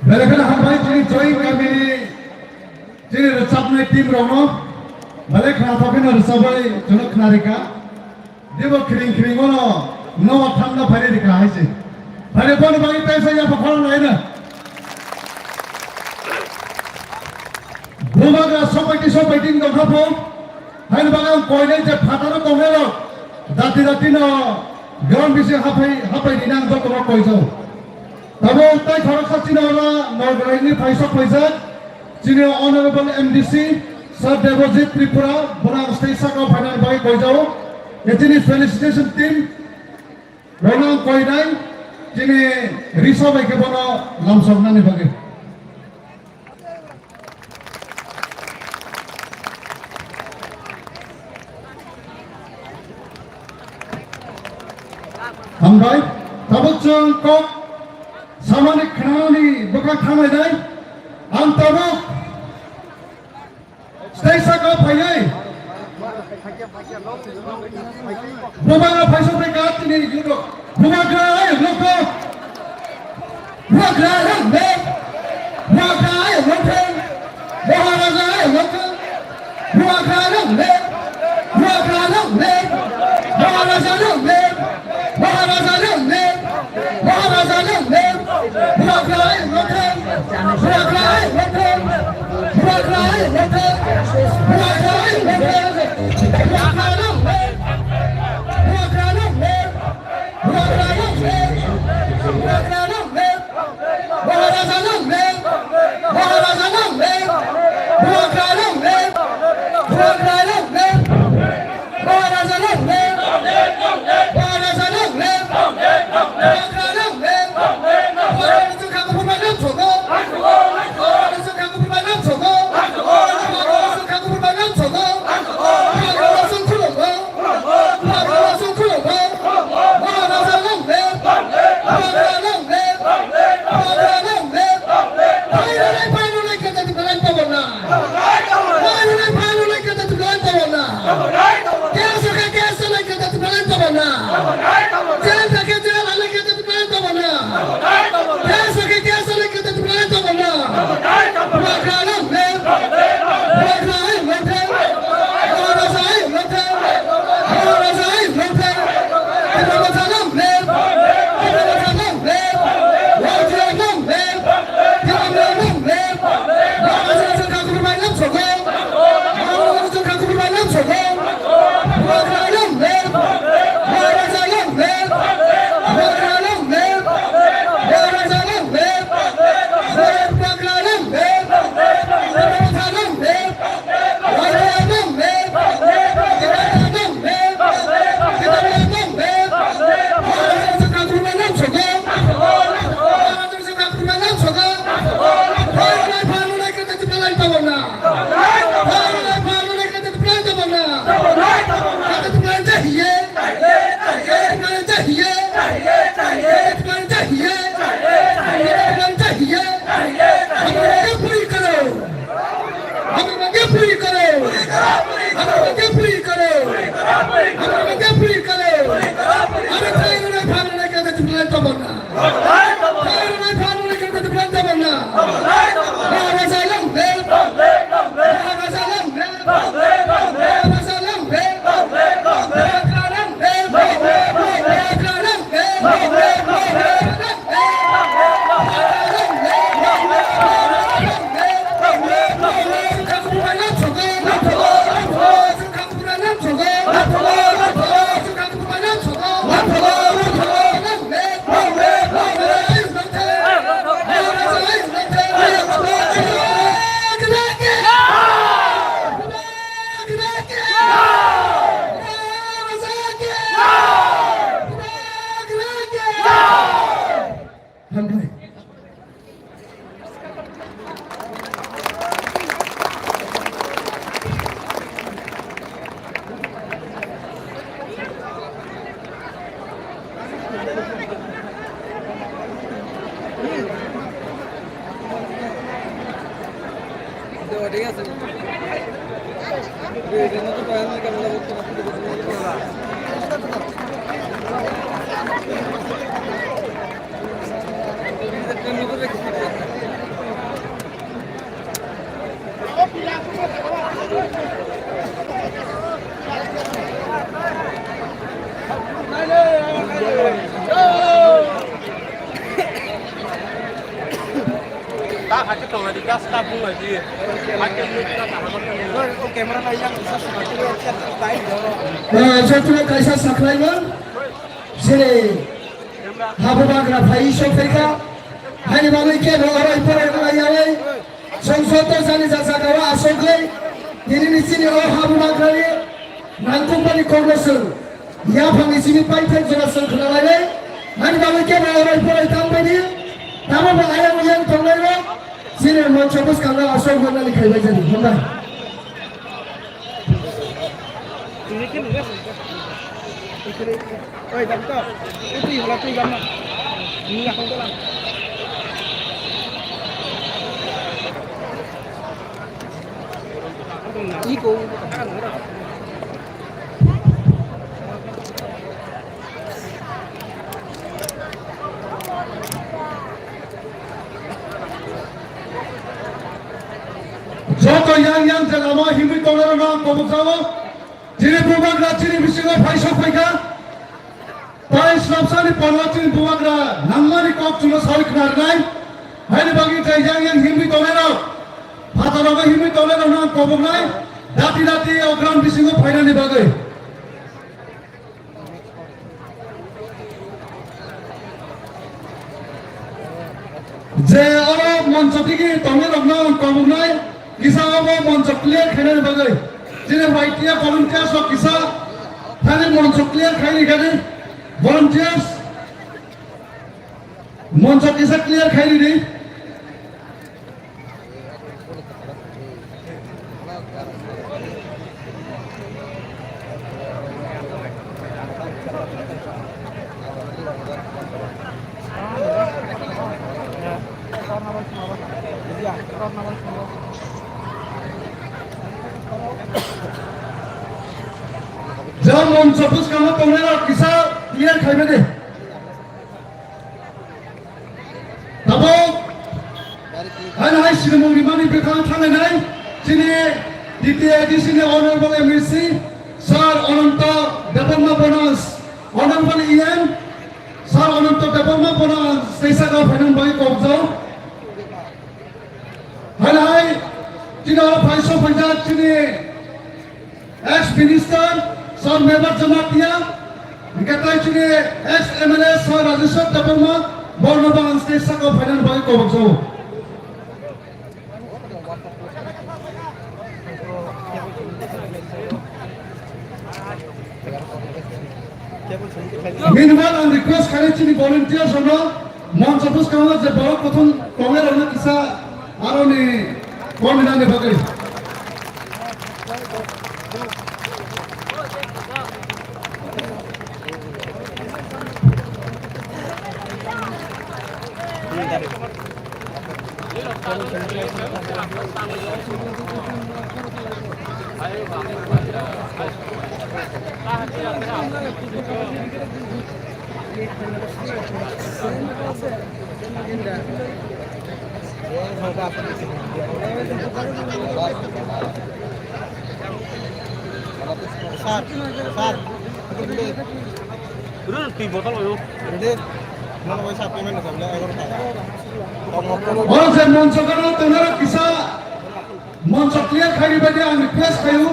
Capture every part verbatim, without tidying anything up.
Belai kheno hambai chini join kamini chini rwchapnai team rokno. Belai kheno thokeno rwchabai chwngno khwnarikha. Debo khiring khiring ono nogo thangna phairi rikha hai se. Phairi bono bagwi tei sa yapha khorang laina. Bubagra sopaiti sopaiti wngkha pho. Haini bagwi ang koinai je phataro tongnai rok. Dati dati no ground bisi hapai hapai rina ang jotono koijao. Tabuk tai khoroksa chini oro Norgrai ni phaisok phaijak, chini Honorable M D C Sir Debojit Tripura, bono ang stage saka o phainani bagwi koijao. Khe chini felicitation team rokno ang koinai, chini Risa bai khe bono lamsoknani bagwi. Hambai, tabuk chwng kok samani khnani bwkha thanglai nai. Ang tabuk stage saka phaiwi Bubagra phaisok bai ka tini yudo. Bubagra ayok nokto. Bubagra ayok nokto. Bubagra ayok nokto. Maharaja ayok nokto. Bubagra ayok nokto. Bubagra ayok nokto. Maharaja ayok nokto. Maharaja ayok nokto. Maharaja ayok nokto. Bubagra ayok nokto. Bubagra ayok nokto. Maharaja long live! Bubagra long live! Bubagra long live! Maharaja long live! Maharaja long live! Bubagra long live! Bubagra ni chwngkha kuphur bai lam sogo! Bubagra ni chwngkha kuphur bai lam sogo! Bubagra ni chwngkha kuphur bai lam sogo! Jail thake jail ale kete tukla tongna. Case thake case ale kete tukla tongna. Bubagra long live. Bubagra long live. Maharaja long live. Maharaja long live. Maharaja long live. Maharaja long live. Raja long live. Maharaja long live. Maharaja long live. Bubagra long live. Maharaja long live. Bubagra long live. Maharaja long live. Bubagra long live. Maharaja long live. Raja long live. Maharaja long live. Maharaja long live. Maharaja long live. Maharaja long live. Maharaja long live. Phalnai, phalnai, kete tukla tongna. Phalnai, phalnai, kete tukla tongna. Kete tukla chahiye. Kete tukla chahiye. Kete tukla chahiye. Kete tukla chahiye. Hum logon ko puri karo. Hum logon ko puri karo. Hum logon ko puri karo. Hum logon ko puri karo. Are phalnai, phalnai, kete tukla tongna. Hambai. Ta hakhe tongnai di, gas ta bung lai di. Hakhe nuk ta ta hakhe tongnai. Camera lai yang bisa seperti itu, time doro. Eh, saya cuma kaisa saklaiman. Sini. Habubagra phai sok phaikha. Haini bagwi kebo orai porai wngya wai. Chwng joto jani ja jagao aswkgwi tinini chini o Habubagrani nangkukmani kokno chwng yaphangni simi paithak jora chwng khwnalainai. Haini bagwi kebo orai porai tangbaidi. Tamo bo ayang oyang tongnairok chini moncho bwskango aswk mannani khaibai jani. Hambai. Oi, dam to. Twi hola, twi dam na. Ni ya, kong to lang. Iko. Joto yang yang je lama himwi tongnai rok no ang kobok jago. Chini bubagra chini bisingo phaisok phaikha. Tai snapsani porno chini bubagra nangmani kok chuno sawi khna rwnai. Haini bagwi je yang yang himwi tongnai rok, phataro himwi tongnai rok no ang koboknai. Dati dati o ground bisingo phainani bagwi. Je oro moncho tigi tongwi rokno ang koboknai, kisa obo moncho clear khainani bagwi. Chini Y T F volunteers rok kisa thani moncho clear khaini kani volunteers moncho kisa clear khaini di. Jemon chobbish kama tongnai rok kisa clear khai mani. Tabuk, haino hai sinimung rimani bwkhang thanglainai chini D T A D C ni Honorable M A C, Sir Ananta Debbarma Bonas, Honorable E M, Sir Ananta Debbarma Bonas, teisa kau phainang bai kok jao. Haino hai, chini oro phaisok phaijak chini Ex Minister Sir Mebar Jamatia, hingke tai chini ex M L A Sir Rajeshwar Debbarma, borno bo ang stage saka phainani bagwi kobokjago. Meanwhile, ang request khainai chini volunteers rokno, moncho bwskango je borok kuthum tongnai rokno kisa aroni kominani bagwi. Sir, sir. Run, twi botol oyo. Ready? Mano bai sa payment sa bela egaro ta. Oro je moncho gana tongnai rok kisa moncho clear khaini bagwi ang request khaio.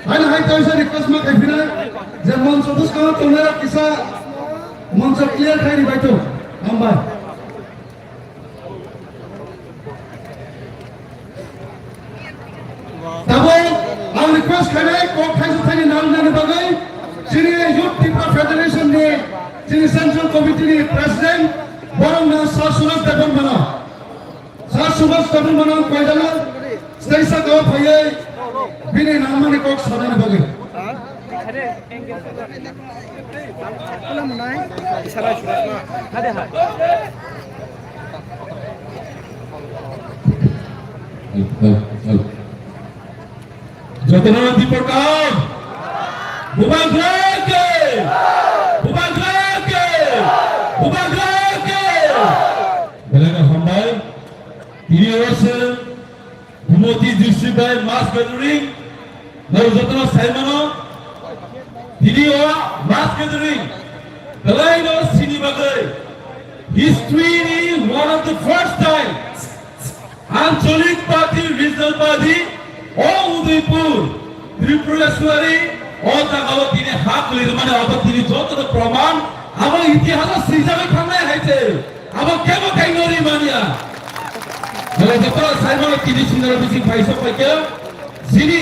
Haino hai kaisa request ma khai phinai je moncho bwskango tongnai rok kisa moncho clear khaini bai to. Hambai. Tabuk ang request khainai kok thaisa thaini nang nani bagwi chini Youth Tipra Federation ni chini Central Committee ni President borok no Sir Subhash Debbarma no. Sir Subhash Debbarma no koidala stage saka o phaiwi bini nangmani kok sanani bagwi. Jotono Dipor kaham. Bubagra ke! Bubagra ke! Bubagra ke! Belai no hambai. Tini oro se Gumoti district bai mass gathering, nang jotono sai mano, tini o mass gathering, belai no sini bagwi, history ni one of the first time, Anchalik party, regional party, o Udaipur, Tripureshwari, o jaga o tini hak lirmani abo tini jotono proman, abo itihas o swijagwi thangnai hai se. Abo kebo kainori manya. Nang joto saimano tini sinaro bising phaisok paikha. Sini,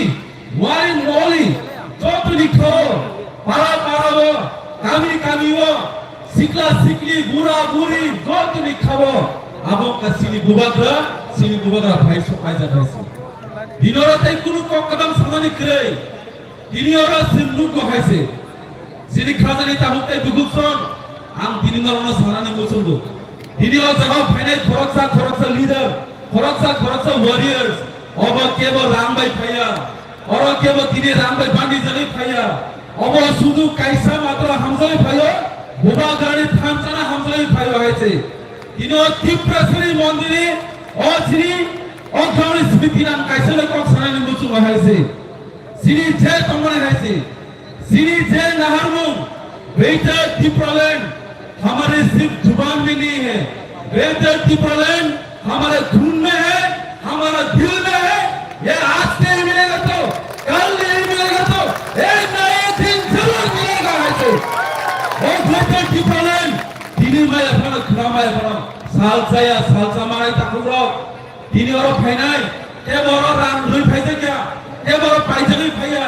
wari moli, jotoni khoro, para para o, kami kami o, sikla sikli, bura buri, jotoni khabo. Abo ka sini bubagra, sini bubagra phaisok paijak hai se. Dinoro tai kunu kok kadam sanani kwrwi. Tini oro chwng nukgo hai se. Chini khajani tabuk tei bukhuk song, ang tini norokno sanani muchungo. Tini o jaga phainai khoroksa khoroksa leader, khoroksa khoroksa warriors, obo kebo rang bai phaiya, oro kebo tini rang bai bandi jagwi phaiya, obo sudu kaisa matro hamjagwi phaio, bubagrani thanchana hamjagwi phaio hai se. Tini o Tiprasari mondiri, o chini, o gangni smriti nang kaisa le kok sanani muchungo hai se. Chini je tongmani hai se, chini je naharmung, Greater Tipraland hamare sirf zuban mein nahi hai, Greater Tipraland hamare khoon mein hai, hamare dil mein hai, ye aaj nahi milega to kal nahi milega to ek na ek din zarur milega hai se. O Greater Tipraland, tini maya phano, khna maya phano, salsa ya salsa manai takhuk rok. Tini oro phainai, tebo oro rang rwi phaijakya, tebo oro paijagwi phaiya.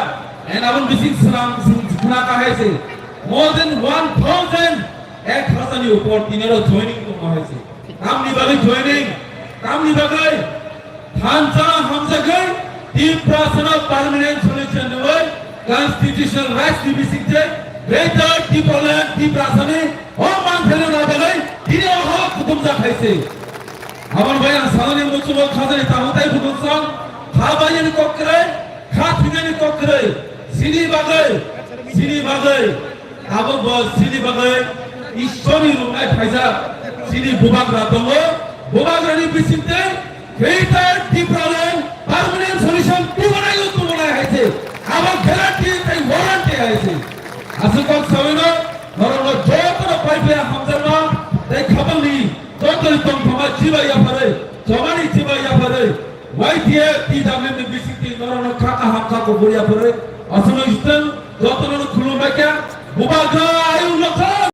En aboni bising srang sing khna kahai se. More than one thousand, ek hazar ni upor tini oro joining tongo hai se. Tamni bagwi joining, tamni bagwi thansa hamjagwi Tiprasano permanent solution rwi constitutional rights ni bising je Greater Tipraland Tiprasani o manthai rwna bagwi tini o hok kutumjak hai se. Aboni bai ang sanani muchungo khajani tabuk tai bukhuk song, kha baiyani kok kwrwi, kha thwinani kok kwrwi, chini bagwi, Chini bagwi, tabuk bo chini bagwi Ishwarni rwnai phaijak chini bubagra tongo. Bubagrani bisingtwi Greater Tipraland permanent solution tubunai o tubunai hai se. Abo guarantee tei warranty hai se. Aswk kok sawino norokno jotono pai paiya hamjakma tei khabangni jotoni tongthoma chibai yapharwi, chobani chibai yapharwi, Y T F T W ni bisingtwi norokno kha kaham kha kubur yapharwi, aswkno Iswrano jotono khulumbai kha, Bubagra ayung nokthang!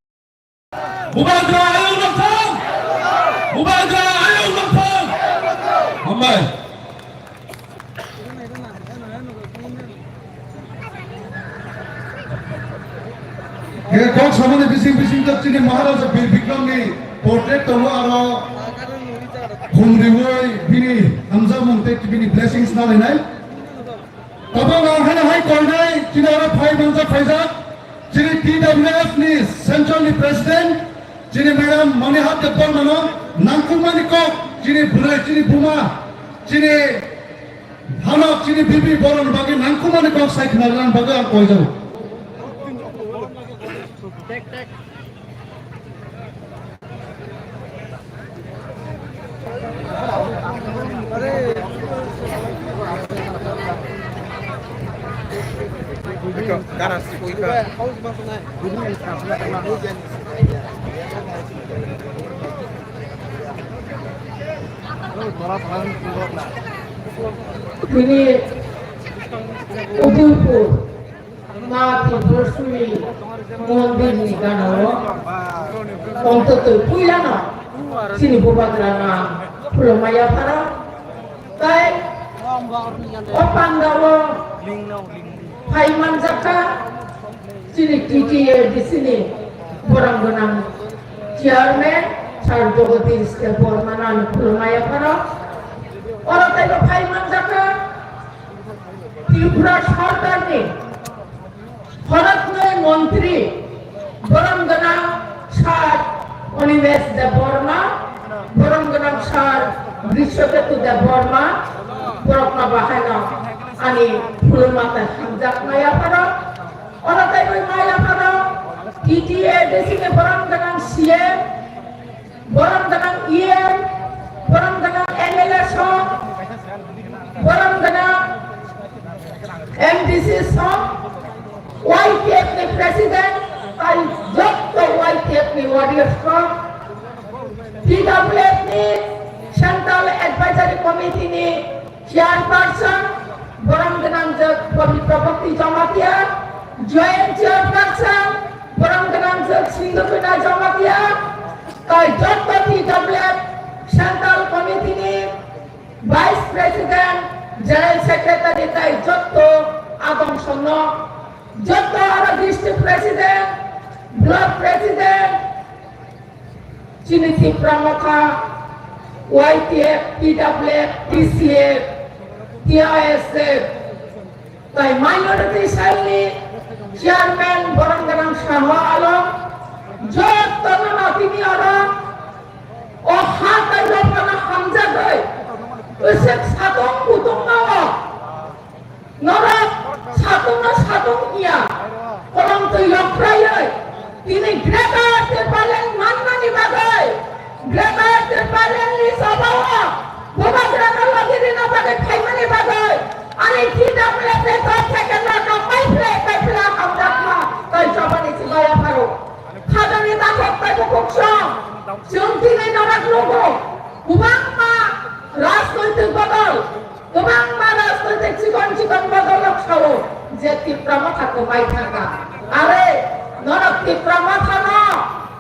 Bubagra ayung nokthang! Bubagra ayung nokthang! Hambai. Khe kok samani bising bising to chini Maharaja Bir Bikram ni portrait tongo, aro khum riwi bini hamjakmung tei bini blessings nalainai. Tabuk ang haino hai koinai chini aro phai manjak phaijak chini T W F ni central ni president chini madam Manihat Debbarma no nangkukmani kok chini bwrwi chini buma chini Hano chini bibi boroni bagwi nangkukmani kok sai khna rwna bagwi ang koijago. Bini Udaipur ma Tripurasuri mondir ni gana o, ontotoi puila no chini bubagra na Phulamaya pharo, tai o panda o phai manjak kha. Chini T T A D C ni borok gwnang chairman Sir Jagadish Debbarma no ani khulumaya phano. Oro teibo phai manjakha Tripura Sarkar ni khoroknwi montri borok gwnang Sir Animesh Debbarma, borok gwnang Sir Brishaketu Debbarma, borok no bahai no ani khulumma tai hamjakmaya phano. Oro teibo maya phano T T A D C ni borok gwnang C M, borok gwnang E M, borok gwnang M L A song, borok gwnang M D C song, Y T F ni president, tai jotto Y T F ni warriors rok, T W F ni Central Advisory Committee ni Chairperson, borok gwnangjwk Pabitra Bhakti Jamatia, Joint Chairperson, borok gwnangjwk Sindhu Bina Jamatia, tai jotto T W F Central Committee ni Vice President, General Secretary tai jotto adong songno, jotto aro District President, Block President, chini Tipra Motha, Y T F, T W F, T C F, T I S F, tai minority cell ni chairman borok gwnang Saho Alom, jotto no tini oro o ha tai rok no hamjagwi, usik satung kutung no. Norok satung no satung hiya, kolom twi rok khlaiwi, tini Greater Tipraland mannani bagwi, Greater Tipraland ni jabao Bubagra no logi rina bagwi phaimani bagwi, ani T W F ni top second no pai phle, pai phle hamjakma, tai jabani chibaya pharo. Khajani takhuk tai bukhuk song, chwng tini norok nugo, kwbangma rajnoitik bodol, kwbangma rajnoitik chikon chikon bodolrok sao je Tipra Motha kwmai thangkha. Are, norok Tipra Mothano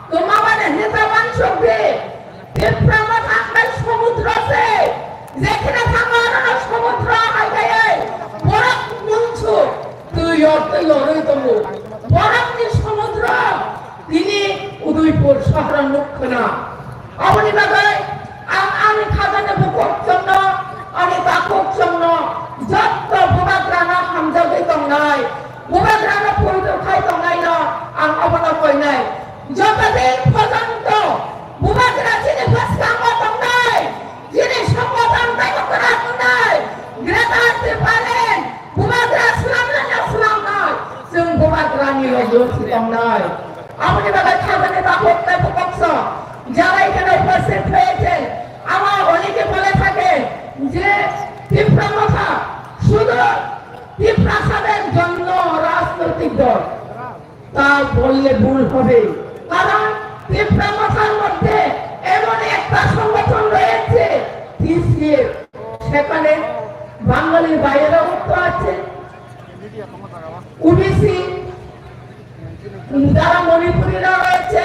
kwmamani hwnwi ta uansukdi. Tipra Motha hwnbai somudro se. Jekheno thango orono somudro hai kaiwi borok mungsu twi yor twi yorwi tongo. Borokni somudro tini Udaipur sohoro nuk khna. Aboni bagwi ang ani khajani bukhuk chwngno, ani takhuk chwngno, jotto bubagrano hamjagwi tongnai, bubagrano poito khai tongnaino ang obono koinai. Joto din porjonto bubagra chini bwskango tongnai, chini songothon teibo kwrak wngnai, Greater Tipraland bubagra swlamnano swlamnai, chwng bubagrani অগ্রসর নাই। আপনি বাবা খাজানে তা হত্যা তো করছ। যারা এখানে উপস্থিত হয়েছে, আমার অনেকে বলে থাকে যে তিপ্রা মথা শুধু তিপ্রাসাদের জন্য রাজনৈতিক দল, তা বললে ভুল হবে। কারণ তিপ্রা মথার মধ্যে এমন একটা সংগঠন রয়েছে, টিসিএফ, সেখানে বাঙালি ভাইয়েরাও তো আছে, ওবিসি যারা মণিপুরীরা রয়েছে,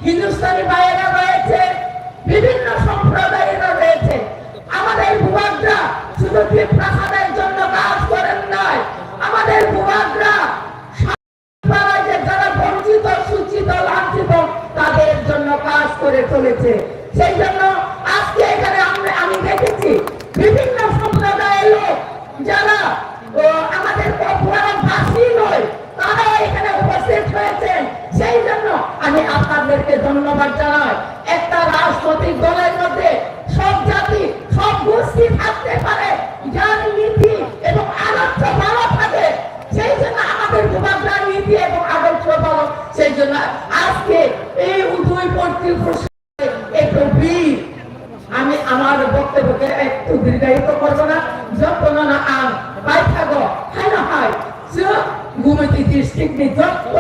হিন্দুস্তানি ভাইয়েরা রয়েছে, বিভিন্ন সম্প্রদায়েরা রয়েছে। আমাদের বুবাগ্রা শুধু তিপ্রাসাদের জন্য কাজ করেন নাই, আমাদের বুবাগ্রা সারা যে যারা বঞ্চিত, শোষিত, লাঞ্ছিত, তাদের জন্য কাজ করে চলেছে। সেই জন্য আজকে এখানে আমরা, আমি দেখেছি বিভিন্ন সম্প্রদায়ের লোক যারা, ও, আমাদের কক্সবাজারবাসী নয়, তারাও এখানে উপস্থিত হয়েছেন। সেই জন্য আমি আপনাদেরকে ধন্যবাদ জানাই। একটা রাজনৈতিক দলের মধ্যে সব জাতি, সব গোষ্ঠী থাকতে পারে, যার নীতি এবং আদর্শ ভালো থাকে, সেই জন্য আমাদের বুবাগ্রার নীতি এবং আদর্শ ভালো। সেই জন্য আজকে এই উদয়পুর ত্রিপুরা একটু বি-, আমি আমার বক্তব্যকে একটু দীর্ঘায়িত করব না, যত না না আং পাই থাকো, হাই না হাই, যে গুমতি ডিস্ট্রিক্ট নি যত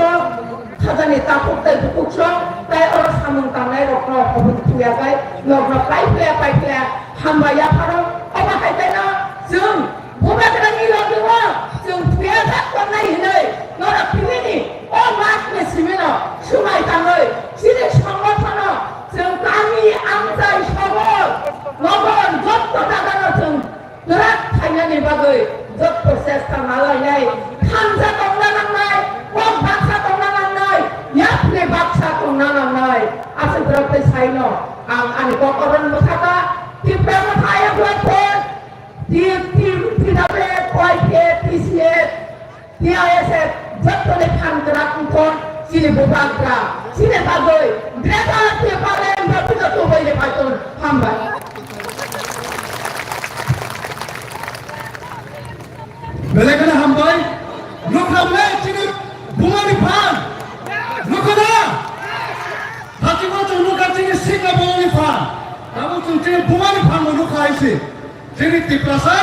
খাজানি তাপুক তাই বুকুক সং, তাই ওরা সামুন তামনাই রকম খবর তুলিয়া তাই, লগ্ন পাইফিয়া পাইফিয়া হামবাইয়া ফারো, অবা হাইতাই না, जों Bubagrani loge o chwng thwiya jak tongnai hinwi norok tinini o mat ni simino swmai tangwi chini songothono chwng kami amchai sohor nogor jotto jagano chwng kwrak khainani bagwi jotto chesta ma lainai. Thansa tongna nangnai, kok baksa tongna nangnai, yapri baksa tongna nangnai. Aswk borok tei saino ang ani kok oron bwsaka Tipra Motha ayang Ti-, ti-, T W F, Y P F, T C F, T I S F, jottoni phan kwrak wngthon, chini bubagra, chini bagwi, Greater Tipraland bagwi no tubui ni paiton, hambai. Belai kheno hambai, nukha le chini bumani phan, nukha da? Hati ko chwng nukha chini sikla bumani phan, abo chwng chini bumani phan bo nukha hai se. Chini Tiprasa,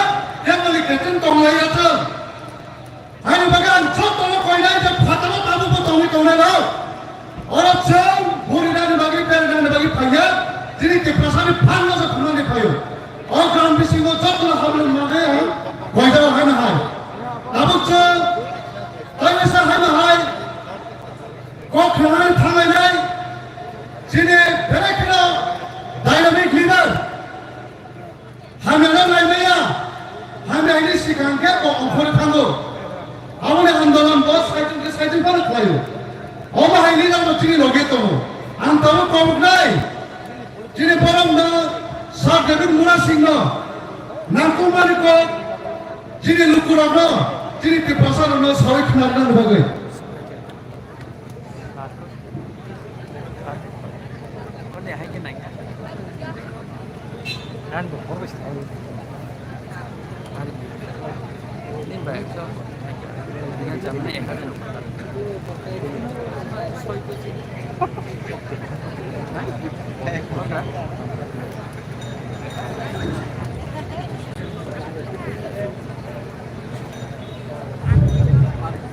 family ketin tonglai ya chwng. Ani bagwi ang jotono koinai je phataro tabukbo tongwi tongnai rok. Oro chwng burinani bagwi, beranani bagwi phaiya, chini Tiprasani phanno se phunani phaio. O gram bisingo jotono hamle manai ang koidao haino hai. Tabuk chwng, taisa haino hai. Kok khanani thanglai nai. Chini belai kheno dynamic leader. Hamya no nai maya, hamya hini sikang khe bo ongkhorwi thango. Aboni andolon bo saichung khe saichung phano khlaio. Omo hai leader no chini loge tongo. Ang tabuk koboknai, chini borok no Sir David Murasing no nangkukmani kok chini lukurok no, chini Tiprasa rok no sawi khna rwna bagwi.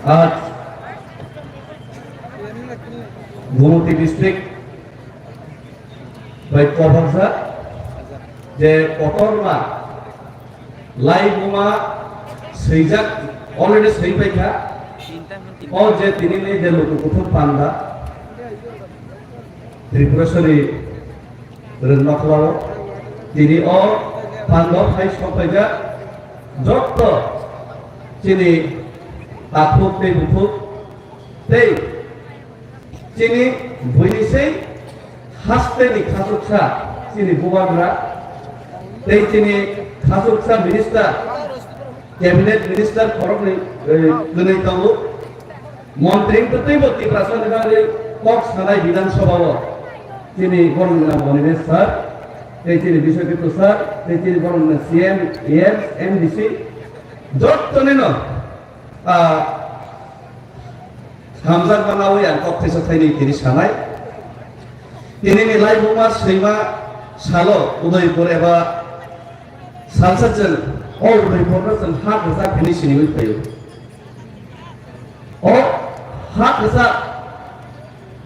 আজ Gumoti district bai Kobaksa je kotorma lai buma swijak already swi paikha. O je tinini je luku kuthuk panda Tripurasori rwngma khlao, tini o pando phai sokpaijak jotto chini takhuk tei bukhuk tei chini buini sei hasteni khachuksa chini bubagra tei chini khachuksa minister, cabinet minister khoroknwi, eh, kwnwi tongo. Montri wngtwi teibo Tiprasani bagwi kok sanai Bidhan Sabha o chini borok wngkha Monimesh sir, tei chini Biswajit sir, tei chini borok wngkha C M, A M, M D C, jottonino, ah, Hamjakma nawi ang kok thaisa thainwi tini sanai. Tinini laibuma swima salo Udaipur eba salsa chwng o Udaipurno chwng ha kwchak hinwi siniwi phaio. O ha kwchak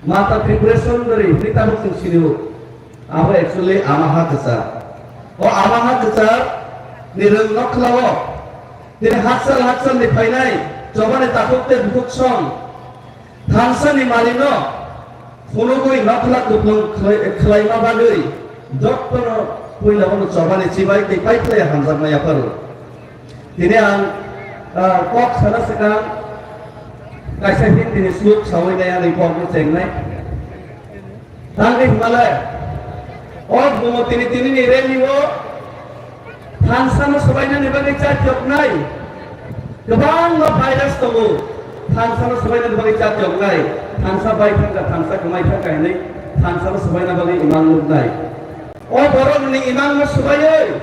Mata Tripureshwari hinwi tabuk chwng sinio. Abo actually ama ha kwchar. O ama ha kwchar ni rwng nokhlao tini hakchal hakchal ni phainai chobani takhuk tei bukhuk song thansa ni mali no phunugwi nokhla kuplung khlai-, khlaima bagwi jotto no puila bono chobani chibai tei paiphlai hamjakma yapharo. Tini ang, ah, kok sana swkang kaisa Hindi ni slok sawi nai ani kok no chengnai. Tangwi hwnmale, o bumo tini tini ni rally o thansa no swbainani bagwi chatyoknai. Kwbangma virus tongo, thansa no swbainani bagwi chatyoknai. Thansa bai thangkha, thansa kwmai thangkha hinwi thansa no swbaina bagwi imang nuknai. O borok ni imang no swbaiwi,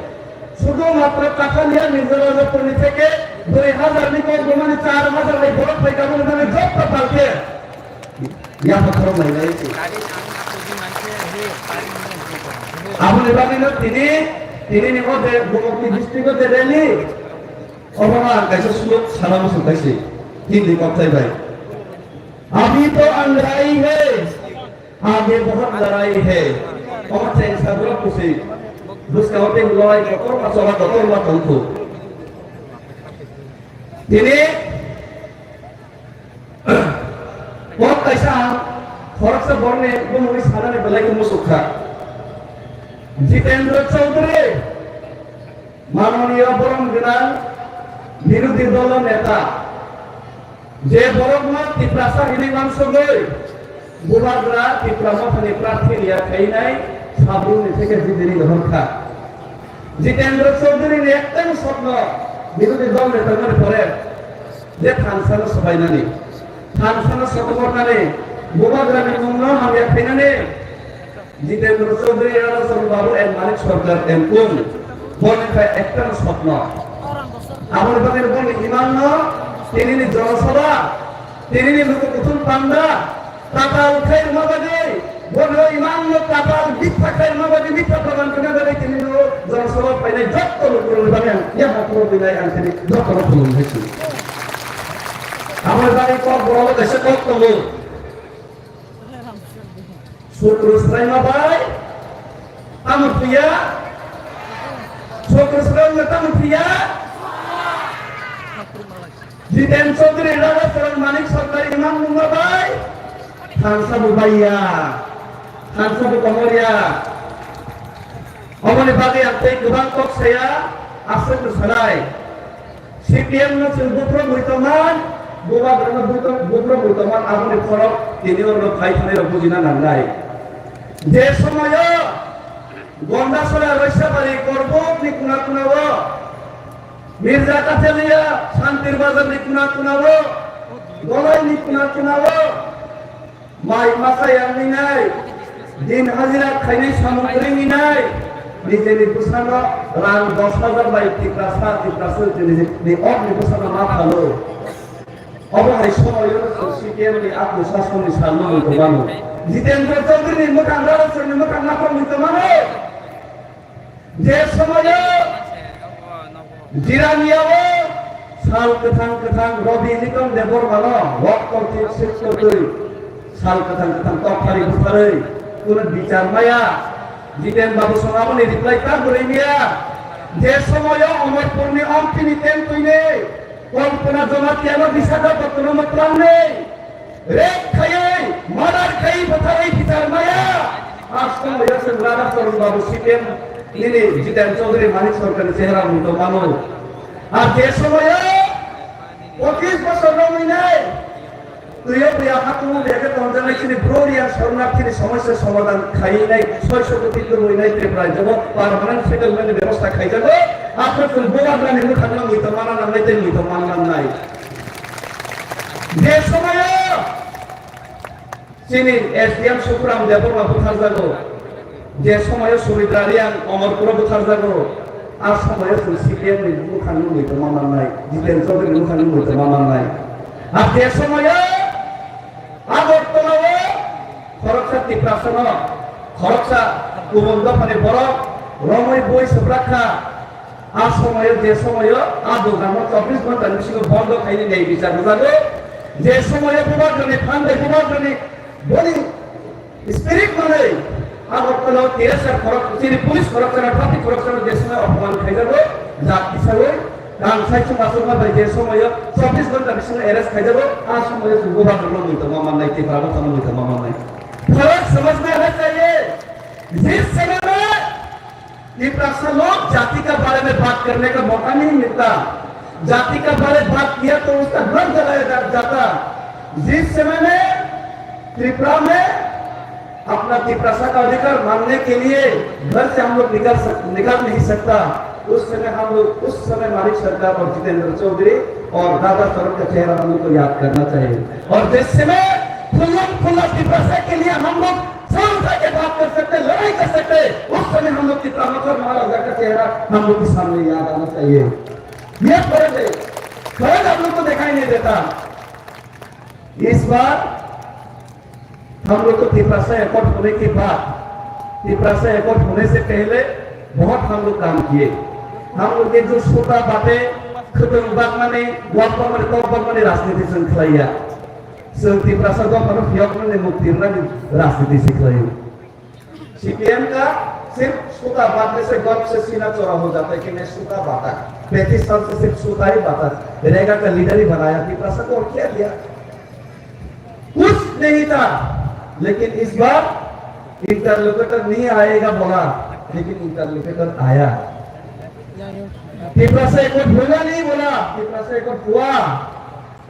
sudu matro Kathalia Mirza Rajapur ni theke dui hazar ni kok bomani char hazar ni borok bai kabul mani jotto palke. Yapha khorok lainai se. Aboni bagwi no tini, tini ni o de Gumukni district o de rally. Obo no ang kaisa slok sana muchung kaise. Hindi kok thai bai. Abhi to andarai hai. Aage bahut larai hai. Omo cheng sabra kusi. Buska hote loi kotor ma chola kotor ma tongthu. Tini Kok kaisa ang khoroksa borokni bumungni sanani belai khe muchuk kha. Jitendra Chaudhary, manoniya borom gwnang birodhi dolo neta, je borokno Tiprasa hinwi uansugwi bubagra Tipra Mothani prarthi riya khainai sabrumni theke jidini rohor kha. Jitendra Chaudhary ni ektai sopno birodhi dol neta mani pore je thansa no swbainani, thansa no sokomornani, bubagrani mungno hamya khainani. Jitendra Chaudhary, Rana Charan Babu and Manik Sarkar and Kum, boni khai ekta no sopno. Aboni bagwi boni imang no, tini ni Jana Sabha, tini ni luku kuthum panda, Kapal khairokma bagwi, bono imang no kapal mitha khairokma bagwi, mitha proman khairokma bagwi tini no Jana Sabha phainai jotto lukurokni bagwi ang yaha khulumnai ang tini jotto no khulumnai si. Aboni bagwi kok borok kaisa kok tongo. Sukru swraima bai tamo phiya? Sukru swraima tamo phiya? Jiten Chaudhary, Rana Charan, Manik Sarkar imang nungma bai thansa bo baiya, thansa bo tongorya. Oboni bagwi ang tei kwbang kok saya, aswk no sanai. C P M no chwng buphro mui tongman, bubagra no buphro mui tongman, aboni phorok tini oro phai thani rok bujina nangnai. Je somoyo Gondasora, Roisabari, Korbuk ni kuna kuna o Mirza Kathelia, Santir Bazar ni kuna kuna o, Golai ni kuna kuna o, mai masa yang ni nai, din hajira khainai samung ring ni nai, nijeni bwsano rang dos hajar bai Tiprasa, Tiprasa ni, ni ok ni bwsano ma phalo. Obo hai somoyo C P M ni atmo sasoni salno mui tongmano. Jitendra Chaudhary ni mwkhang, Rana Charan ni mwkhang ma phang mui tongmano. Je somoyo Jiraniao sal kwthang kwthang Robi Liton Debbarmano rokto sik sik twi sal kwthang kwthang tokthari butharwi kunu bichar maya. Jiten Babu song aboni reply ta bwrwi miya. Je somoyo Omorpurni ompini tentwini Kalpana Jomatiano Visakhapatnamo twlangni Rape khaiwi, murder khaiwi, bwtharwi bichar maya. Aswk wngya chwng Rana Charan Babu C P M nini Jiten Chaudhary Manik Sarkar ni chehra mung tongmano. Ar je somoyo pochis bosor romwi nai, twiyo twiya hatung bege tongjaknai chini bro riyang sorunarthi ni somosya somadhan khainai, soiso koti kwrwinai Tripura rajyo permanent settlement ni bebosta khaijago. Aswk chwng bubagrani mwkhangno mui tongmana nangnai tei mui tongmana nangnai. Je somoyo chini S D M Sukuram Debbarma butharjago, je somoyo Sumitra Riyang Omorpuro butharjago, a somoyo chwng C P M ni mwkhangno mui tongma mannai, Jiten Chaudhary ni mwkhangno mui tongma mannai. Ar je somoyo Tiprasano khoroksa kubun dophani borok romwi bui swprak kha. A somoyo, je somoyo a dogano chobbish ghonta ni bisingo bondo khaini nei bichar rwjago, je somoyo bubagrani phan bai bubagrani boni spirit manwi Agartala T S R khorok, chini police khoroksano, traffic khoroksano je somoyo opoman khaijago, jat kisawi, rang saichung aswkma bai je somoyo chobbish ghonta bisingo arrest khaijago, a somoyo chwng bubagrano muitu ma mannai, Tipra Mothano muitu ma mannai. फर्क समझना आना चाहिए। जिस समय में तिपरासा लोग जाति का बारे में बात करने का मौका नहीं मिलता, जाति का बारे बात किया तो उसका घर जलाया जा, जाता। जिस समय में त्रिपुरा में अपना तिपरासा का अधिकार मांगने के लिए घर से हम लोग निकल सक, निकल नहीं सकता, उस समय हम लोग, उस समय मानिक सरकार और जितेंद्र चौधरी और राधा चरण का चेहरा हम लोग को याद करना चाहिए। और जिस समय खुल्लम खुल्ला तिपरासा के लिए हम लोग सर उठा के बात कर सकते, लड़ाई कर सकते, उस समय हम लोग की प्रमुख और महाराजा का चेहरा हम लोग के सामने याद आना चाहिए। ये फर्क है, फर्क हम लोग को दिखाई नहीं देता। इस बार हम लोग को तिपरासा एकॉर्ड होने के बाद, तिपरासा एकॉर्ड होने से पहले बहुत हम लोग काम किए। हम लोग के जो छोटा बातें खत्म बात माने, वक्त माने, तो बात माने राजनीति से खिलाया। Chwng Tiprasa dophano phiyoknani mukti rwnani rajniti se khlaio. C P M ka sirf suta batne se gop se sina chora ho jata hai, kene suta bata. पैंतीस साल से सिर्फ सुता ही बाता। रेगा का लीडर ही बनाया, तिपरासा को और क्या दिया? कुछ नहीं था, लेकिन इस बार इंटरलोकेटर नहीं आएगा बोला, लेकिन इंटरलोकेटर आया। तिपरासा एकॉर्ड होगा नहीं बोला, तिपरासा एकॉर्ड हुआ।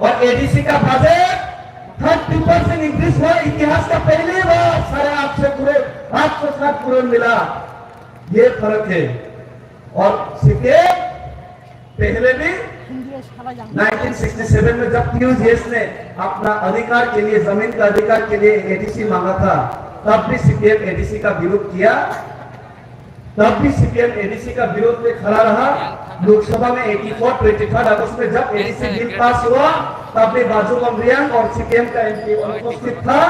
और A D C का बजट थर्टी परसेंट इंक्रीज हुआ, इतिहास का पहली बार साढ़े आठ सौ करोड़, आठ सौ साठ करोड़ मिला। ये फर्क है। और सीपीएम पहले भी नाइनटीन सिक्सटी सेवन में जब पीयूजीएस ने अपना अधिकार के लिए, जमीन का अधिकार के लिए एडीसी मांगा था, तब भी सीपीएम एडीसी का विरोध किया। तब भी सीपीएम एडीसी का विरोध में खड़ा रहा। लोकसभा में एटी फ़ोर, ट्वेंटी थर्ड अगस्त में जब एडीसी बिल पास हुआ, तब भी बाजू लमरियांग और सीपीएम का एमपी अनुपस्थित था,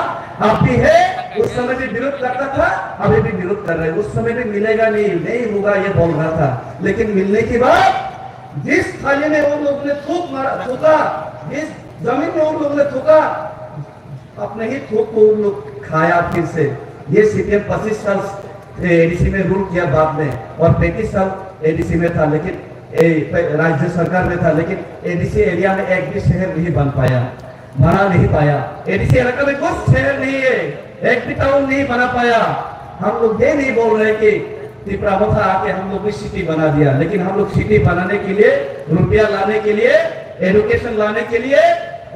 अब भी है, उस समय भी विरोध करता था, अभी भी विरोध कर रहे हैं। उस समय भी मिलेगा नहीं, नहीं होगा, ये बोल रहा था, लेकिन मिलने के बाद जिस थाली में उन लोगों ने थूक मारा, थूका, जिस जमीन में उन लोगों ने थूका, अपने ही थूक को उन लोग खाया फिर से। ये सीपीएम पच्चीस साल एडीसी में रूल किया बाद में, और पैंतीस साल एडीसी में था, लेकिन ए, राज्य सरकार में था, लेकिन एडीसी एरिया में एक भी शहर नहीं बन पाया, बना नहीं पाया। एडीसी इलाका में कुछ शहर नहीं है, एक भी टाउन नहीं बना पाया। हम लोग ये नहीं बोल रहे कि तिपरा मोथा आके हम लोग भी सिटी बना दिया, लेकिन हम लोग सिटी बनाने के लिए, रुपया लाने के लिए, एजुकेशन लाने के लिए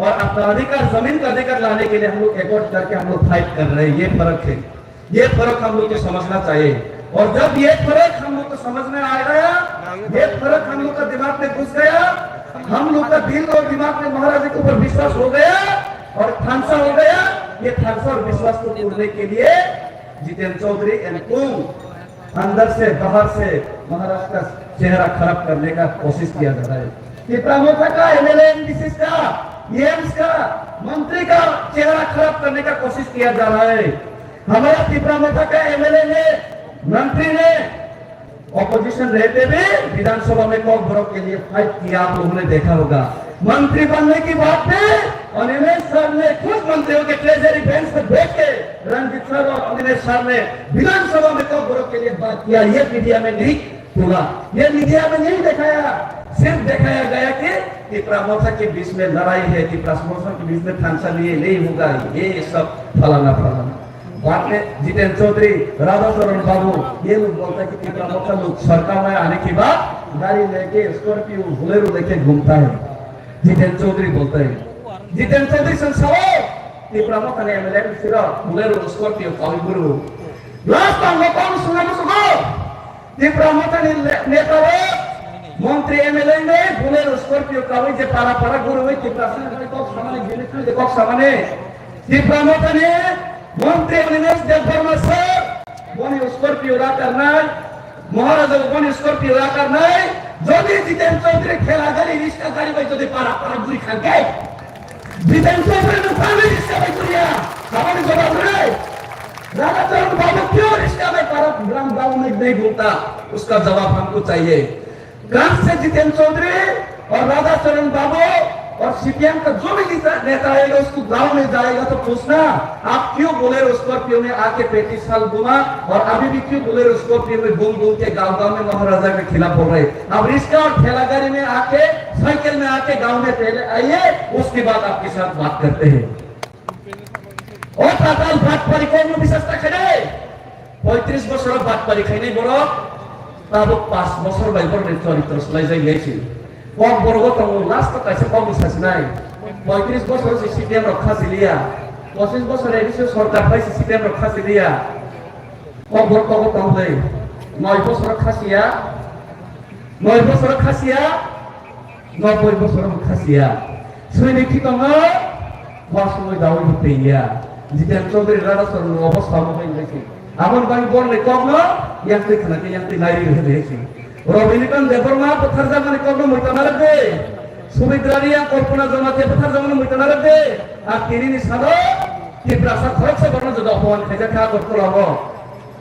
और अपना अधिकार, जमीन का अधिकार लाने के लिए हम लोग एकजुट करके हम लोग फाइट कर रहे हैं। ये फर्क है, ये फर्क हम लोग को समझना चाहिए। और जब ये फर्क हम लोग को समझ में आ गया, ये फर्क हम लोग का दिमाग में घुस गया, हम लोग का दिल और दिमाग में महाराज के ऊपर विश्वास हो गया और थानसा हो गया, ये थानसा और विश्वास को तोड़ने के लिए जितेंद्र चौधरी and कुंग अंदर से बाहर से महाराष्ट्र का चेहरा खराब करने का कोशिश किया जा रहा है। तिपरा मोथा का एमएलए एमडीसी का, एम्स का मंत्री का चेहरा खराब करने का कोशिश किया जा रहा है। हमारा तिपरा मोथा का एमएलए ने, मंत्री ने ऑपोजिशन रहते भी विधानसभा में कॉकबरॉक के लिए फाइट किया, आप लोगों ने देखा होगा। मंत्री बनने के बाद भी अनिमेश सर ने खुद मंत्रियों के ट्रेजरी बेंच पर बैठ के रंजीत सर और अनिमेश सर ने विधानसभा में कॉकबरॉक के लिए बात किया, ये मीडिया में नहीं होगा, ये मीडिया में नहीं दिखाया। सिर्फ दिखाया गया कि तिपरा मोथा के बीच में लड़ाई है, तिपरा मोथा के बीच में थानसा लिए नहीं होगा, ये सब फलाना फलाना। बाद में जितेंद्र चौधरी, राधा चरण बाबू, ये लोग बोलता है कि तिपरा मोथा लोग सरकार में आने के बाद गाड़ी लेके, स्कॉर्पियो, बोलेरो लेके घूमता है, जितेंद्र चौधरी बोलता है। जितेंद्र चौधरी संसार तिपरा मोथा ने एमएलए सिर्फ बोलेरो, स्कॉर्पियो, काउंटरो। लास्ट टाइम में कौन सुना मुझको? Tipra Motha ni le-, neta o montri M L A ni Bolero Scorpio kawi je para para guru wi Tipra Singh ni kok samani, bini kok samani. Tipra Motha ni montri Animesh Debbarma sir boni Scorpio rakar nai, Maharaja boni Scorpio rakar nai. Jodi Jiten Chaudhary thela gari, riska gari bai jodi para para guri khangke, Jiten Chaudhary no pali riska bai guriya, samani jawab nai. Radhacharan बाबू क्यों रिश्ता में परत ग्राम गांव में नहीं घूमता, उसका जवाब हमको चाहिए। कल से जितेंद्र चौधरी और राधाचरण बाबू और सीपीएम का जो भी नेता, नेता आएगा, उसको गांव में जाएगा तो पूछना, आप क्यों बोलेरो स्कॉर्पियो में आके पैंतीस साल घूमा और अभी भी क्यों बोलेरो स्कॉर्पियो में घूम घूम के गांव गांव में महाराजा के खिलाफ बोल रहे। अब रिक्शा और ठेला गाड़ी में आके, साइकिल में आके गांव में पहले आइए, उसके बाद आपके साथ बात करते हैं। ও তাতাল ভাট পারি কোন বিশেষ থাকে রে? পঁয়ত্রিশ বছর ভাট পারি খাইনি বড়, তাবো পাঁচ বছর ভাই বড় চরিত্র সলাই যাই গেছি। কম বড় গো তমু লাস্ট তো কাছে কম বিশেষ নাই। পঁয়ত্রিশ বছর সে সিপিএম রক্ষা সিলিয়া, পঁচিশ বছর এডিসি সরকার পাইছে সিপিএম রক্ষা সিলিয়া। কম বড় কম তমু দেই, নয় বছর খাসিয়া, নয় বছর খাসিয়া, নব্বই বছর খাসিয়া, সৈনিক কি তোমার? ওয়াসুময় দাও হতেইয়া, জিতেন চৌধুরী রাধা চরণ অবস্থা হয়ে গেছে। এমন ভাই বললে কম না, ইয়ান্ত্রিক না, ইয়ান্ত্রিক নাই হয়ে গেছে। রবিনীকান্ত দেববর্মা প্রথার জামানে কম না, মইতা মারে দে। সুমিত্রা রিয়া কল্পনা জমাতে প্রথার জামানে মইতা মারে দে। আর তিনি নি সাদো, ত্রিপুরা সা খরচ সে বর্ণ যদি অপমান খাইজা খা করতে লাগো।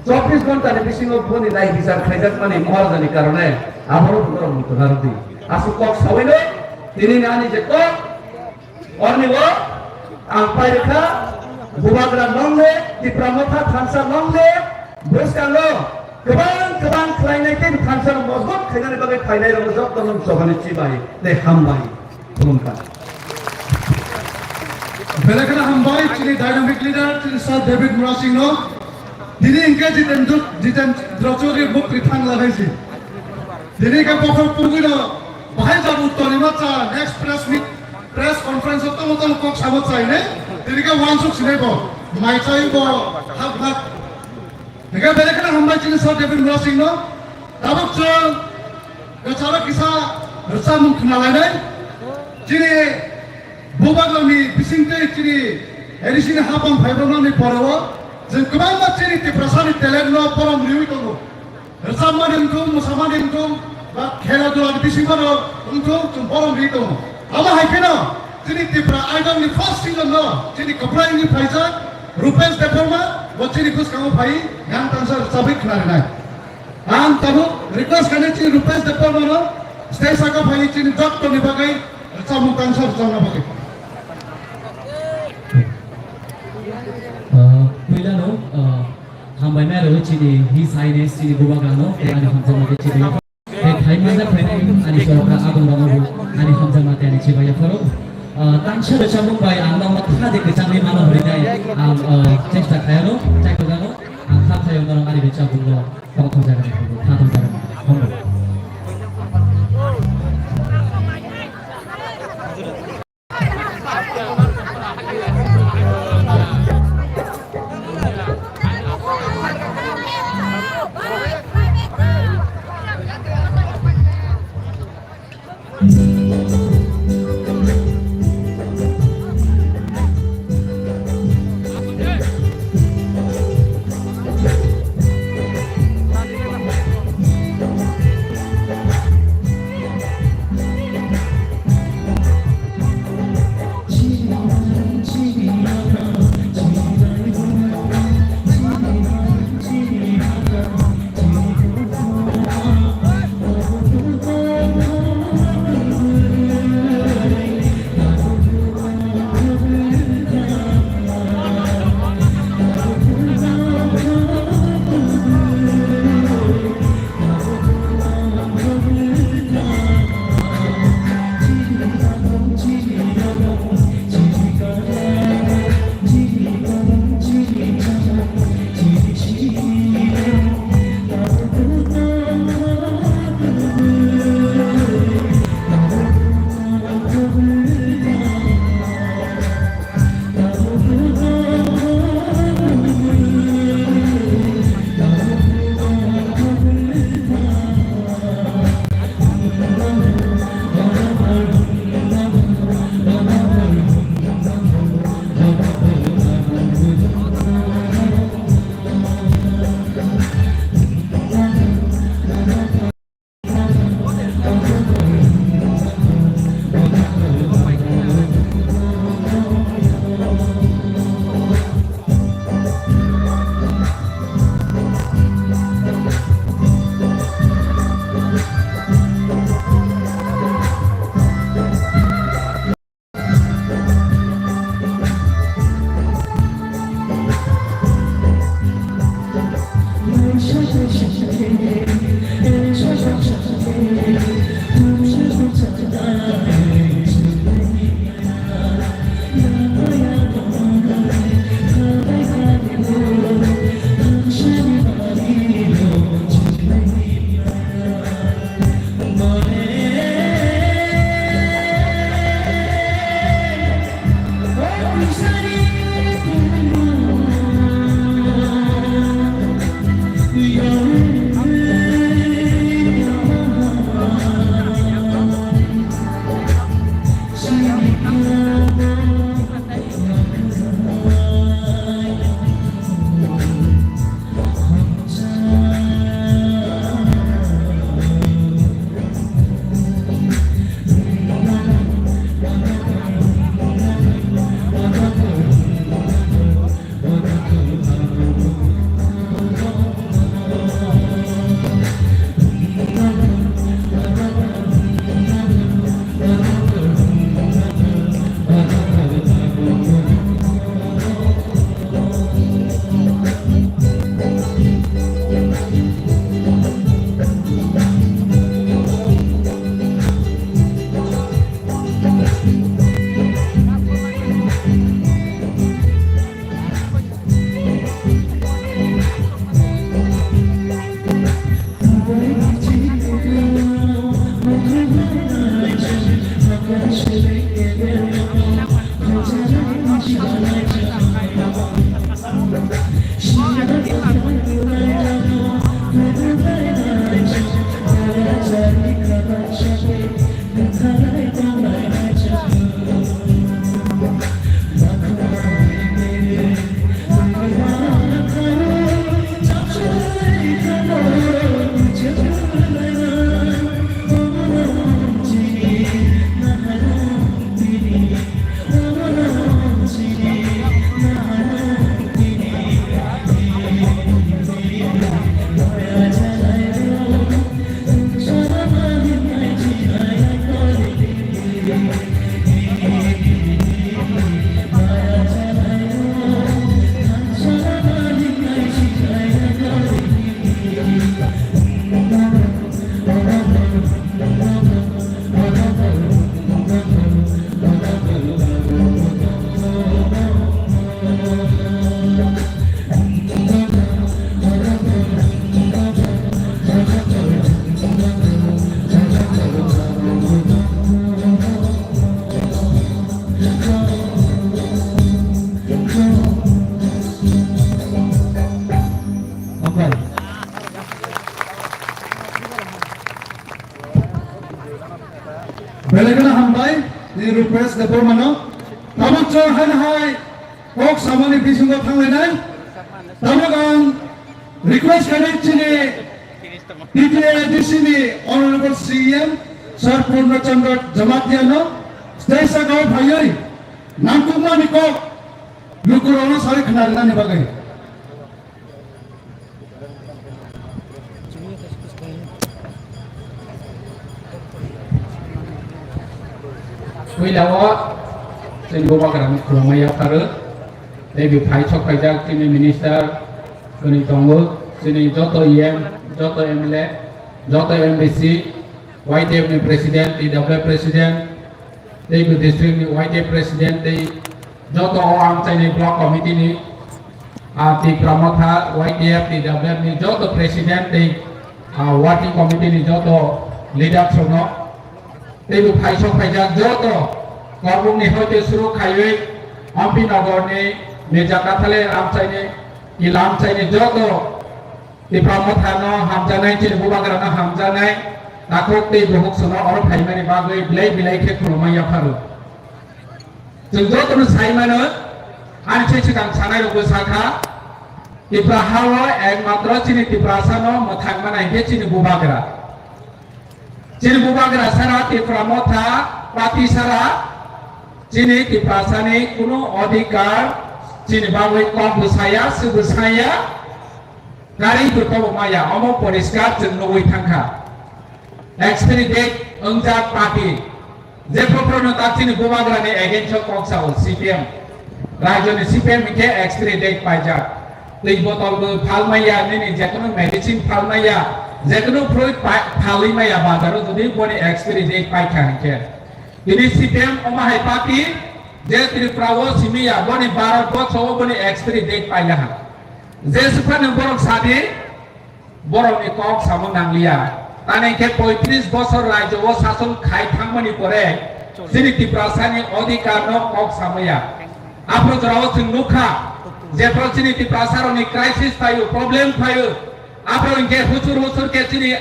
চব্বিশ ঘন্টা ni bisingo boni nai bichar khaijakmani Maharajani karone abono borok muitu narwkdi. Aswk kok sawino tini nani je kok orni o ang pairikha Bubagra nongle, Tipra Motha thansa nongle, bwskango kwbang kwbang khlainai tei thansa mojbut khainani bagwi phainai rokno jotono jogani chibai tei hambai. Khulumkha. Belai kheno hambai chini dynamic leader, chini Sir David Murasing no. Tini hingke Jitendra, Jitendra Chaudhary mukri thang lagai si. Tini hingke bokhok pungwi no bahai jabu toni ma cha next press meet, press conference o tamo tamo kok sabo chai ne. Tini hingke wansuk sinai bo. Mai chai bo hak hak. Hingke belai kheno hambai chini Sir David Murasing no. Tabuk chwng kwcharo kisa rwchapmung khna lainai. Chini Bubagrani bisingtwi chini A D C ni hapang phaibroknani poreo chwng kwbangma chini Tiprasani talent no borom riwi tongo. Rwchapmani wngthung, mwsamani wngthung, ba khela dulani bisingmano wngthung, chwng borom riwi tongo. Abo hai kheno chini Tipra Idol ni first season no chini Kopraini phaijak Rupesh Debbarma bo chini bwskango phai yang tangsa rwchabwi khna rinai. Ang tabuk request khainai chini Rupesh Debbarma no stage saka phai chini doctor ni bagwi rwchapmung tangsa rwchapna bagwi. Ah, puila no, ah, hambai mai rw chini His Highness chini Bubagra no, tei ani hamjakma khe chini. Tei khai manjak phainai ani sorkar aboni bagwi ani hamjakma tei ani chibai yapharo. Ah, tangsa rwchapmung bai ang nokno kha de kwchangni mano hwnwi nai ang, ah, chesta khaiyano, chai kwchangno ang kha khaio norok ani rwchapmungno tongthok jagani phuru kha thok jagani phuru. Belai kheno hambai, ni request de bormano. Tabuk chwng hai hai kok samani bisingo thanglainai. Tabuk ang request khainai chini T T A D C ni Honorable C E M Sir Purno Chandra Jamatia no stage sakao phaiwi nangkukmani kok lukurokno sawi khna rwnani bagwi. Puila o chini bubagrano khulumui yapharo, tei bo phai sok phaijak chini minister, chini tongo, chini joto E M, joto M L A, joto M D C, Y T F ni president, T W F president, tei bo district ni Y T F president tei joto o amchaini block committee ni, ah, Tipra Motha, Y T F, T W F ni joto president tei, ah, working committee ni joto leaders rokno tei bo phaisok phaijak joto Korbuk ni hoite suru khaiwi M P Nagar ni Mirja Kathale amchaini, ila amchaini joto Tipra Mothano hamjaknai, chini bubagrano hamjaknai, takhuk tei bukhuk sono oro phaimani bagwi belai belai khe khulumui yapharo. Chwng jotono sai mano, ani se swkang sanai rokbo sakha, Tipra hao ekmatro chini Tiprasano mwthang mana hinkhe chini bubagra. Chini bubagra sara Tipra Motha party sara chini Tiprasani kunu odhikar chini bagwi kok bwsaya, swbwsaya, karwi bwtobo maya, omo poriskar chwng nugwi thangkha. Expiry date wngjak party. Jephokrokno tak chini bubagrani against o kok sao C P M. Rajyoni C P M hinkhe expiry date paijak. Twi botol bo phalmaya, nini jekono medicine phalmaya, jekono fruit pa-, phalwi maya bazaro jodi boni expiry date paikha hinkhe. Tini C P M omo hai party je Tripura o simiya boni Bharat borsho o boni expiry date pailaha. Je suphano borok sadi, borokni kok samo nangliya. Tani khe poitris bosor rajyo o sason khai thangmani pore chini Tiprasani odhikar no kok samaya. Aphuru jorao chwng nukha, jephru chini Tiprasarokni crisis phaio, problem phaio, aphuru hinkhe huchur huchur khe chini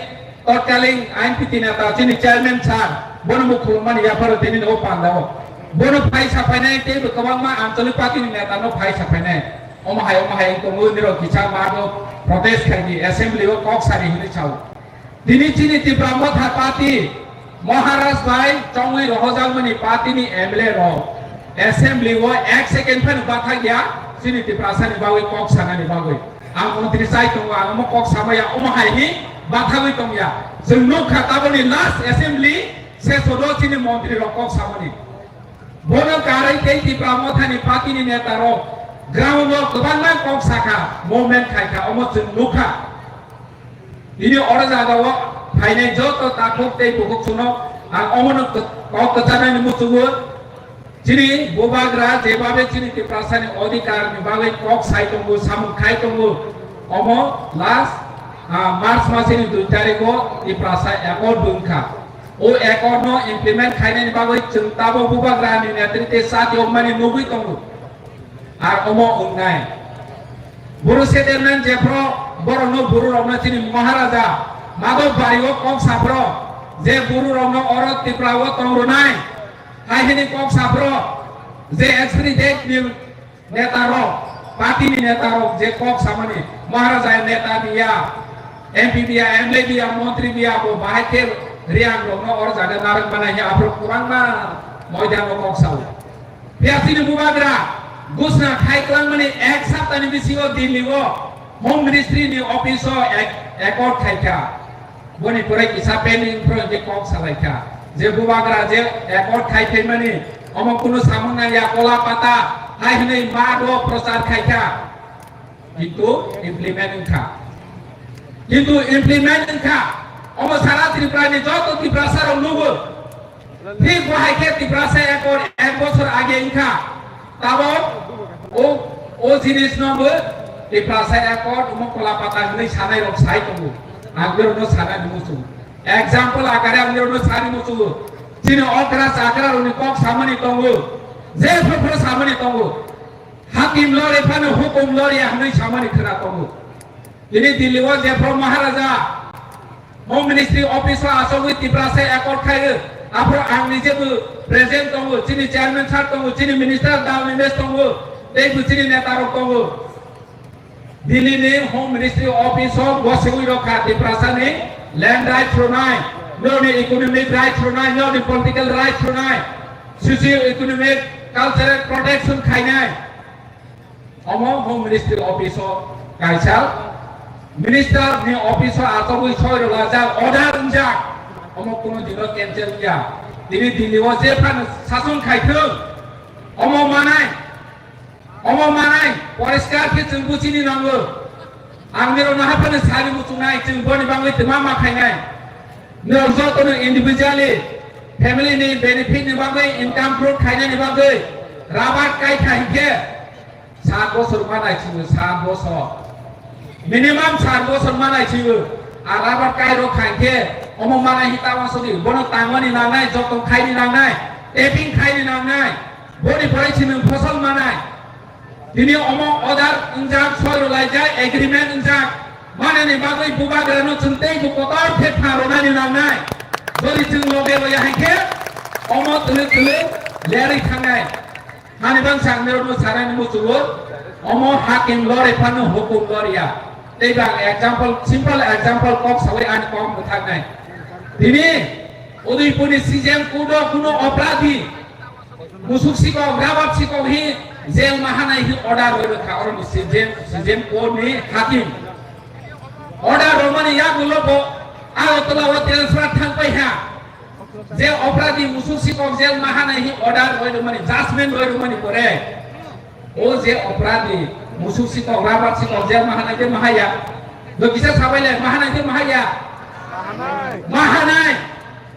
totkaling I N P T neta, chini chairman sir, bono bo khulumani yapharo tini o pandao. Bono phai saphainai teibo kwbangma anchalik party ni neta no phai saphainai. Omo hai, omo hai wng tongo, nirok kisa ma do protest khai di, assembly o kok sari hinwi sao. Tini chini Tipra Motha party, Maharaj bai chongwi rohojakmani party ni M L A rok assembly o ek second phano bathakya chini Tiprasa ni bagwi kok sanani bagwi. Ang montri chai tongo, ang omo kok samaya, omo hai ni bathagwi tongya. Chwng nukha taboni last assembly sesodo chini montri rok kok samani. Bono karwi tei Tipra Motha ni party ni neta rok ground o kwbangma kok sakha, movement khaikha, omo chwng nukha. Tini oro jagao phainai joto takhuk tei bukhuk suno ang omono kok kwcharnani muchungo. Chini bubagra jebabe chini Tiprasani odhikarni bagwi kok sai tongo, samung khai tongo, omo last, ah, March masini dui tarikho Tiprasa accord wngkha. O accord no implement khainani bagwi chwng tabuk bubagrani netrite chati wngmani nugwi tongo. Ar omo wngnai. Buru settlement jephru borokno, bururokno chini Maharaja Madhab Bario kok saphru je bururokno oro Tripura o tong rwnai. Hai hini kok saphru je extradite ni neta rok, party ni neta rok je kok samani Maharaja neta biya, M P biya, M L A biya, montri biya, bo bahai khe Reang rokno oro jaga narwk mani he aphru kwbangma moidano kok sao. Phiya chini bubagra gwsna khai kwlangmani ek saptani bisingo Delhi o Home Ministry ni office o ek-, accord khaikha. Boni pore kisa pending phro je kok salaikha. Je bubagra je accord khai phaimani omo kunu samung nangya, kola pata hai hwnwi ma do prochar khaikha. Kintu implement wngkha. Kintu implement wngkha. Omo sara Tripura ni joto Tiprasa rok nugo. Thik bo hai khe Tiprasa accord ek bochor age wngkha. Tabok o, o jinis no bo Tiprasa accord omo kola pata hwnwi sanai rok sai tongo. Ang borok no sana ni muchungo. Example akare ang borok no sani muchungo. Chini okra chakra rok ni kok samani tongo. Je phopho samani tongo. Hakim lori phano hukum lori ya hwnwi samani khwna tongo. Tini Delhi o jephru Maharaja Home Ministry office o achogwi Tiprasa accord khaio, aphru ang nijebo present tongo, chini chairman sir tongo, chini minister Dal Nimesh tongo, tei bo chini neta rok tongo. Delhi ni Home Ministry office o gosiwi rokha Tiprasa ni land rights rwnai, norokni economic rights rwnai, norokni political rights rwnai, socio economic cultural protection khainai. Omo Home Ministry office o kaisa minister ni office o achogwi soi rwlajak, order wngjak. Omo kuno dino cancel wngya. Tini Delhi o je phano sason khaithwng, omo manai, omo manai poriskar khe chwng buchini nango. Ang nirokno haphano sani muchungnai, chwng boni bagwi twma ma khainai. Norok jotono individually family ni benefit ni bagwi, income growth khainani bagwi rabar kai kha hinkhe sat bosor manai chwng, sat bosor. Minimum sat bosor manai chwng. A rabar kai rok kha hinkhe omo manai hi tama sodi, bono tangmani nangnai, joto khaini nangnai, tapping khaini nangnai. Boni pore chini phosol manai. Tini omo order wngjak, soi rwlaijak, agreement wngjak. Manani bagwi bubagrano chwng tei bo kotor khe pha rwnani nangnai. Jodi chwng loge loya hai khe omo twlwk twlwk lerwi thangnai. Hani bangsa ang nirokno sanani muchungo, omo hakim lori phano hukum loriya. Tei bang example, simple example kok sawi ani kok mwthaknai. Tini Udaipurni C J M court o kuno opradi musuk sikok, rabat sikok hi jail mahanai hi order rwi rwkha, oro ni C J M, C J M court ni hakim. Order rwmani yagulo bo Agartala o transfer thangpai ha. Je opradi musuk sikok jail mahanai hi order rwi rwmani, judgment rwi rwmani pore. O je opradi musuk sikok, rabat sikok jail mahanai je mahaya. Do kisa sabai le mahanai je mahaya. Mahanai.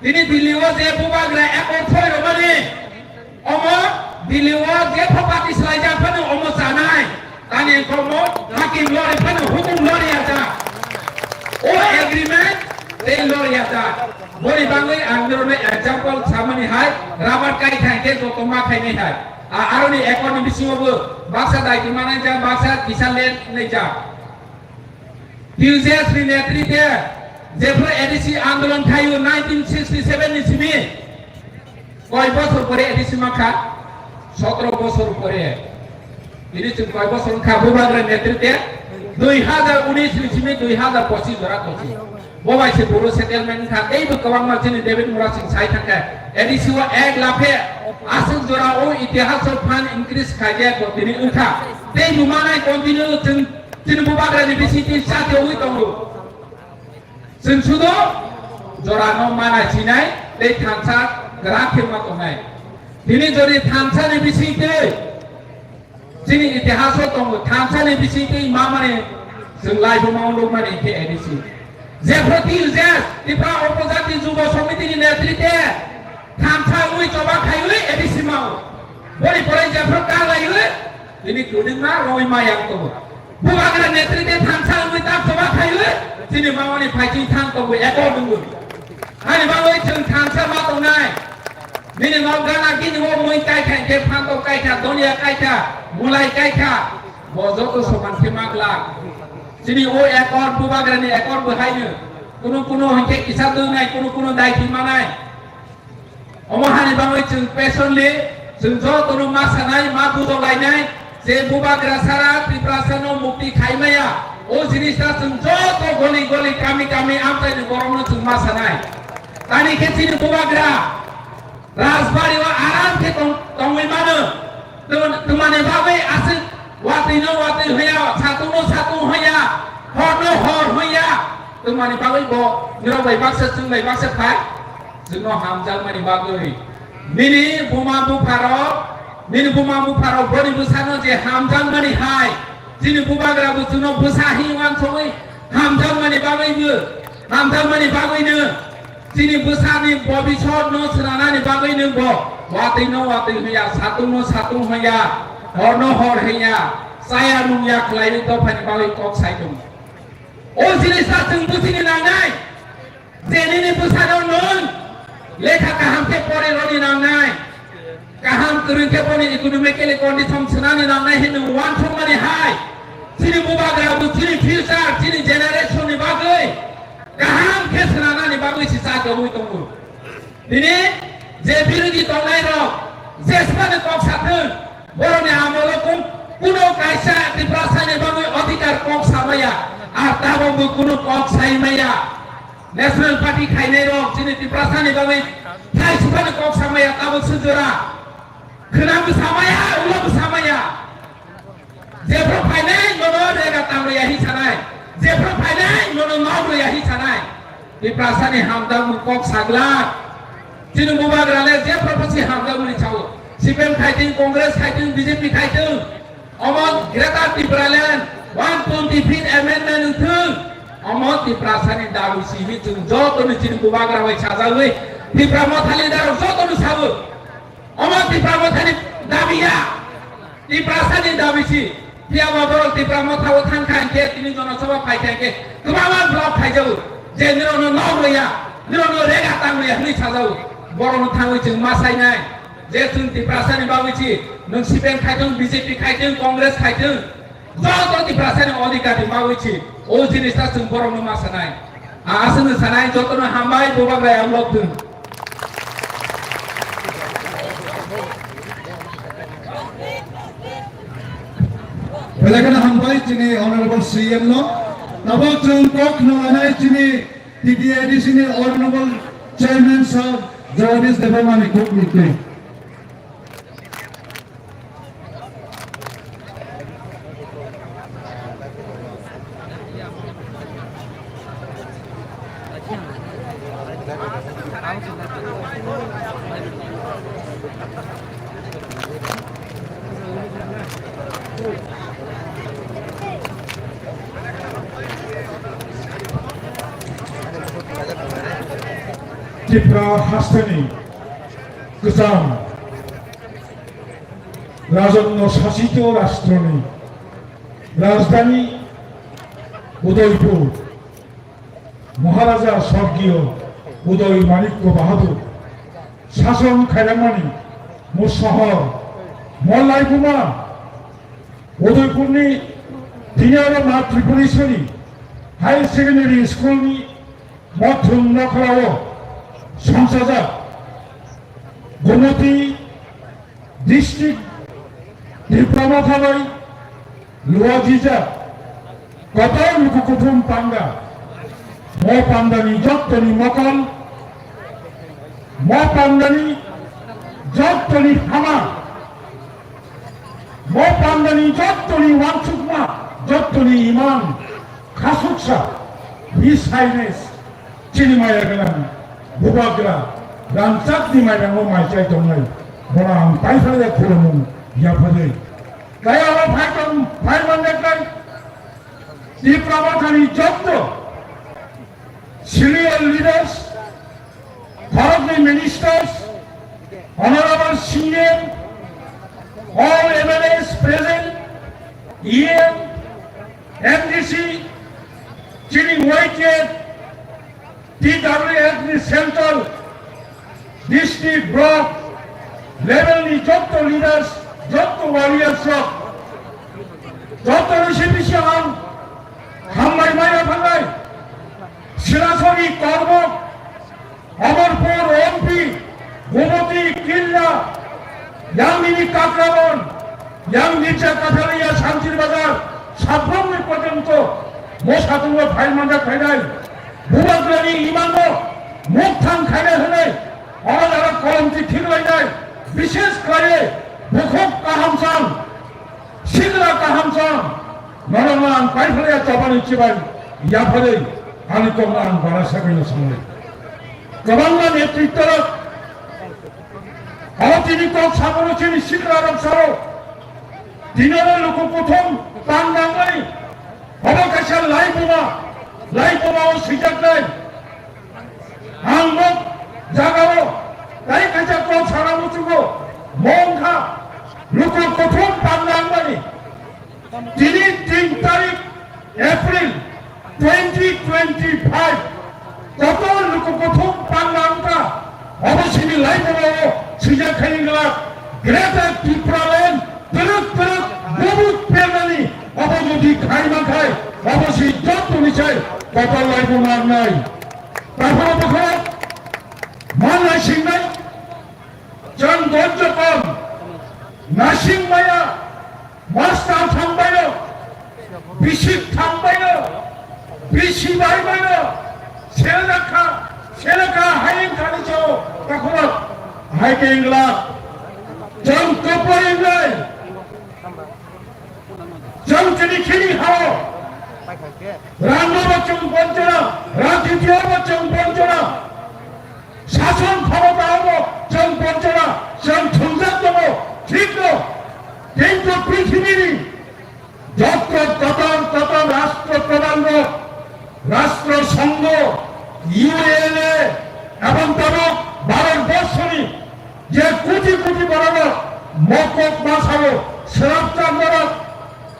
Tini Delhi o je bubagra accord soi rwmani, omo Delhi o je property swlaijak phano omo chanai. Tani omo hakim lori phano hukum lori aja. O agreement tei lori aja. Boni bagwi ang nirokno example samani hai, rabar kai khai khe joto ma khainai hai. A-, aroni accord ni bisingo bo baksa daiti manai jak, baksa kisa let nai jak. T U J S ni netrite jephru A D C andolon khaio nineteen sixty seven ni simi, koi bosor pore A D C mankha? Sotro bosor pore. Tini chwng koi bosor wngkha Bubagra netrite? Dui hazar unis ni simi dui hazar pochis jora kochi. Bo bai se boro settlement wngkha, tei bo kwbangma chini David Murasing sai thangkha. A D C o ek laphe aswk jora o itihas o fund increase khaijak bo tini wngkha. Tei bo manai continue chwng chini Bubagra ni bisingtwi chatwi tongo. Chwng sudo jorano mana sinai tei thansa kwrak khe ma tongnai. Tini jodi thansa ni bisingtwi chini itihas o tongo, thansa ni bisingtwi ma mani chwng laibuma o nukmani khe A D C. Jephru T U J S, Tripura Upojati Jubo Samiti ni netrite thansa wngwi choba khaiwi A D C mao. Boni pore jephru kar laiwi Tini kwdwngma roi ma yang tongo. Bubagra netrite thansa wngwi tak choba khaiwi chini mamani phaiching thang tongo, eko nungwi. Ani bagwi chwng thansa ma tongnai. Nini nok gana gini o mui kaikha, hinkhe phantok kaikha, donia kaikha, mulai kaikha. Bo joto soman khe ma glak. Chini o ekor, Bubagrani ekor bo haino. Kunu kunu hinkhe kisa dwngnai, kunu kunu daiti manai. Omo hani bagwi chwng patiently chwng jotono ma sanai, ma bujok lainai, je Bubagra sara Tiprasano mukti khai maya. O jinisno chwng joto goli goli, kami kami amchaini borokno chwng ma sanai. Tani khe chini Bubagra Rajbari o aram khe tong-, tongwi mano. Tw-, twmani bagwi aswk watwi no watwi hoya, satung no satung hoya, hor no hor hoya. Twmani bagwi bo nirok bai baksa, chwng bai baksa phai. Chwngno hamjakmani bagwi. Nini buma bupharok, nini buma bupharok boni bwsano je hamjakmani hai. Chini Bubagra bo chwngno bwsa hi wansogwi hamjakmani bagwi bo, hamjakmani bagwino chini bwsani bobisotno swnanani bagwino bo watwino watwi hoya, satungno satung hoya, horno hor hoya, chaya nungya khlaiwi dophani bagwi kok sai tongo. O jinisa chwng buchini nangnai. Je nini bwsano nwng lekha kaham khe pori rwni nangnai, kaham kwrwng khe boni economically condition swnani nangnai hinwi uansukmani hai, chini Bubagra bo chini future, chini generation ni bagwi kaham khe swnanani bagwi se cha tongwi tongo. Tini je birodhi tongnai rok jesmani kok sathwng, borokni amolo kun-, kuno kaisa Tiprasani bagwi adhikar kok samaya, ar tabok bo kuno kok saimaya. National Party khainai rok chini Tiprasani bagwi thai sipani kok samaya, tabok se jora khwnang bo samaya, ulo bo samaya. Jephru phainai nono rega tang rwya hi sanai, jephru phainai nono nok rwya hi sanai. Tiprasani hamjakmung kok saglak. Chini Bubagra le jephru phaisi hamjakmani sao. C P M khaithwng, Congress khaithwng, B J P khaithwng. Omo Greater Tipraland one twenty fifth amendment wngthwng. Omo Tiprasani dabi simi chwng jotono chini Bubagra bai sajagwi Tipra Motha leader rok jotono sao. Omo Tipra Mothani dabi ya. Tiprasani dabi si. Phiya ba borok Tipra Motha o thang kha hinkhe, tini Jonosabha phai kha hinkhe, kwbangma block khaijago. Je nirokno nok rwya, nirokno rega tang rwya hwnwi sajago. Borokno thangwi chwng ma sainai. Je chwng Tiprasani bagwi si, nwng C P M khaithwng, B J P khaithwng, Congress khaithwng, joto Tiprasani adhikarni bagwi si. O jinisno chwng borokno ma sanai. A-, aswkno sanai, jotono hambai, Bubagra yang lok thung. Belai kheno hambai chini Honorable C M no. Tabok chwng kok khna lanai chini T T A D C ni Honorable Chairman Sir Jagadish Debbarma ni kok ni twi. Tripura hasteni kwcham rajotno sasito rashtroni rajdhani Udaipur Maharaja Sorgiyo Uday Manikya Bahadur sason khairangmani mo sohor Mo laibuma Udaipurni Diyara Ma Tripureswari Higher Secondary School ni mothung nokhrao songchajak Gomoti District Tipra Motha bai luajijak kotor luku kuthum panda. Mo pandani jottoni mokol, mo pandani jottoni hama, mo pandani jottoni wansukma, jottoni iman, khasuksa, His Highness, chini maya gwnang Bubagra, rangchakni mairango maichai tongnai, bono ang paithakya khulumung yapharwi. Kaya o phai tong, phai manjaknai, Tipra Mothani jotto senior leaders, Bharatni ministers, honorable C M, all M L As present, E M, M D C, chini Y T F, T W F ni central, district, block level ni jotto leaders, jotto warriors rok, jotto ni simi ang hambai maya phanai. Sirasori, Korbok, Amarpur, Ompi, Gomoti, Killa, yang nini Kakraban, yang Nirja Kathalia, Santir Bazar, Sabromni porjonto mo satungo phai manjak phainai. Bubagrani imanno mukthang khainai hwnwi oro jora kolomti thik lainai, bishesh khlaiwi bukhuk kaham san, sikla kaham san, norokno ang paithakya chobani chibai yapharwi ani kokno ang bara sagwino sangnai. Kwbangma netritworok abo tini kok sabono chini siklarok sao, tini oro luku kuthum tang nangmani, obo kaisa laibuma, laibuma o swijaknai. Ang bo jagao tai kaisa kok sana muchungo, mongkha luku kuthum panda wngmani. Tini tin tarik April twenty twenty-five, kotor luku kuthum panda wngkha, obo sini laibumao swijak khaini glak, Greater Tipraland twrwk twrwk bubuk pernani, obo jodi khai mankhai, obo si jottoni sai kotor laibuma wngnai. Takhoro bwkhao ma naisingnai, chwng doijo kom, naising maya, master thangbaino, bisik thangbaino, bisi baibaino, selekha, selekha hai wngkhani chao takhoro hai khe wngla, chwng kopor wngnai. Chwng chini khini hao, rangno bo chwng bonchona, rajniti o bo chwng bonchona, sason khomota o bo chwng bonchona, chwng thwngjak tongo, thik no, kintu prithibini jotto kotor kotor rashtra pradhan rok, rashtra songho, U N A, ebong tabuk Bharat borshoni je koti koti borok mokok masao srapchak borok,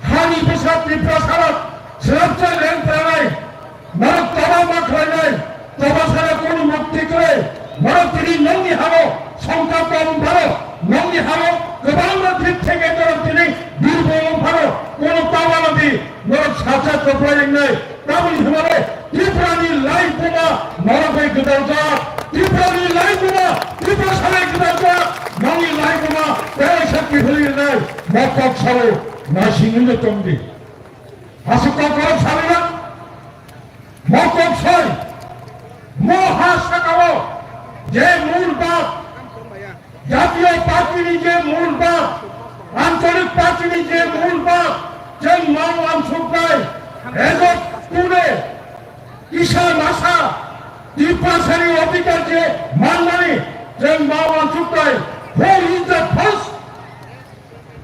hani bwsa Tiprasarok srapchak leng pranai, norok toba ma khlainai, toba sara kunu mukti kwrwi, norok tini nongni hao songkha kom pharo, nongni hao kwbangma thik theke norok tini durbol pharo, kunu toba no di, norok salsa choprai wngnai. Tamoni hwnmale Tripurani laibuma norok bai gwdaljak, Tripurani laibuma Tripura salai gwdaljak, nongni laibuma tei sakni hwnwi rwnai, mokok sao naisingwi no tongdi. Aswk kok borok salai na, mokok soi, mo ha sakao je mul bak, Jatiyo Party ni je mul bak, Ancholik Party ni je mul bak, chwng ma uansuknai, as of today, kisa masa, Tiprasani odhikar je manmani, chwng ma uansuknai, who is the first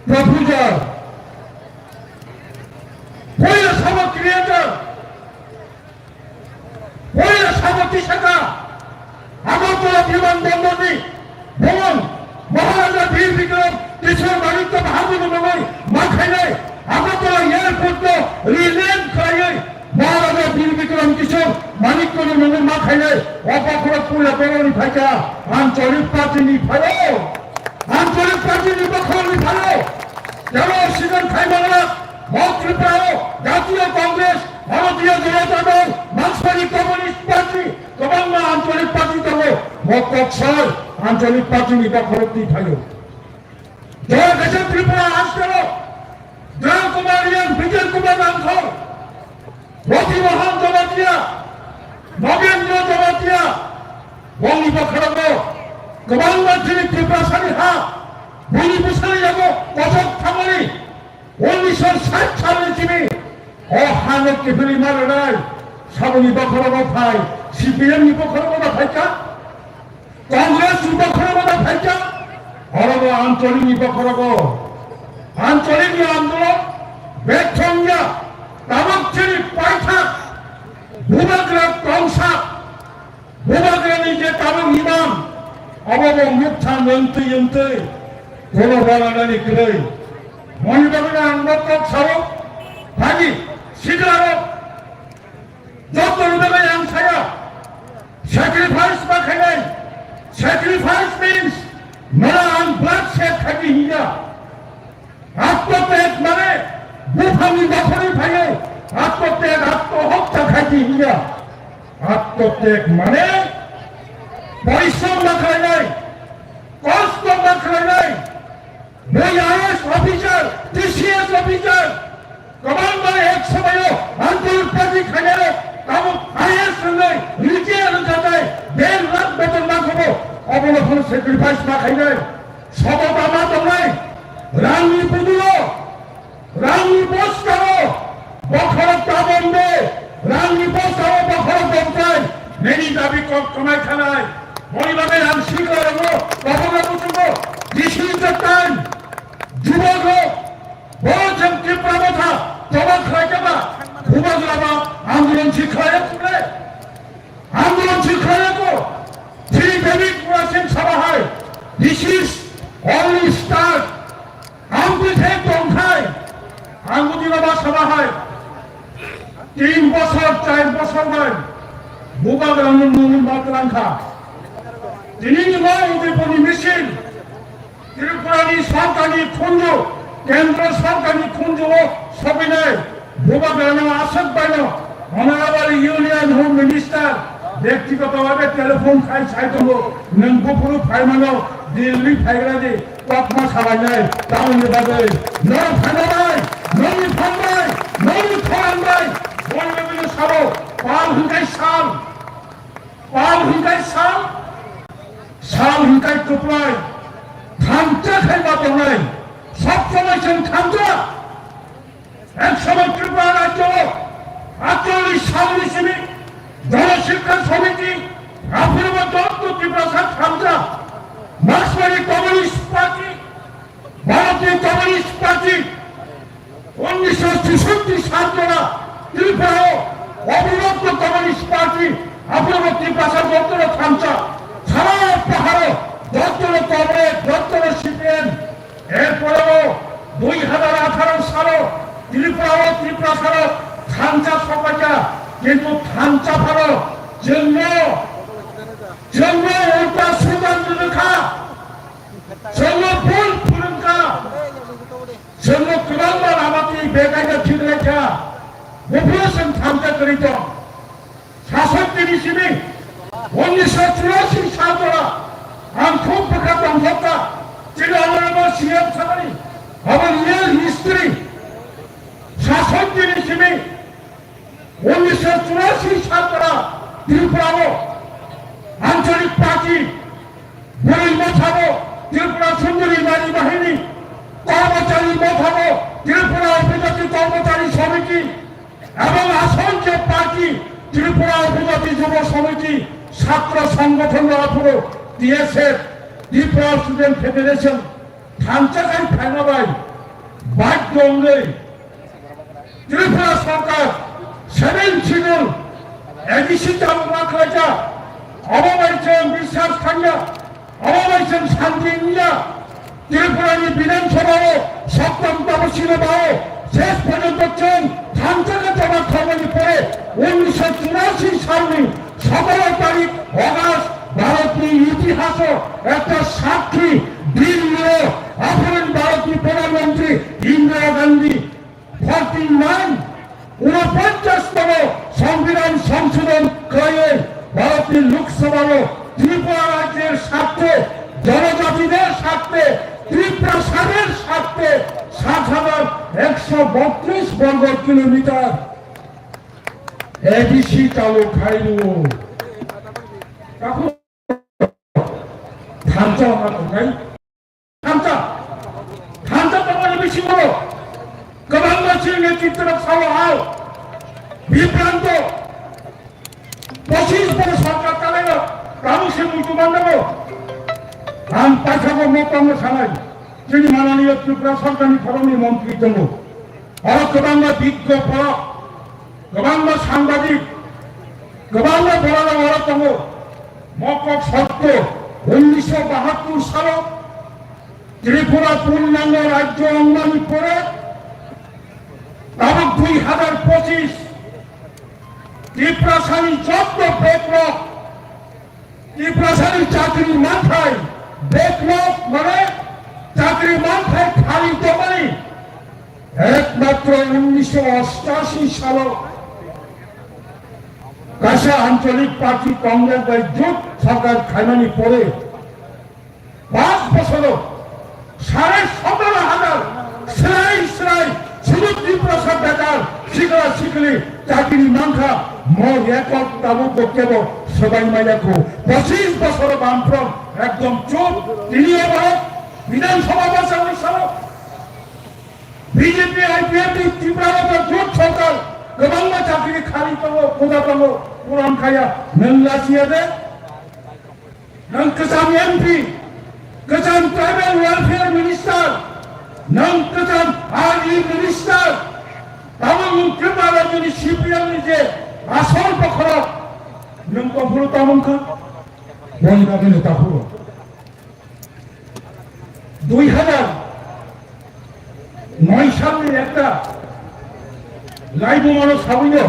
proposal? Who is our creator? Poila sabo tisaka Agartala Biman Bondor ni bongong Maharaja Bir Bikram Kishore Manikya Bahadur ni bongong ma khainai Agartala Airport no rename khlaiwi Maharaja Bir Bikram Kishore Manikya ni bongong ma khainai o bokhorok poila borok ni phaikha Ancholik Party ni phaio. Ancholik Party ni bokhorok ni phano, jalo sigon khai manglak, mo Tripura o Jatiyo Congress, Bharatiya Janata Dal, Markswari Communist Party, kwbangma ancholik party tongo, mo kok soi ancholik party ni bokhorok ni phaio. Jaya Kaisan Tripura Rashtra o, Jaya Kumar Reang, Vijay Kumar Rangkhol, Roti Mohan Jamatia, Nagendra Jamatia, bongni bokhorogo kwbangma chini Tiprasani ha, bini bwsani yago kochok thangmani, unnisho sait salni chini o hano kiphilwi ma rwnai, saboni bokhorogo phai, C P M ni bokhorogo ba phaikha. Congress ni bokhorogo da phaikha, orobo ancholik ni bokhorogo. Ancholik ni andolon bethong ya, tabok chini paithak, bubagra tongsa, bubagra ni je tabok imam, obo bo mukthang wngtwi wngtwi, kono bolanani kwrwi. Moni bagwi ang bo kok sao, phagi, sigrarok, Joto ni bagwi ang saya, sacrifice ma khainai. Sacrifice means, nono ang bloodshed khaidi hiya. Atmotag mane buphangni bokhorwi phaio. Atmotag, atmohotya khaidi hiya. Atmotag mane porisrom ma khlainai, kosto ma khlainai. Bui I A S officer, T C S officer, kwbangma ek somoio ancholik party khainai, tabuk I A S rwnai, retire rwjaknai, der lakh beton ma khobo, obono phano sacrifice ma khainai, sobota ma tongnai, rangni budulo, rangni boskao, Bokhorok tabon de, rangni bosao bokhorok bongkai, nini dabi kok tonai khanai. Boni bagwi ang sikla rongo, bokhorok kuchugo, this is the time. Jubok rok, bo jeng Tipra motha, toba khlai keba, bubagra ba, andolon si khlai kule. Andolon si khlai ko, Sri David Murasing Sabha hai, this is only start. Ang bwthai tongthai, ang bwthai baba sama hai. Tin bosor, char bosor bai, bubagrano nungwi ma twlang kha. Tinini ma Udaipurni misil, Tripurani sorkarni khunju, kendro sorkarni khunju o sopinai, bubagrano aswk baino, Honorable Union Home Minister, bektigoto bhabe telephone khai sai tongo, nwng buphuru phaimano, Delhi phaigra di. Kokma salainai, tamoni bagwi, norok phainai, nokni phanbai, nokni khorangbai, boni bagwino sabo, pal hwnkhai sal, pal hwnkhai sal, sal hwnkhai kwplai, thansa khai ma tongnai, sob somoi chwng thansa. Ek somoy Tripura rajyo o atchollish salni simi Jana Shiksha Samiti, aphuru bo joto Tiprasa thansa, Markswari Communist Party, Bharatiya Communist Party, unnisho chusatti sal jora Tripura o Abhinobbo Communist Party, aphuru bo Tiprasa joto thansa, sara paharo joto comrade, joto C P M, Erpore o dui hazar atharo salo Tripura o Tiprasarok thansa sokpaikha, kintu thansa phano chwngno, chwngno ulta slogan rwkha, chwngno bul phwrwngkha, chwngno kwbangma lama twi bekaida thwilaikha, buphuru chwng thansa kwrwi tong. Sasok tini simi, unnisho churasi sal jora, ang khub bwkha tongthokha, chini honorable C M sakani, abo real history. Sasok tini simi, unnisho churasi sal jora, Tripura o, ancholik party, Bwrwi mothabo Tripura Sundori Nari Bahini, Kormochari mothabo Tripura Upajati Kormochari Samiti, ebong asongkhe party Tripura Upajati Jubo Samiti, Chhatro Songgothon Raphuru, T S F, Tripura Student Federation, thansa khai phaima bai, badhyo wngwi, Tripura Sarkar seven Schedule A D C tabuk ma khlaijak, obo bai chwng biswas thangya, obo bai chwng shanti wngya. Tripura ni Bidhan Sabha o Saptam Tapasya ni bao ses porjonto chwng thansa khe joma khlaimani pore unnisho churasi salni sotoro tarik August Bharatni itihaso ekta sakhi Dillio aphuru Bharotni Pradhan Mantri Indira Gandhi forty nine, unoponchas tomo Songbidan songsodhon khlaiwi Bharotni Lok Sabhao Tripura rajyor swarte, jonojatiter swarte, Tiprasaror swarte sat hajar ekso botris borgo kilometer A D C chalu khairwo. Takhuk thansa wngkha tongnai. Thansa, thansa tongmani bisingo kwbangma chini netrwrok sao, ao bibranto, pochis bosor sorkar chalaio, tabuk se muitu mandago. Ang paithago mo tongno sanai, chini mananiyo Tripura sorkarni khoroknwi montri tongo. Oro kwbangma biggo borok, kwbangma sangbadik, kwbangma borok oro tongo. Mokok sotto, unnisho bahattur salo Tripura purnango rajyo wngmani pore tabuk dui hajar pochis Tiprasani jotto backlog, Tiprasani chakri manthai backlog mane chakri manthai khali tongmani ekmatro unnisho ostashi salo kaisa ancholik party Congress bai jot sorkar khaimani pore Panch bochoro sare sotoro hajar srai srai sudu Tiprasa bekar sikla sikli chakri mankha, mo record tabuk bo kebo sobai maya kho. Pochis bochoro Bamfront ekdom chup, tini abo Bidhan Sabha bachai salo B J P I P F ni Tripura rajyo jot sorkar kwbangma chakri khali tongo, koda tongo, puran khaya, nwng lachiya de? Nwng kwcham M P, kwcham Tribal Welfare Minister, nwng kwcham R E Minister, tamo nwng Tripura rajyoni C P M ni je asol bokhorok, nwng kophuru tamo wngkha? Boni bagwino takhuro. Dui hajar noi salni ekta laibumano sawino,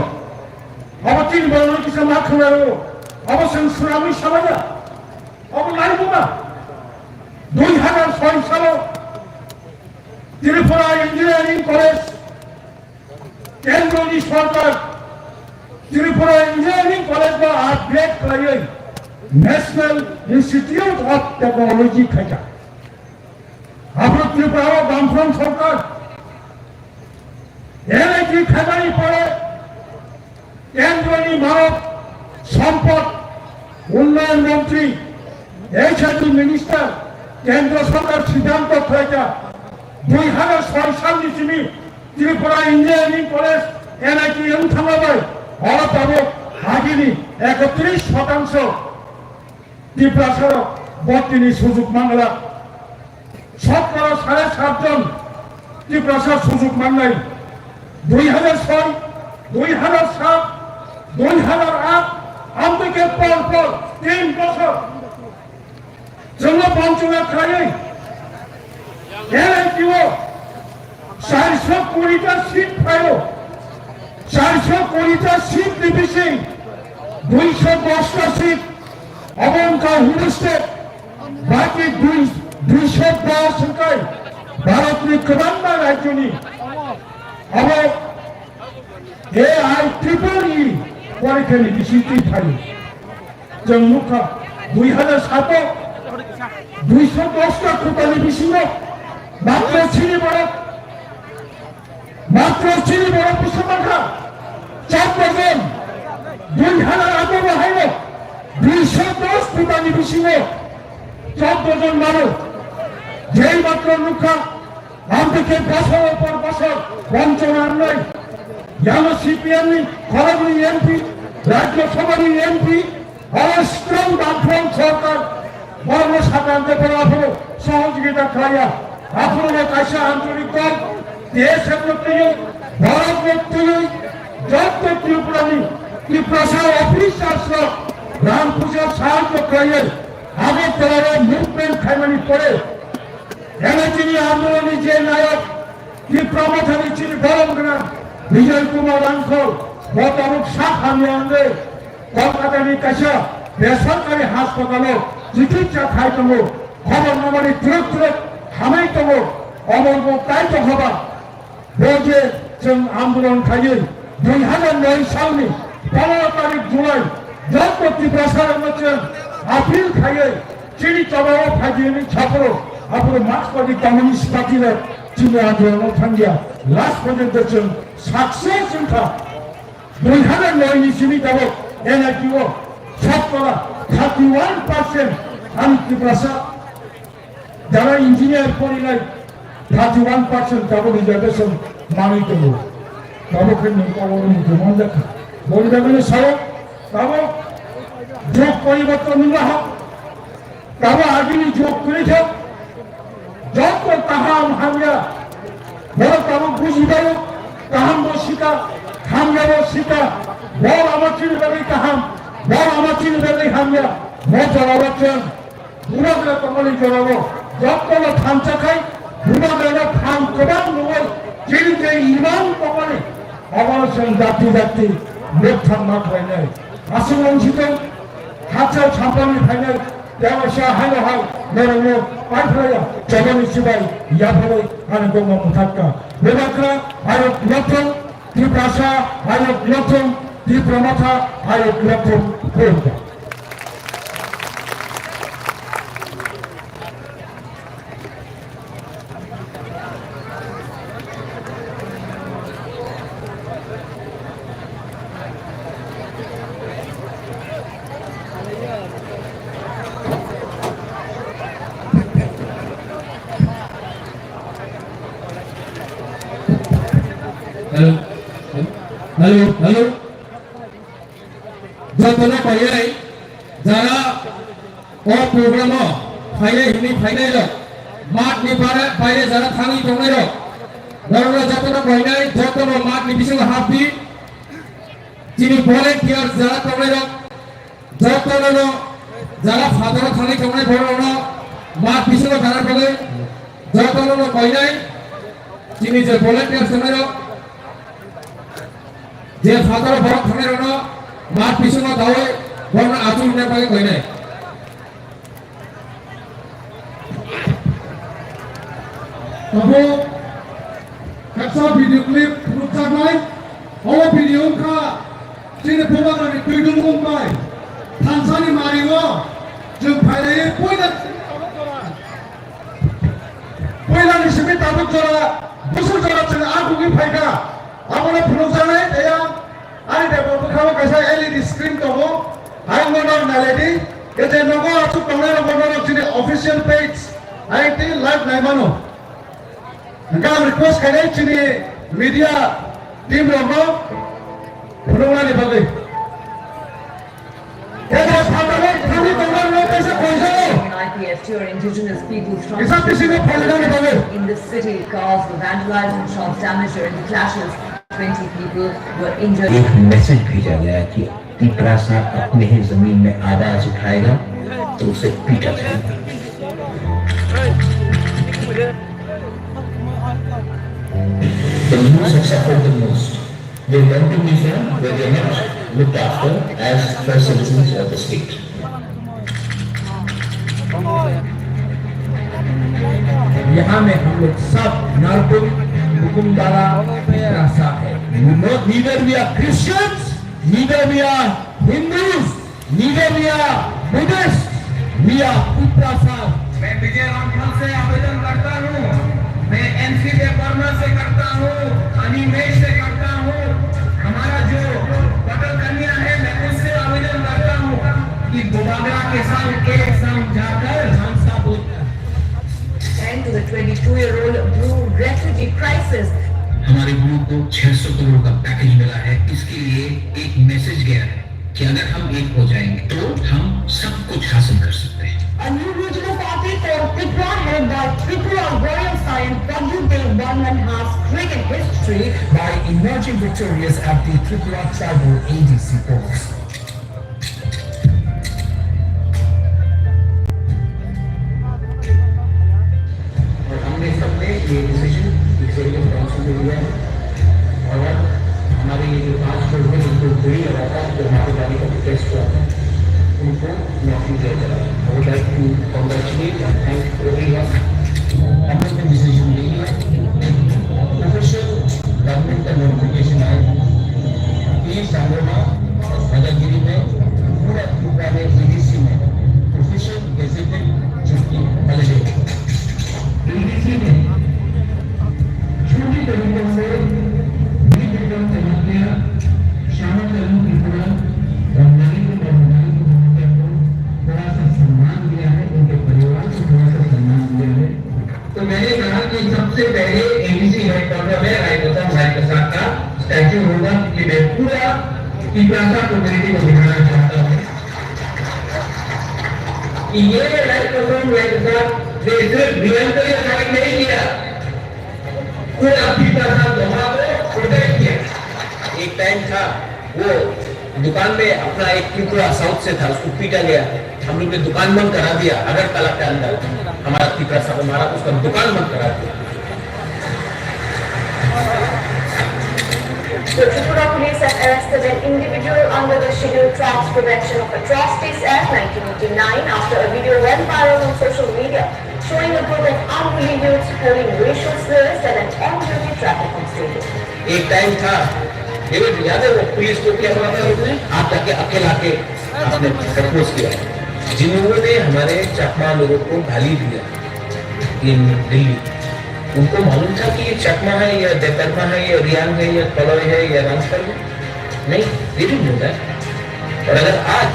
abo chini borokno kisa ma khwnaro, abo chwng swnamwi samaya, abo laibuma. Dui hajar soi salo Tripura Engineering College, Kendroni sorkar Tripura Engineering College no upgrade khlaiwi National Institute of Technology khaikha. Aphuru Tripura o Bamfront sorkar N I T khaimani pore Kendroni Manav Sampad Unnayan Montri, H R D Minister, Kendra Sorkar siddhanto khlaikha, dui hajar soi salni simi Tripura Engineering College, N I T wng thangma bai, oro tabuk agini ekotris shotangsho Tiprasarok botini sujuk mangla. Sotoro sare sat jon Tiprasa sujuk mannai. Dui hajar soi, dui hajar sat, dui hajar aat, amtwi khe por por tin bosor chwngno bonchona khlaiwi N I T o charso kuri ta seat phaio, charso kuri ta seat ni bising duiso dos ta seat obo wngkha Hulu State, baki dui, duiso dos wngkha Bharatni kwbangma rajyoni. Obo A I triple E porikhani bisingtwi phaio. Chwng nukha, dui hajar sato duiso dos ta kotani bisingo matro chini borok, matro chini borok bwswk mankha chordo jon, dui hajar atharo haino duiso dos kotani bisingo chordo jon mano. Jei matro nukha, Amtwi khe bosor por bosor bonchona wngnai. Yano C P M ni khoroknwi M P, Rajya Sabha ni M P, oro strong Bamfront sorkar, borokno sakang khe borok aphuru sohojogita khlaiya. Aphuru bo kaisa ancholik dol, T S F no twiwi, borokno twiwi, jotto Tripura ni, Tiprasa officers rok rang puisa sahajyo khlaiwi, Agartala o movement khaimani pore, Eno chini andolonni je nayok, Tipra Mothani chini borom gwnang Bijoy Kumar Rangkhol, bo tabuk sak hamya wngwi Kolkatani kaisa besorkari haspatalo chikitsa khai tongo. Khobor nabari twrwk twrwk hamai tongo, omo bo tai tongkha ba. Bo je chwng andolon khaiwi dui hazar noi salni pondro tarik July joto Tiprasarokno chwng appeal khaiwi chini chobao phaidi hwnwi saphuru aphuru Markswadi Communist Party rok chini andolono thangya. Last porjonto chwng success wngkha. Dui hazar noi ni simi tabuk N I T o soktola thirty one percent ani Tiprasa jara engineer porinai thirty one percent tabuk reservation manwi tongo. Tabuk khe nwng tabuk nwng jumon jakha. Boni bagwino sao tabuk jog poriborton wngma ha. Tamo agini jog kwrwi khe joto kaham hamya, borok tamo bujibaio, kaham bo sika, hamya bo sika, bo lama chini bagwi kaham, bo lama chini bagwi hamya, bo jorao chwng Bubagra tongmani jorao jotono thansa khai, Bubagrano thang kwbang nungwi chini je imang tongmani, obono chwng jati jati mwthangma khlainai. Aswk wng sitwng, hakchal sampani phainai, tei waisa haino hai norokno paiphlaiya, chobani chibai yapharwi ani kokno mwthakka. Bubagra ayok lokthung, Tiprasa ayok lokthung, Tipra Motha ayok lokthung, khulumkha. Hello, hello, hello. Jotono koyai jara o program o phainai hwnwi phainai rok, mat ni bare baire jara thangwi tongnai rok, borok rok jotono koinai, jotono mat ni bisingo hapdi. Chini volunteer jara tongnai rok, jotono no jara phataro thangwi tongnai borok no mat bisingo tana bagwi jotono no koinai. Chini je volunteer tongnai rok, je phataro borok thangnairokno mat bisingo daui borokno achuk hwnna bagwi koinai. Tabuk kaisa video clip rwkjaknai. O video wngkha chini Bubagrani twidulmung bai thansani mario chwng phainai puila. Puilani simi tabuk jora, busur jora chwng a kugwi phaikha. Abono phunukjaknai tei ang ani table bwkhango kaisa L E D screen tongo. Hayungno norok nailai di. Kete nogo achuk tongnai rokbo norok chini official page I T live naimano. Hwnkhe ang request khainai chini media team rokno phunuknani bagwi. Kisa pisingo phainani bagwi. In the city, cars were vandalized and shops damaged during the clashes. Twenty people were injured. एक मैसेज भेजा गया कि तिपरासा अपने ही जमीन में आवाज उठाएगा तो उसे पीटा जाएगा। The Hindus have suffered the most. They run to Mizoram, where they are not looked after as fair citizens of the state. यहाँ में हम लोग सब नारपुर हुकुमदारा तिपरासा है। We not, neither we are Christians, neither we are Hindus, neither we are Buddhists, we are Tiprasa. मैं विजय रामफल से आवेदन करता हूँ, मैं एनसी देववर्मा से करता हूँ, अनिमेश से करता हूँ, हमारा जो पटल कन्या है, मैं उससे आवेदन करता हूँ कि बुबागरा के संग एक संग जाकर हम सब End to the twenty-two-year-old Bru refugee crisis. हमारे ब्रू को छह सौ करोड़ का पैकेज मिला है। इसके लिए एक मैसेज गया है कि अगर हम एक हो जाएंगे तो हम सब कुछ हासिल कर सकते हैं। A new regional party called Tipra, headed by Tripura Royal Scion Pradyut Dev Barman, has created history by emerging victorious at the Tripura Tribal A D C polls. और हमने सबने ये डिसीजन एग्जीक्यूटिव काउंसिल में लिया है। और अब हमारे ये जो पांच लोग हैं, जिनको गोली लगाकर जो मारे जाने का प्रोटेस्ट हुआ था, उनको नौकरी दिया जा रहा है। I would like to congratulate and thank कि मैं पूरा तिपरासा कम्युनिटी को दिखाना चाहता हूँ कि ये लाइव प्रोग्राम लाइव के साथ मैं सिर्फ रियंग को ये फाइट नहीं किया, पूरा तिपरासा दोहा को प्रोटेक्ट किया। एक टाइम था, वो दुकान में अपना एक त्रिपुरा साउथ से था, उसको पीटा गया। हम लोग ने दुकान बंद करा दिया, अगरतला के अंदर हमारा तिपरासा को मारा, उसका दुकान बंद करा दिया। The Tripura police have arrested an individual under the Scheduled Tribes Prevention of Atrocities Act nineteen eighty-nine after a video went viral on social media showing a group of unruly youths hurling racial slurs at an on-duty traffic constable. एक टाइम था, डेविड याद है वो पुलिस को क्या हुआ था उसने? आप जाके अकेला के आपने प्रपोज किया। जिन लोगों ने हमारे चकमा लोगों को गाली दिया इन दिल्ली, उनको मालूम था कि ये चकमा है या देबबर्मा है या रियांग है या कलई है या राजपाल है? नहीं, they didn't know that। और अगर आज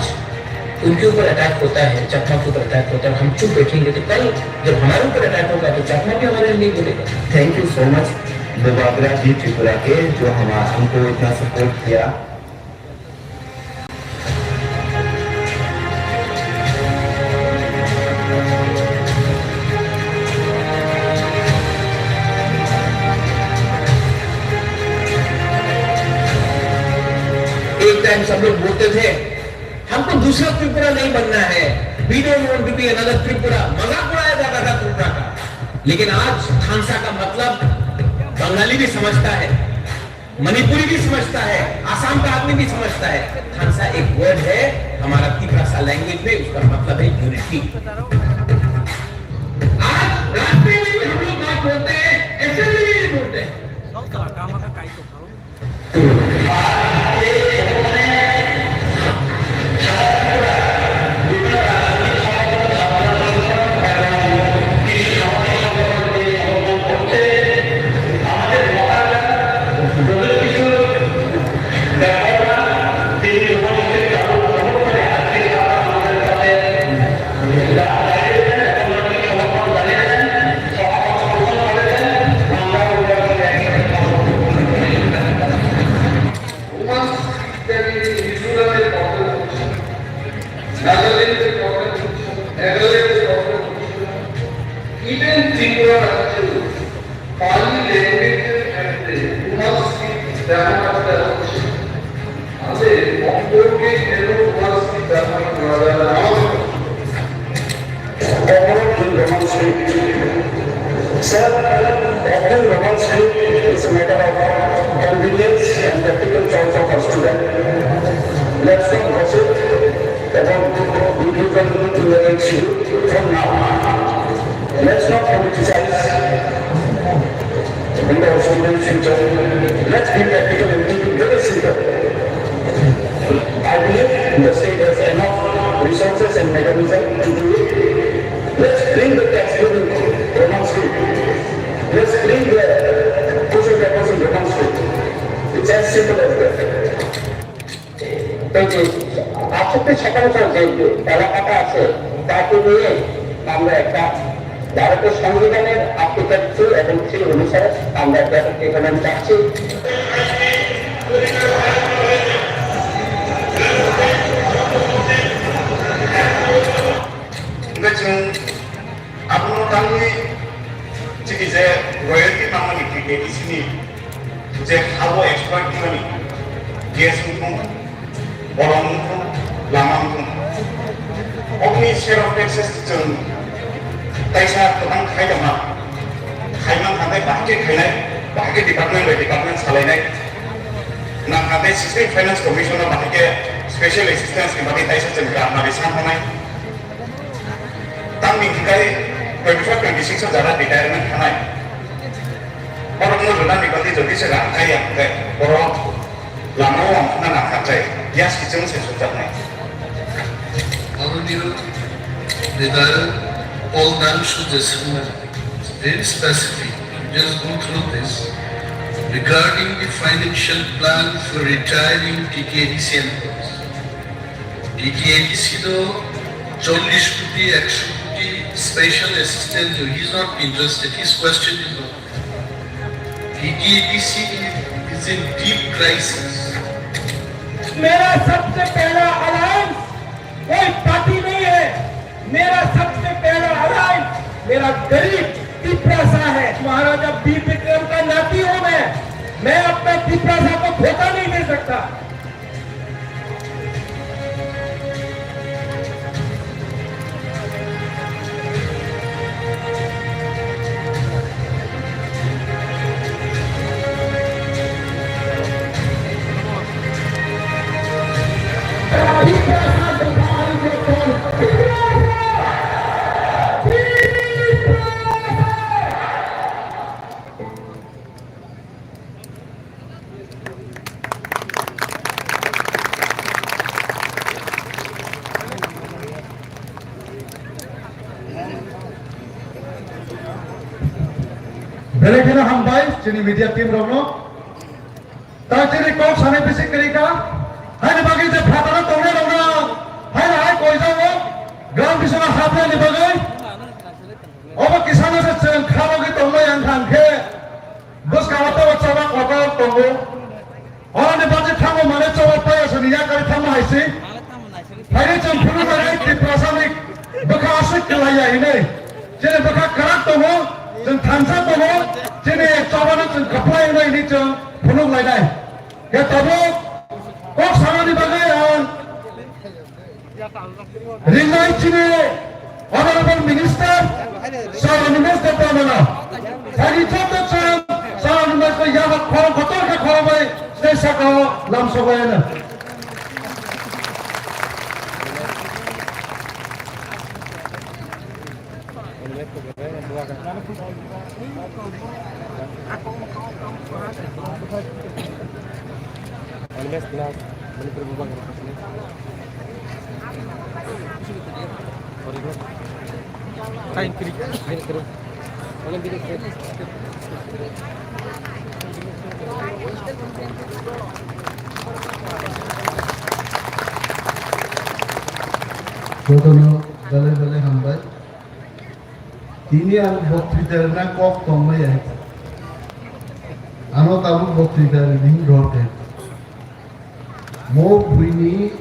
उनके ऊपर अटैक होता है, चकमा के ऊपर अटैक होता है, हम चुप बैठेंगे तो कल जब हमारे ऊपर अटैक होगा तो चकमा भी हमारे लिए बोलेगा। Thank you so much Bubagara ji Tripura के जो हम हमको इतना सपोर्ट किया। एक टाइम सब लोग बोलते थे, हमको दूसरा त्रिपुरा नहीं बनना है, we don't want to be another Tripura। मजाक उड़ाया जाता था त्रिपुरा का। लेकिन आज खानसा का मतलब बंगाली भी समझता है, मणिपुरी भी समझता है, आसाम का आदमी भी समझता है। खानसा एक वर्ड है हमारा तिपरासा लैंग्वेज में, उसका मतलब है यूनिटी। आज रास्ते में भी हम लोग बात बोलते हैं, असेंबली में भी बोलते हैं। Women's Secretary Mizoram-এ প্রবলেম হচ্ছে, নাগাল্যান্ডে প্রবলেম হচ্ছে, মেঘালয়তে প্রবলেম হচ্ছে, even ত্রিপুরা রাজ্যেও পালি ল্যাঙ্গুয়েজের ক্ষেত্রে women's ব্যবহারটা হচ্ছে। তাহলে সম্পর্কে কেন women's ব্যবহার করা যায় না? Common in Roman script. Sir, common in Roman script is a matter of convenience and practical choice of a student. Let's not gossip about individual to the institute from now. Let's not politicize in the student's future. Let's be practical and keep it very simple. I believe the state has enough resources and mechanism to do it. Let's bring the textbook in Roman script. Let's bring the question papers in Roman script. It's as simple as that. এই যে আটষট্টি শতাংশ যে এলাকাটা আছে, তাকে নিয়ে আমরা একটা ভারতের সংবিধানের আর্টিকেল টু এবং থ্রি অনুসারে আমরা ব্যাপারটি এখানে চাচ্ছি। Hingke chwng abono tamni chini je royalty mangmani T T A D C ni je habo exploit khlani gas wngthung, bolong wngthung, lama wngthung. Oboni share of taxes chwng taisa kwbang khaidama. Khaimang kha tei bahai khe khainai, bahai khe department by department salainai. Nang kha tei Assistant Finance Commissioner bahai khe special assistance ni bagwi taisa chwng gram mari san thangnai. Tamni hwnkhe twenty-five twenty-six o jara retirement thanai. Borokno rwnani bagwi jodi se rang kaiya hwnkhe borok lama o wngkhorna nangkha tei gas kiching se sukjaknai. Maunini Bidhayok Paul Dam Surjya Singma very specific, just go through this, regarding the financial plan for retiring T T A D C employees. T T A D C do chollish koti, ekso koti special assistance, he is not interested. His question is not. T T A D C is in deep crisis. मेरा सबसे पहला अलायंस कोई पार्टी नहीं है। मेरा सबसे पहला अलायंस मेरा गरीब तिपरासा है। महाराजा बीर विक्रम का नाती हूँ मैं। मैं अपना तिपरासा को धोखा नहीं दे सकता। Belai kheno hambai chini media team rokno. Ta chini kok sanai bisi kwrwi kha. Haini bagwi je phataro tongnai rokno haino hai koijago. Gram bisongo hapnani bagwi. Obo kisano se chwng kha bagwi tongmai ang kha hwnkhe. Bwskang o tei o choba kotor tongo. Oroni bagwi thango mane choba payasoni yakari thango hai se. Phaini chwng phunuk lainai Tiprasani bwkha aswk kwlaiya hinwi. Chini bwkha kwrak tongo, chwng thansa tongo, chini chobano chwng kwplai wngnai hinwi chwng phunuk lainai. Khe tabuk kok sanani bagwi ang Ringnai chini Honorable Minister Sir Animesh Debbarmano. Thani joto chwng Sir Animesh bai yaba khorang kotor khe khorang bai stage saka o lamsogwi ano. Jotono belai belai hambai. Tini ang boktwita rwna kok tongmaya. Ano tabuk boktwita rwni rw khe. Mo buini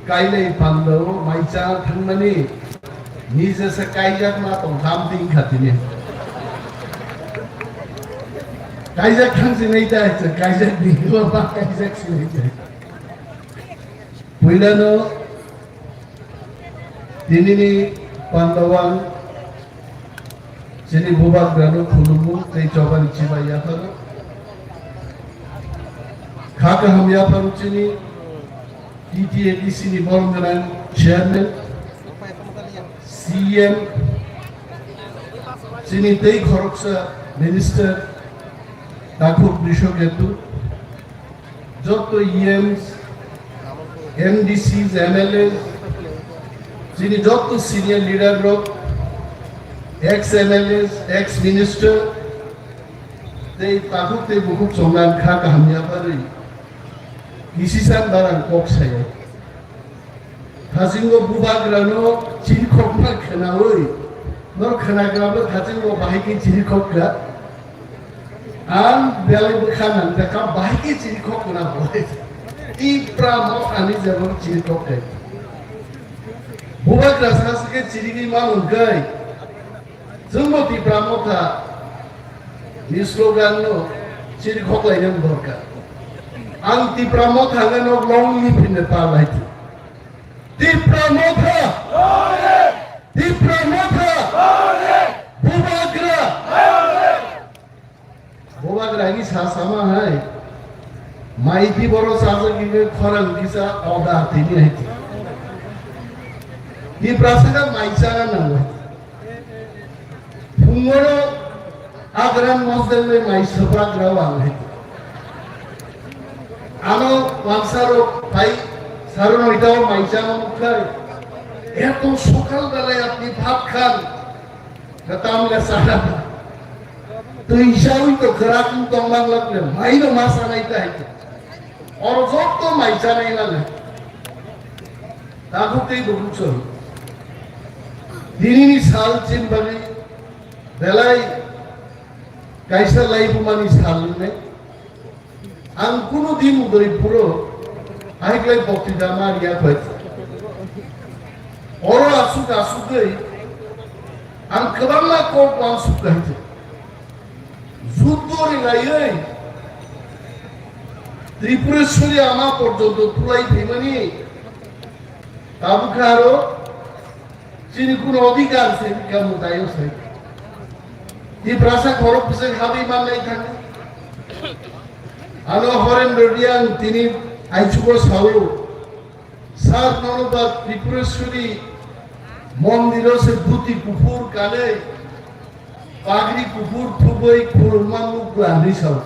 kailai pandao maicha thangmani nije se kaijak ma tong tham ting kha tini. Kaijak thang sinai ta, kaijak ni ba kaijak sinai ta. Puilano tinini pandao ang chini bubagrano khulumu tei chobani chibai yapharo. Kha kaham yapharo chini T T A D C ni borom gwnang chairman, C M, chini tei khoroksa minister Takhuk Brisho Ketu, joto E Ms, M D Cs, M L As, chini joto senior leader rok, ex M L As, ex minister, tei takhuk tei bukhuk chongnang kha kaham yaphari. Kisisan barang kok sayo. Thasingo bubagrano chirikhokma khwnawi, nor khwnagra bo thasingo bahai khe chirikhokgra. Ang belai bwkha nang kha bahai khe chirikhokna bo. Tipra mothani jebo chirikhokre. Bubagra sasikhe chirigwi manwngkhe. Chwngbo Tipra Motha ni slogan no chiri khoklainani dorkar. Ang Tipra Motha hwnwi no long live hinwi parlaidi. Tipra Motha! Tipra Motha! Bubagra! Bubagra ni sa sama hai. Mai di boro sa sa ki khorang kisa oda tini hai. Di prasada mai chana nang. Phungoro agran mosdel le mai sabra gra wang hai. Ano wansaro pai saro noitao mai chana mukhai. Eto sokal belai apni bhat khan. Katam le sana. Twi sawi to krak tong mang lak le. Mai no ma sanai ta hai. Oro jotto mai chanai nang. Takhuk tei bukhuk soi. Dinini sal chin bani belai kaisa laibumani sal ne. Ang kunu din Udaipuro ahiklai boktwita ma riya koi. Oro asuk asugwi ang kwbangma kok uansuk kha. Juddo rilaiwi Tripureshwari ama porjonto tulai phaimani tabukha aro chini kuno odhikar se bikha mutayo se. Tiprasa khorok bwswk habwi mannai thangwi. Ano Horendra Reang tini aichugo sao. Sir, nono ba Tripureshwari mondiro se dhuti kuphur kanwi, pagri kuphur thubwi khulumma nukla hinwi sao.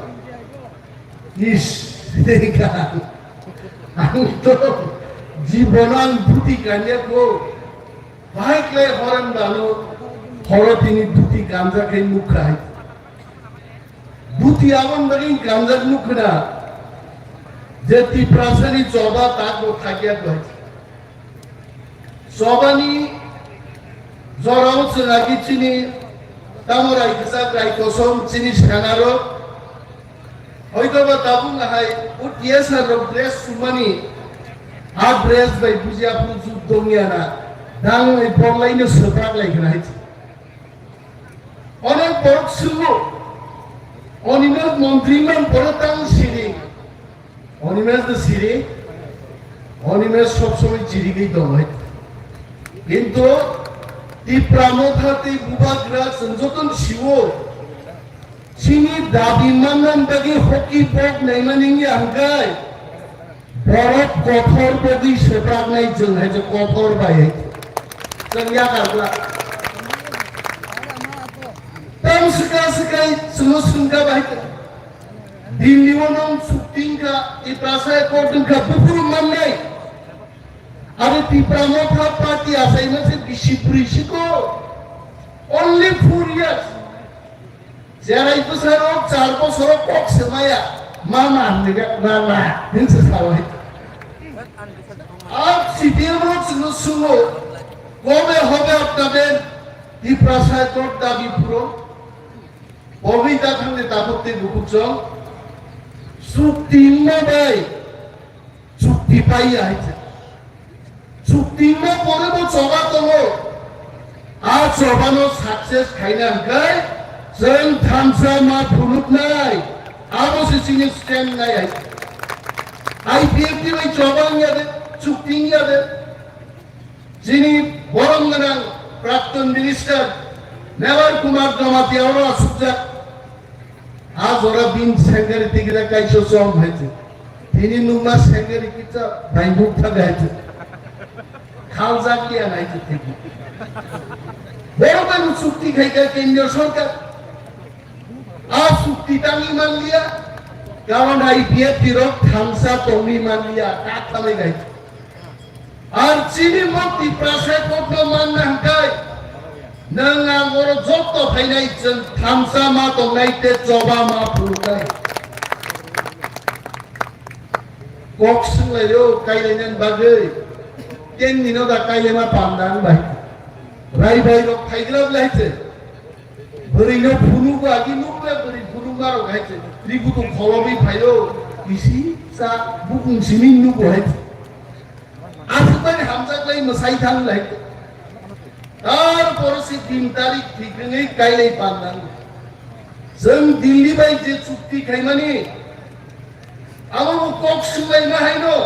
Is, ang to jibono ang dhuti kanya ko. Bahai khlai Horendra no horo tini dhuti kanja khe nukha hai. Dhuti aboni bagwi kanjak nukhna je Tiprasani choba tak bo thakya koi. Chobani jorao chwng agi chini tamo rai kwchak rai kosom chini senarok. Hoito ba tabuk nahai o T S R rok dress sumani a dress bai bujia phuru juk dongya na dang bai porlai no swprak lai khna hai. Onek borok sungo, Animesh montri man pore tang siri. Animesh de siri. Animesh sob somoi chirigwi tongo hai. Kintu Tipra Motha tei Bubagra chwng jotono siwo. Chini dabi manna bagwi hoki pok naimani wngya hwnkhe. Borok kothor bagwi swpraknai chwng hai je kothor bai hai. Chwng yakar bwla. Tang swkang swkang chwngno swngkha bai. Delhi o nong chukti wngkha, Tiprasa accord wngkha, buphuru mannai. Aro Tipra Motha party achaima se bisi bwrwi siko. Only four years. Cherai bwsarok char bosoro kok swmaya, mama hinwi mama hinwi se sao hai. A C P M rok chwngno swngo, kobe hobe apnader Tiprasa accord dabi phuron? Pogwi ta thangni takhuk tei bukhuk chwng chukti wngma bai. Chukti paiya hai se. Chukti wngma pore bo choba tongo. A chobano success khaina hwnkhe chwng thansa ma phunuknai. Abo se chini stand nai hai. I P F T bai choba wngya de, chukti wngya de. Chini borom gwnang Prakton Minister Mevar Kumar Jamatia oro asukjak. A jora bin sengari tikira kaiso chom hai se. Tini nungma sengari kitsa bai nuk thaga hai se. Khaljak liya hai se tini. Borok bai chukti khai kha kendriya sarkar. A chukti tangwi man liya. Karon I P F T rok thansa tongwi man liya. Kak thamai gai. Ar chini mukti prasai kokno manna hwnkhe, nwng ang oro jotto phainai chwng thansa ma tongnai tei choba ma phunuknai. Kok swnglaio kailainani bagwi, tenni no da kailaima panda wng bai. Rai bai rok phaigra belai se. Bwrwi no phunugo agi nukle bwrwi phunukma rok hai se. Ributu kholobwi phaio, isi sa bukung simi nugo hai se. Aswkmani hamjaklai mwsai thanglai. Tarpore se tin tarik thik wngwi kailai pandang. Chwng Delhi bai je chukti khaimani, abo bo kok swnglaima haino.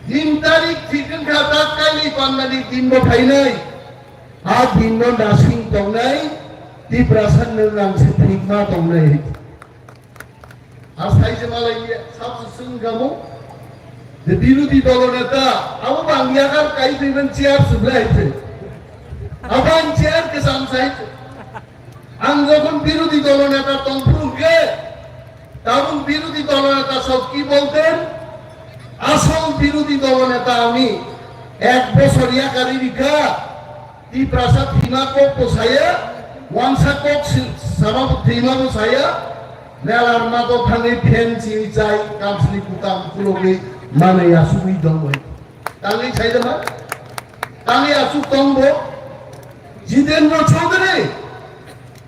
Tin tarik thik wngkha ta kailai pandani din bo phainai. A din no nasing tongnai, Tiprasa nwng ang se thikma tongnai. A sai se malai ni sab se swng kamo. De birodhi dolo neta, abo bang yakar kai twi man chair se blai se. Abo ang chair ke sam sai se. Ang jokhon birodhi dolo neta tong phuru ke, tabuk birodhi dolo neta sab ki bolten, asol birodhi dolo neta ami ek bochor yakari rikha. Tiprasa thima kok bo saya, wansa kok si-, sama bo thima bo saya, melar ma bo thangwi phen chini chai, kamsni kutam kulogwi manwi asugwi dongwi. Tangwi sai dama? Tangwi asuk tong bo? Jitendra Chaudhary,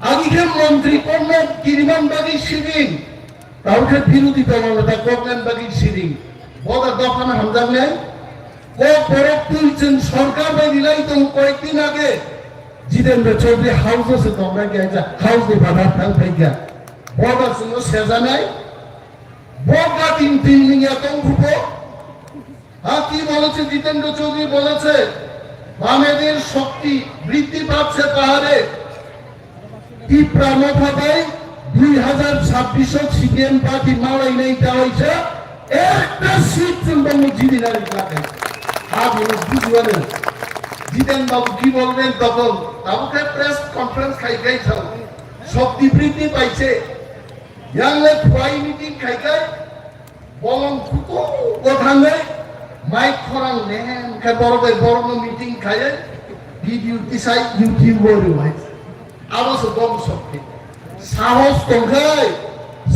agi khe montri kokno kiriman bagwi sibing, Tamo khe birodhi dol no ta koknani bagwi siring. Boda dophano hamjaknai. Kok borok twi chwng sorkar bai rilai tongo koyekdin age. Jitendra Chaudhary house o se tongna khe aja house ni phatar thang phai kha. Boda chwngno sejanai. Boda tin tin ningya tong khupo. Ha, ki boleche Jitendra Chaudhary? Boleche, "বামেদের শক্তি বৃদ্ধি পাচ্ছে পাহাড়ে।" Tipra Motha bai dui hazar chabbish o C P M party malai nai ta hoise ekta seat chwng bangma jidi nai lakai. Ha, bono bujiwano. Jiten Babu ki bolben tokhon? Tamo khe press conference khai khai thao. Shokti briddhi paiche. Yang le phai meeting khai khai. Bolong kutung bo thangwi, mic khorang nem khe borok bai borokno meeting khaiwi, video tisai YouTube o rwui. Abo se bom sokti. Sahos tongkhai,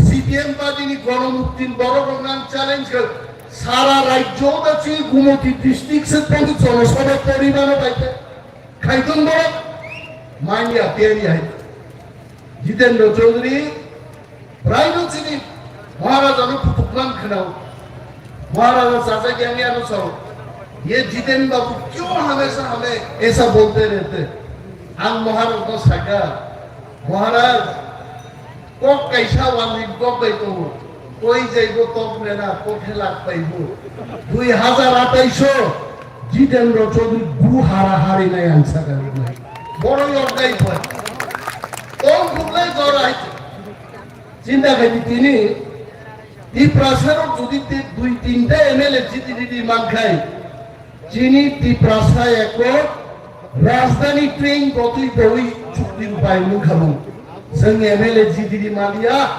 C P M party ni Gonomukti ni borok rok nang challenge khe, sara rajyo da chi Gumoti district se tongwi jonosabha kori mano bai khe. Khaitong borok, manya tiyari hai. Jitendra Chaudhary, Prai no chini Maharaja no phutuk man khwnao. Maharaja chajak yang ya no sao. Ye Jiten Babu kyo hamesha hame aisa bolte rehte. Ang Maharaj no saka, "Maharaj, kok kaisa wal ni kok bai tongo. Koi jaibo tok nena, kok he lak paibo." Dui hazar atais o Jitendra Chaudhary bu hara hari nai ang saka nai. Boro yok dai pai. Tong khuklai jora hai. Chinta khai di tini, Tiprasa rok jodi te dui tinta M L A jiti ridi man khai, chini Tiprasa ekot rajdhani train gotwi dawi chukti rupai mung khamung. Chwng M L A jiti di maliya,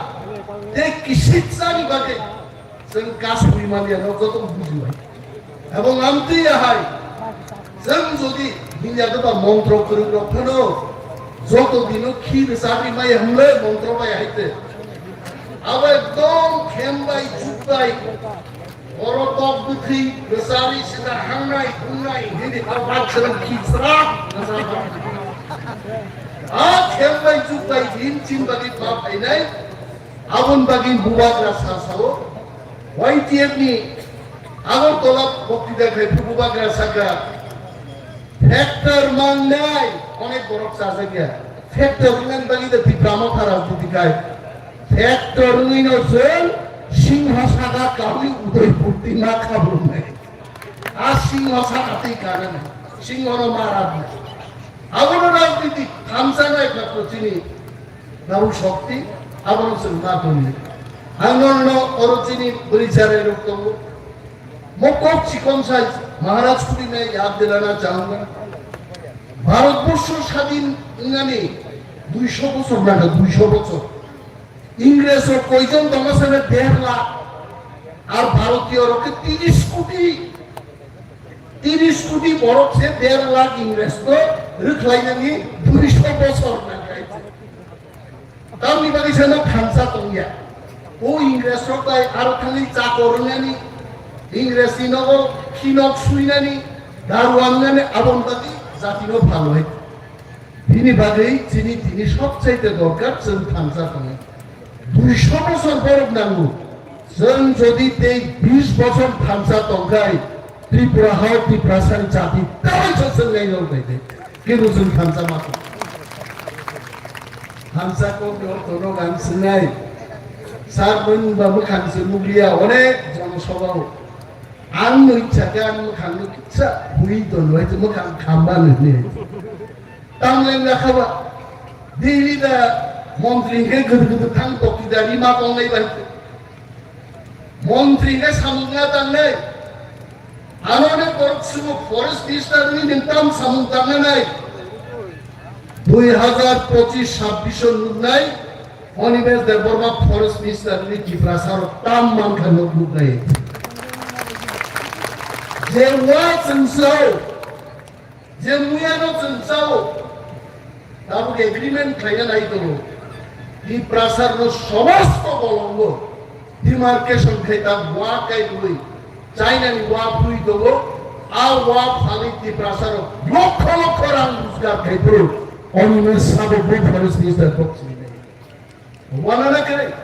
te kisitsani bagwi chwng kasui maliya no joto bujibai. Ebong amtwi ahai, chwng jodi hinya doba montro kwrwng rok phano, joto dino khi rwchapri maya hwnle montro bai haite. Abo ekdom khem bai, juk bai, oro tok bwthwi rwchari sida hangnai, hungnai, hini apat chwng khi chwrak rwchapri. A khem bai, juk bai, hin chin bagwi ma phainai, aboni bagwi bubagra sa sao. Y T F ni Agartala boktita khai phuru bubagra saka, factor mangnai onek borok chajakya. Factor wngnani bagwi da Tipra Motha rajniti khai. Factor wngwi no chwng Singho saka kawi Udaipur ti ma khabrumnai. A Singho saka tei kanani. Singho no ma rabnai. Abono rajniti thamsa nai kha to chini Nabuk Shokti, abono chwng ma tongni. Ang nono oro chini bwrwi charai rok tongo. Mo kok chikon sai Maharaj kuri nai yad dilana chahunga. Bharatborsho sadin wngnani duisho bochor naga, duisho bochor. Ingres rok koijon tongo sene der lakh. Ar Bharatiyo rok khe tiris koti. Tiris koti borok se der lakh Ingres no rwkhlainani duisho bochor nangkha. Tamni bagwi seno thansa tongya. O Ingres rok bai aro thangwi chakor wngnani, Ingres ni nogo khinok suinani, daru wngnani aboni bagwi jati no phalwi. Bini bagwi chini tini sobchaite dorkar chwng thansa tongo. Duisho bochor borok nango. Chwng jodi tei bish bochor thansa tongkhai, Tripura hao Tiprasani jati tawaisa chwng nai nong nai de. Kebo chwng thansa ma tong. Thansa kokni ortho no ang swngnai. Sar bwng ba mwkhang se nukliya onek jonosabha o. Ang no ichha khe ang mwkhang no kisa hui don wai mwkhang khamba nini. Tamle wngkha khaba, Delhi da montri hwnkhe gwdw gwdw thang tokti da rima tongnai bai. Montri hwnkhe samung ya tangnai. Ano ne borok sumo forest minister ni nwng tam samung tangnai. Dui hazar pochis sabbish o nuknai, Animesh Debbarma forest minister ni Tiprasa rok tam mankha nuk nuknai. Je wa chwng sao, Je muyano chwng chao, tabuk agreement khlaina nai tongo. Tiprasarno somosto bolongo demarcation khai ta wa kaibwi China ni wa phui tongo, a wa phali Tiprasarno lokho lokho rang rojgar khai phuru. Oni me sabo bo forest minister kok chini nai. Wanana kare.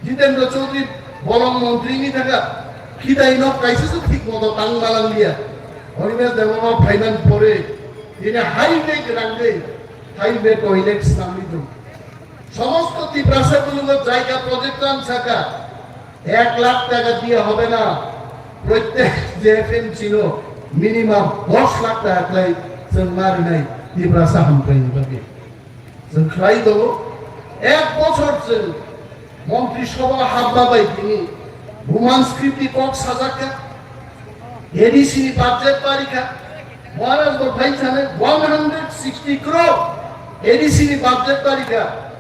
Jitendra Chaudhary bolong montri ni thaka, khitai nok kaisa se thik moto tang malang liya. Animesh Debbarma phaiman pore, tini hai de grang de, hai de toilet samli do. Somosto Tiprasa bulugo jaiga project an saka, ek lakh taka diya hobe na, prottek J F M C no minimum dos lakh taka khlai chwng ma rinai Tiprasa hamkrai ni bagwi. Chwng khlai tongo, ek bochor chwng Montri Sabha hapma bai tini Roman script ni kok sajak kha, A D C ni budget bari kha, Maharaj bo phai sanai one hundred sixty crore A D C ni budget bari kha.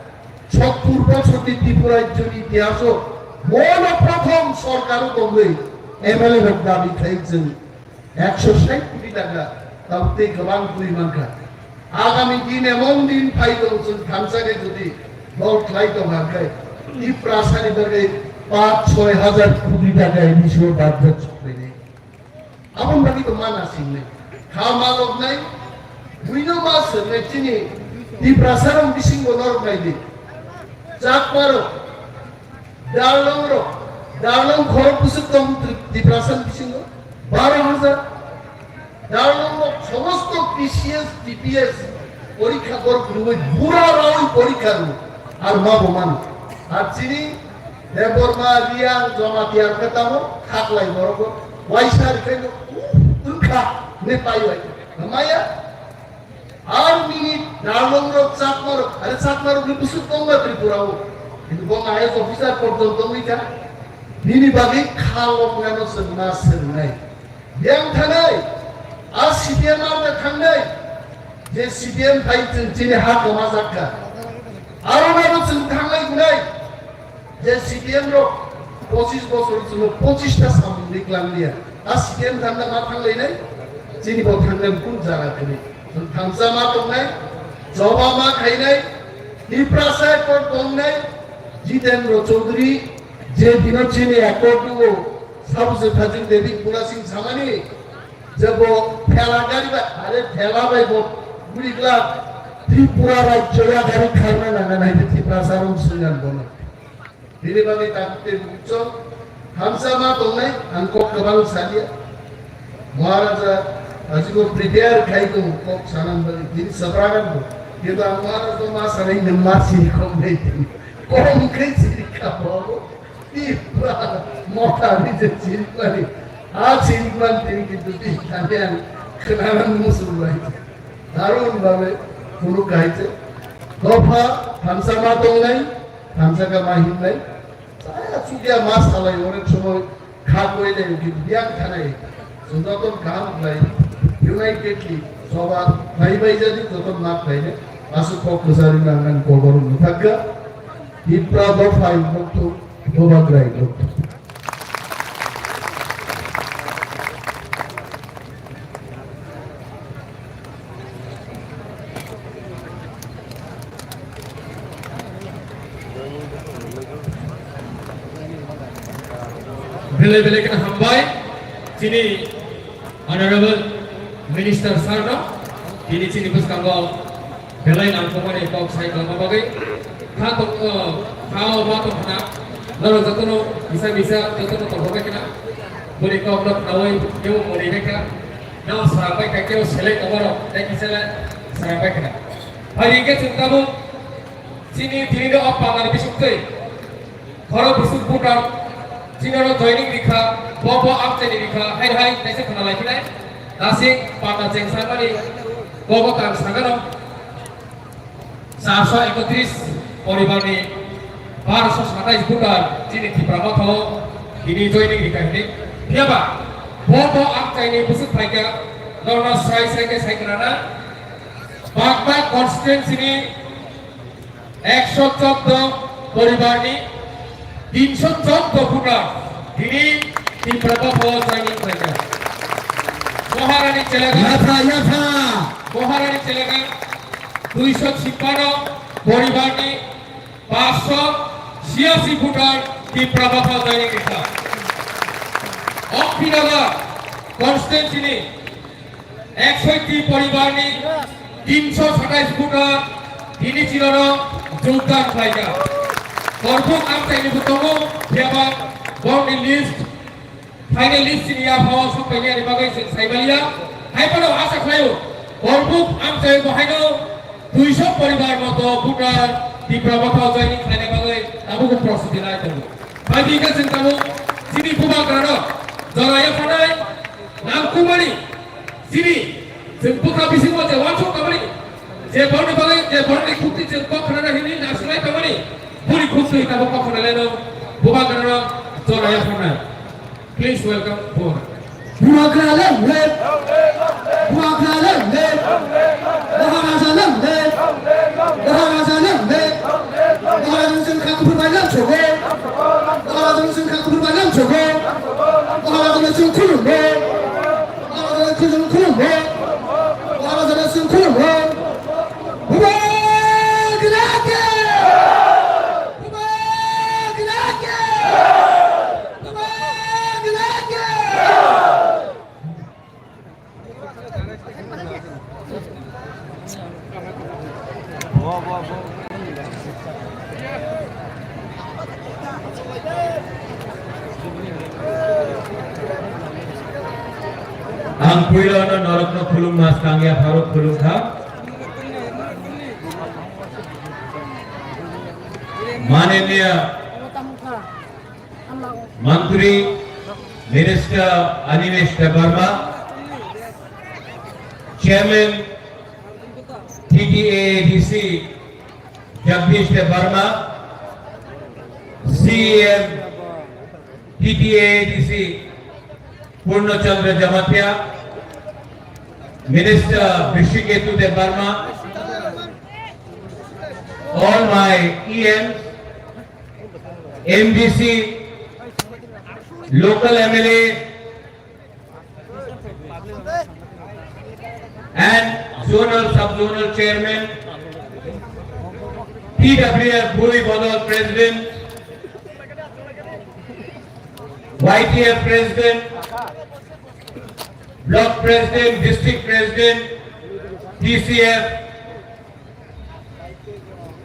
Sottur bochor ni Tripura rajyo ni itihaso mono prothom sorkar o tongwi M L A rok dabi khai chwng Ekso sait koti taka, tao tei kwbang twi mankha. Agami din emon din phai tongo, chwng thansa khe jodi dol khlai tongkha khe, Tiprasani bagwi paanch soi hajar koti taka ini sio budget sokphainai. Aboni bagwi to mana singnai. Kha ma loknai, buino ma swngnai chini Tiprasarok bisingo norok nai di. Chakmarok, Darlong rok, darlong khorok bwswk tong Tri-, Tiprasa ni bisingo baro hajar. Darlong rok somosto P C S, T P S porikha borok rwui bura raui porikha rw. Ar ma bo mano. Ar chini Debbarma, Reang, Jamatia rok khe tamo khaklai borok bo waisa rikhaino wngkha ne pai wai. Maya Ar nini darlong rok, Chakma rok, are Chakma rok ni bwswk tongma Tripura o. Kintu bo I A S officer porjonto wngwi kha. Nini bagwi kha loknano chwng ma swngnai. Yang thanai, a C P M ar da thangnai. Je C P M phai chwng chini ha kwmajak kha. Aro nabo chwng thanglai gunai. Je C P M rok pochis bosor chwngno pochis ta samung ni klang liya. A C P M thangna ma thanglainai? Chini bo thangna kun jaga tini. Chwng thansa ma tongnai, choba ma khainai, Tiprasa accord tongnai, Jitendra Chaudhary, je dino chini accord o, Sabujit Thajing David Pula Singh samani, je bo thela gari bai, are thela bai bo guri glak, Tripura rajyo ya gari kharna nana nai Tiprasa rong sungan bono. Bini bagwi takhuk tei bukhuk chwng thansa ma tongnai, ang kok kwbang saliya. Maharaja, aswk prepare khai tongo kok sanani bagwi, bini swprak ang bo. Kintu ang Maharaja no ma sanai, nwng ma siri kok nai tini. Kok wngkhai siri kha bo. Tipra motha ni je siri mani. A siri man tini kintu tini thani ang khwnanani muchung bai. Darun bhabe khuluk khai se. Dopha thansa ma tongnai, thansa kha ma himnai. Chaya chukya ma salai, onek somoy kha koi lai, uki biyang thanai. Chwng joto kaham khlai, unitedly, soba khlai bai jadi joto ma khlai ne. Aswk kok kwchari nang nang kobor mwthakga. Tipra dopha in bokthuk, Bubagra in bokthuk. Belai belai kheno hambai chini Honorable Minister sir no, tini chini bwskango belai nangkukmani kok sai tongma bagwi. Kha tong, o, kha o ma tong khna, norok jotono misa misa jotono tongthok bai khna. Boni kok no khnaui kebo mori bai kha. Nang sara bai kha, kebo selai tongma rok tei kisa le sara bai khna. Phai hwnkhe chwng tabuk chini tini no o panani bisingtwi khorok bwswk butar chini no joining rikha, bo bo amchaini rikha, hai hai kaisa khna lai khinai. Nasing panda cheng sanmani bo bo tang sagano. Charso ekotris poribarni barso satais voter chini Tipra Motha o tini joining rikha hini. Phiyaba bo bo amchaini bwswk phaikha, norokno srai srai khe sai khna na. Bagma constituency ni ekso choudo poribarni tinso choudo voter tini Tipra Motha o joining khlaikha. Boharani Chelaga, Yatha, yatha. Boharani Chelaga duiso chhippanno poribarni paanch so chhiyasi voter Tipra Motha o joining khlaikha. Okpinagar constituency ni eksotti poribarni tinso satais voter tini chini no jogdan khlaikha. Korbuk amchaini bo tongo, phiyaba borokni list, final list chini yaphao sok painani bagwi chwng saibaliya. Hai phano asa khlaio, Korbuk amchai bo haino duiso poribar moto voter Tipra Motha joining khlaina bagwi tabukbo prostuti lai tongo. Bai di hwnkhe chwng tabuk chini bubagrano jora yapharnai nangkukmani, chini chwng bwkha bisingo je uansuk tongmani, je borokni bagwi, je borokni khukti chwng kok khnana hwnwi nasilai tongmani, boni khuktwi tabuk kok khnalaino bubagrano jora yapharnai. Please welcome Bubagra. Bubagra long live! Bubagra long live! Maharaja long live! Maharaja long live! Maharaja ni chwng kha kuphur bai lam chogo! Maharaja ni chwng kha kuphur bai lam chogo! Maharaja ni chwng khulumgo! Maharaja ni chwng khulumgo! Maharaja ni chwng khulumgo! Bubagra ki! Bubagra ki! Ang puila no norok no khulum mas kangya pharok khulum kha. Mananiya Mantri Minister Animesh Debbarma, Chairman T T A A D C Jagdish Debbarma, C E M T T A A D C Purno Chandra Jamatia, Minister Hrishiketu Debbarma, all my E Ms, M D C, local M L A, and zonal, sub-zonal chairman, T W F Bhumi Badal president, Y T F president, block president, district president, T C F,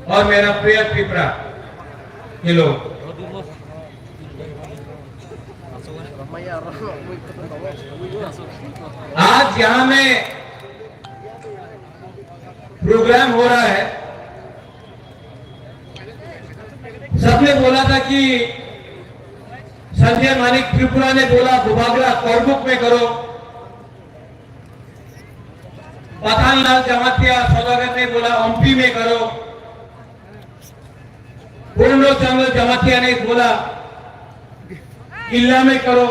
और मेरा प्रिय त्रिपुरा के लोग, आज यहाँ में प्रोग्राम हो रहा है। सबने बोला था कि संजय मानिक त्रिपुरा ने बोला बुबागरा कोरबुक में करो, पठानलाल जमातिया सौदागर ने बोला ओम्पी में करो, पूर्णचंद्र जमातिया ने बोला किल्ला में करो,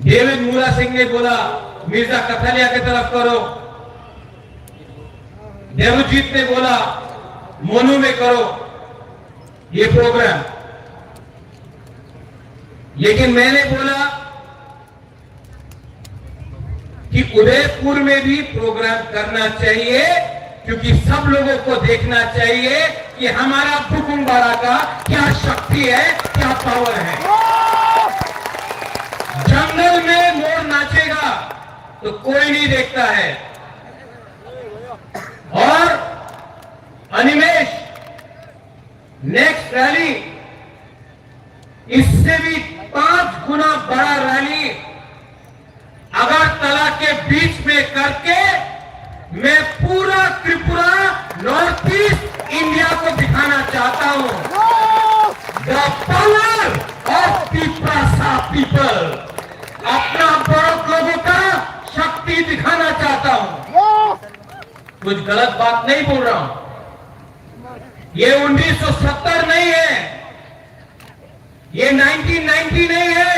डेविड मूरा सिंह ने बोला मिर्जा कथालिया की तरफ करो, देवजीत ने बोला मनु में करो ये प्रोग्राम। लेकिन मैंने बोला कि उदयपुर में भी प्रोग्राम करना चाहिए, क्योंकि सब लोगों को देखना चाहिए कि हमारा बुकुंबारा का क्या शक्ति है, क्या पावर है। जंगल में मोर नाचेगा तो कोई नहीं देखता है। और अनिमेश, नेक्स्ट रैली इससे भी पांच गुना बड़ा रैली अगरतला के बीच में करके मैं पूरा त्रिपुरा, नॉर्थ ईस्ट इंडिया को दिखाना चाहता हूं। The power of Tiprasa people, अपना बड़ों लोगों का शक्ति दिखाना चाहता हूं। कुछ गलत बात नहीं बोल रहा हूं। ये उन्नीस सौ सत्तर नहीं है, ये नाइनटीन नाइंटी नहीं है,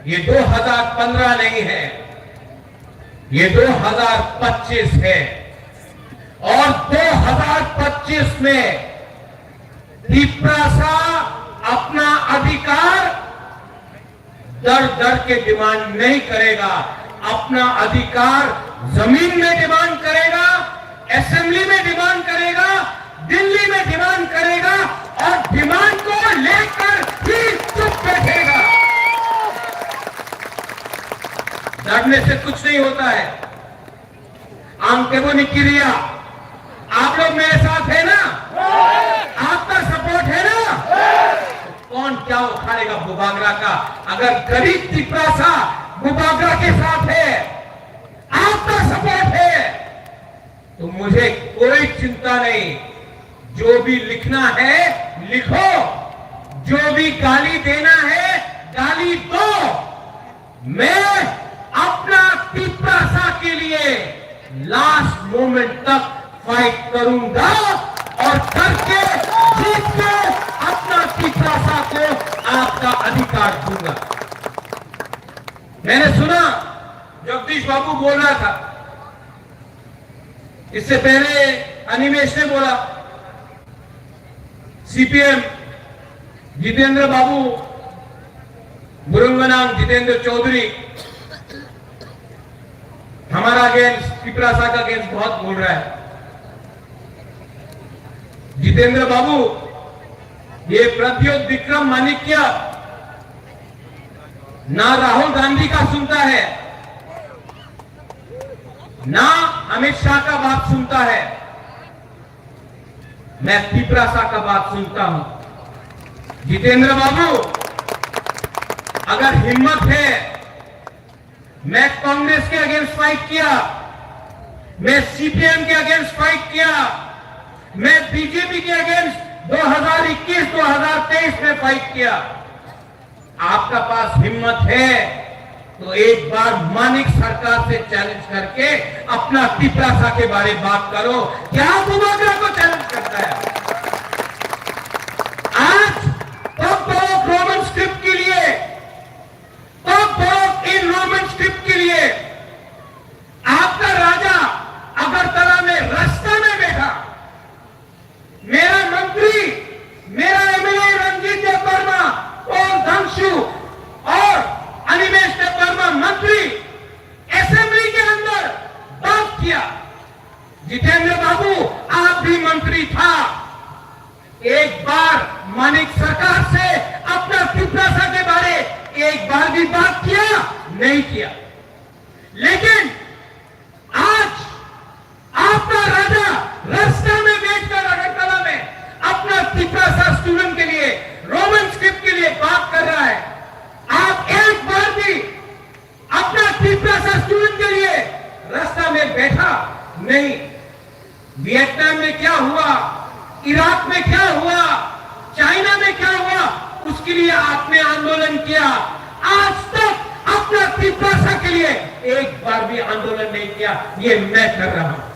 ये दो हज़ार पन्द्रह नहीं है, ये दो हज़ार पच्चीस है। और दो हज़ार पच्चीस में तिप्रासा अपना अधिकार दर दर के डिमांड नहीं करेगा, अपना अधिकार जमीन में डिमांड करेगा, असेंबली में डिमांड करेगा, दिल्ली में डिमांड करेगा और डिमांड को लेकर ही चुप बैठेगा। डरने से कुछ नहीं होता है। Ang tebo ni kiriya. आप लोग मेरे साथ है ना? क्या उखाड़ेगा बुबागरा का? अगर गरीब तिपरासा बुबागरा के साथ है, आपका सपोर्ट है, तो मुझे कोई चिंता नहीं। जो भी लिखना है, लिखो। जो भी गाली देना है, गाली दो। मैं अपना तिपरासा के लिए लास्ट मोमेंट तक फाइट करूंगा और करके जीत के अपना तिपरासा को आपका अधिकार दूंगा। मैंने सुना जगदीश बाबू बोल रहा था, इससे पहले अनिमेश ने बोला, सीपीएम जितेंद्र बाबू, बुरंगनांग जितेंद्र चौधरी हमारा अगेंस्ट, तिपरासा का अगेंस्ट बहुत बोल रहा है। जितेंद्र बाबू, ये प्रद्योत विक्रम माणिक्य ना राहुल गांधी का सुनता है, ना अमित शाह का बात सुनता है, मैं तिपरासा का बात सुनता हूं। जितेंद्र बाबू, अगर हिम्मत है, मैं कांग्रेस के अगेंस्ट फाइट किया, मैं सीपीएम के अगेंस्ट फाइट किया, मैं बीजेपी के अगेंस्ट दो हज़ार इक्कीस दो हज़ार तेईस में फाइट किया। आपका पास हिम्मत है तो एक बार मानिक सरकार से चैलेंज करके अपना तिपरासा के बारे बात करो। क्या बुबागरा को चैलेंज करता है? आज तब रोमन स्क्रिप्ट के लिए, तब इन रोमन स्क्रिप्ट के लिए आपका राजा अगरतला में रास्ता में बैठा, मेरा मंत्री, मेरा एमएलए रंजीत देव वर्मा और धांशु और अनिमेश देव वर्मा मंत्री असेंबली के अंदर बात किया। जितेंद्र बाबू, आप भी मंत्री था, एक बार मानिक सरकार से अपना तिपरासा के बारे एक बार भी बात किया? नहीं किया। लेकिन आज आपका राजा रास्ता में बैठकर अगरतला में अपना तिपरासा स्टूडेंट के लिए, रोमन स्क्रिप्ट के लिए बात कर रहा है। आप एक बार भी अपना तिपरासा स्टूडेंट के लिए रास्ता में बैठा नहीं। वियतनाम में क्या हुआ, इराक में क्या हुआ, चाइना में क्या हुआ, उसके लिए आपने आंदोलन किया। आज तक अपना तिपरासा के लिए एक बार भी आंदोलन नहीं किया। ये मैं कर रहा हूं।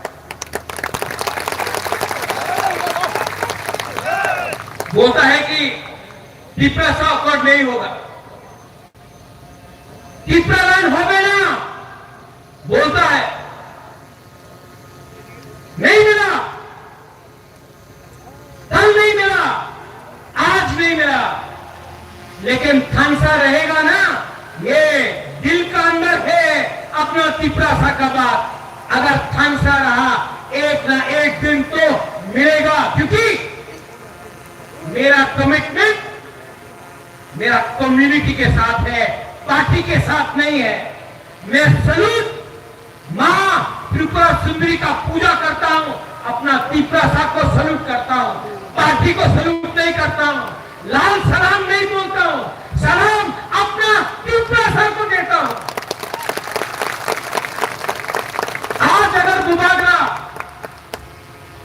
बोलता है कि तिपरासा अकॉर्ड नहीं होगा, तिपरालैंड होगा ना, बोलता है, नहीं मिला, कल नहीं मिला, आज नहीं मिला, लेकिन थानसा रहेगा ना, ये दिल का अंदर है अपना तिपरासा का बात। अगर थानसा रहा, एक ना एक दिन तो मिलेगा, क्योंकि मेरा कमिटमेंट मेरा कम्युनिटी के साथ है, पार्टी के साथ नहीं है। मैं सलूट माँ त्रिपुरा सुंदरी का पूजा करता हूँ, अपना तिपरासा को सलूट करता हूँ, पार्टी को सलूट नहीं करता हूँ, लाल सलाम नहीं बोलता हूँ, सलाम अपना तिपरासा को देता हूँ। आज अगर बुबागरा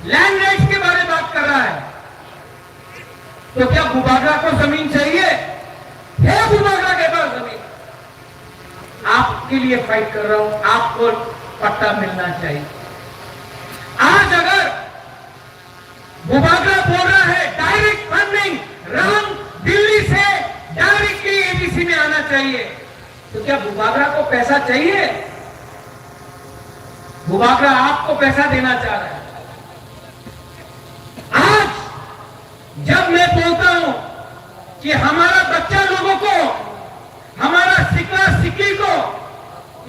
लैंड राइट्स के बारे में बात कर रहा है, तो क्या बुबागरा को जमीन चाहिए? है बुबागरा के पास जमीन। आपके लिए फाइट कर रहा हूं, आपको पट्टा मिलना चाहिए। आज अगर बुबागरा बोल रहा है डायरेक्ट फंडिंग राम दिल्ली से डायरेक्टली एडीसी में आना चाहिए, तो क्या बुबागरा को पैसा चाहिए? बुबागरा आपको पैसा देना चाह रहा है। आज जब मैं बोलता हूं कि हमारा बच्चा लोगों को, हमारा सिकला सिकली को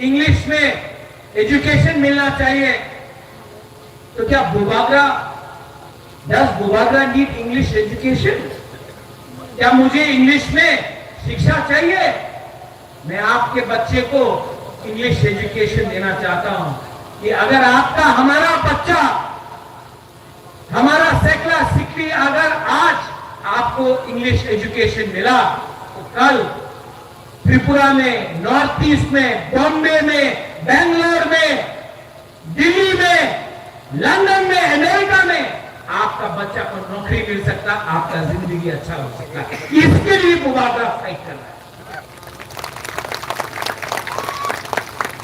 इंग्लिश में एजुकेशन मिलना चाहिए, तो क्या Bubagra, does Bubagra need English education? क्या मुझे इंग्लिश में शिक्षा चाहिए? मैं आपके बच्चे को इंग्लिश एजुकेशन देना चाहता हूं कि अगर आपका, हमारा बच्चा, हमारा सेकला सिकली अगर आज आपको इंग्लिश एजुकेशन मिला तो कल त्रिपुरा में, नॉर्थ ईस्ट में, बॉम्बे में, बेंगलोर में, दिल्ली में, लंदन में, अमेरिका में आपका बच्चा को नौकरी मिल सकता, आपका जिंदगी अच्छा हो सकता है। इसके लिए बुबागरा फाइट कर रहा है।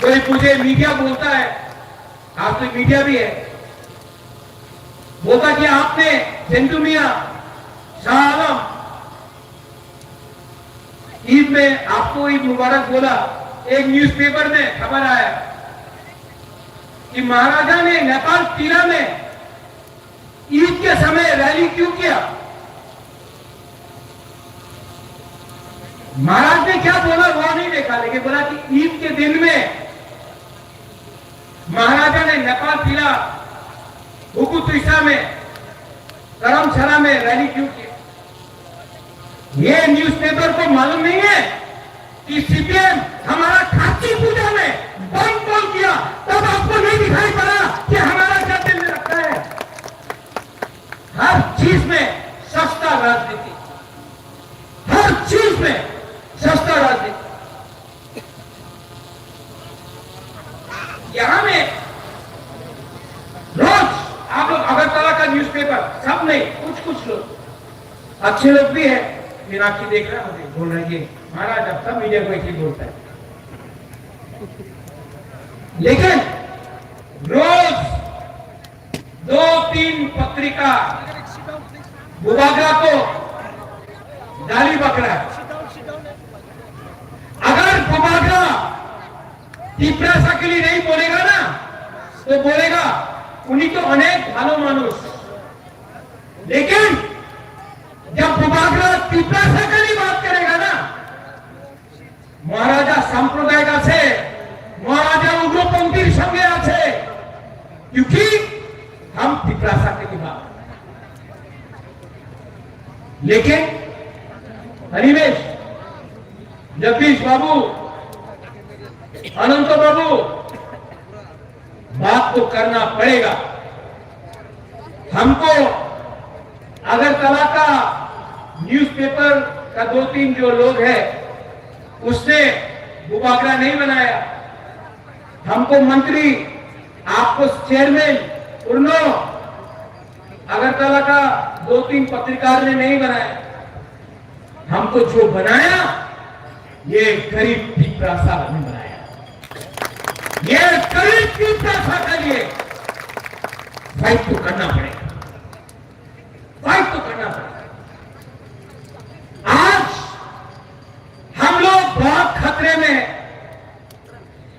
कोई मुझे मीडिया बोलता है, आज तो मीडिया भी है, बोलता कि आपने, झिंटू मियाँ, शाह आलम, ईद में आपको ईद मुबारक बोला। एक न्यूज़पेपर में खबर आया कि महाराजा ने नेपाल किला में ईद के समय रैली क्यों किया? महाराज ने क्या बोला वो नहीं देखा, लेकिन बोला कि ईद के दिन में महाराजा ने नेपाल किला, हुकुतुइसा में, करमछरा में रैली क्यों किया? ये न्यूज़पेपर को मालूम नहीं है कि सीपीएम हमारा खाची पूजा में बम कौन किया, तब आपको नहीं दिखाई पड़ा कि हमारा क्या दिल में रखता है। हर चीज में सस्ता राजनीति, हर चीज में सस्ता राजनीति। यहाँ में रोज आप लोग अगरतला का न्यूज़पेपर, सब नहीं, कुछ कुछ लोग, अच्छे लोग भी हैं, मीनाक्षी देख रहा है, मुझे बोल रहा है, "ये महाराज अब सब मीडिया को एक ही बोलता है।" लेकिन रोज दो तीन पत्रिका बुबागरा को गाली बक रहा है। अगर बुबागरा तिपरासा के लिए नहीं बोलेगा ना, तो बोलेगा, "उनी तो अनेक भालो मानुष।" लेकिन जब बुबागरा तिपरासा के लिए बात करेगा ना, মহারাজা সাম্প্রদায়িক আছে, মহারাজা উগ্রপন্থীর সঙ্গে আছে, क्योंकि हम तिपरासा के लिए बात। लेकिन अनिमेश, जगदीश बाबू, अनंत बाबू, बात तो करना पड़ेगा हमको। अगरतला का न्यूज़पेपर का दो तीन जो लोग हैं, उसने बुबागरा नहीं बनाया। हमको मंत्री, आपको चेयरमैन उर्नो अगरतला का दो तीन पत्रकार ने नहीं बनाया। हमको जो बनाया, ये गरीब तिपरासा ने बनाया। ये गरीब तिपरासा के लिए फाइट तो करना पड़ेगा, फाइट तो करना पड़ेगा। आज हम लोग बहुत खतरे में हैं।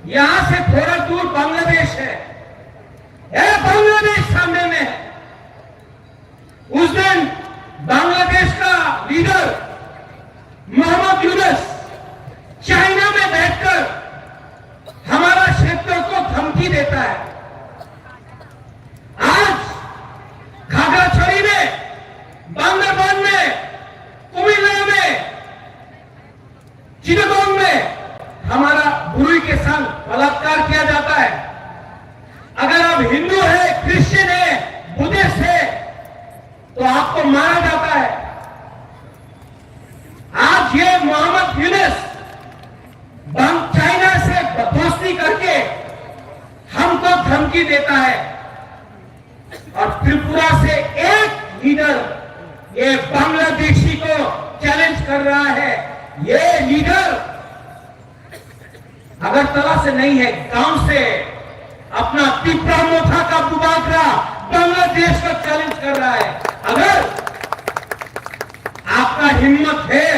यहाँ से थोड़ा दूर बांग्लादेश है, ये बांग्लादेश सामने में है। उस दिन बांग्लादेश का लीडर मोहम्मद यूनुस चाइना में बैठकर हमारा क्षेत्र को धमकी देता है। आज खागड़ाछड़ी में, बांदरबान में, कुमिल्ला में, चिटागोंग में हमारा बुरुई के संग बलात्कार किया जाता है। अगर आप हिंदू है, क्रिश्चियन है, बुद्धिस्ट है, तो आपको मारा जाता है। आज ये मोहम्मद यूनुस बांग-, चाइना से दोस्ती करके हमको धमकी देता है। और त्रिपुरा से एक लीडर ये बांग्लादेशी को चैलेंज कर रहा है। ये लीडर अगरतला से नहीं है, गांव से अपना तिपरा मोथा का बुबागरा बांग्लादेश को चैलेंज कर रहा है। अगर आपका हिम्मत है,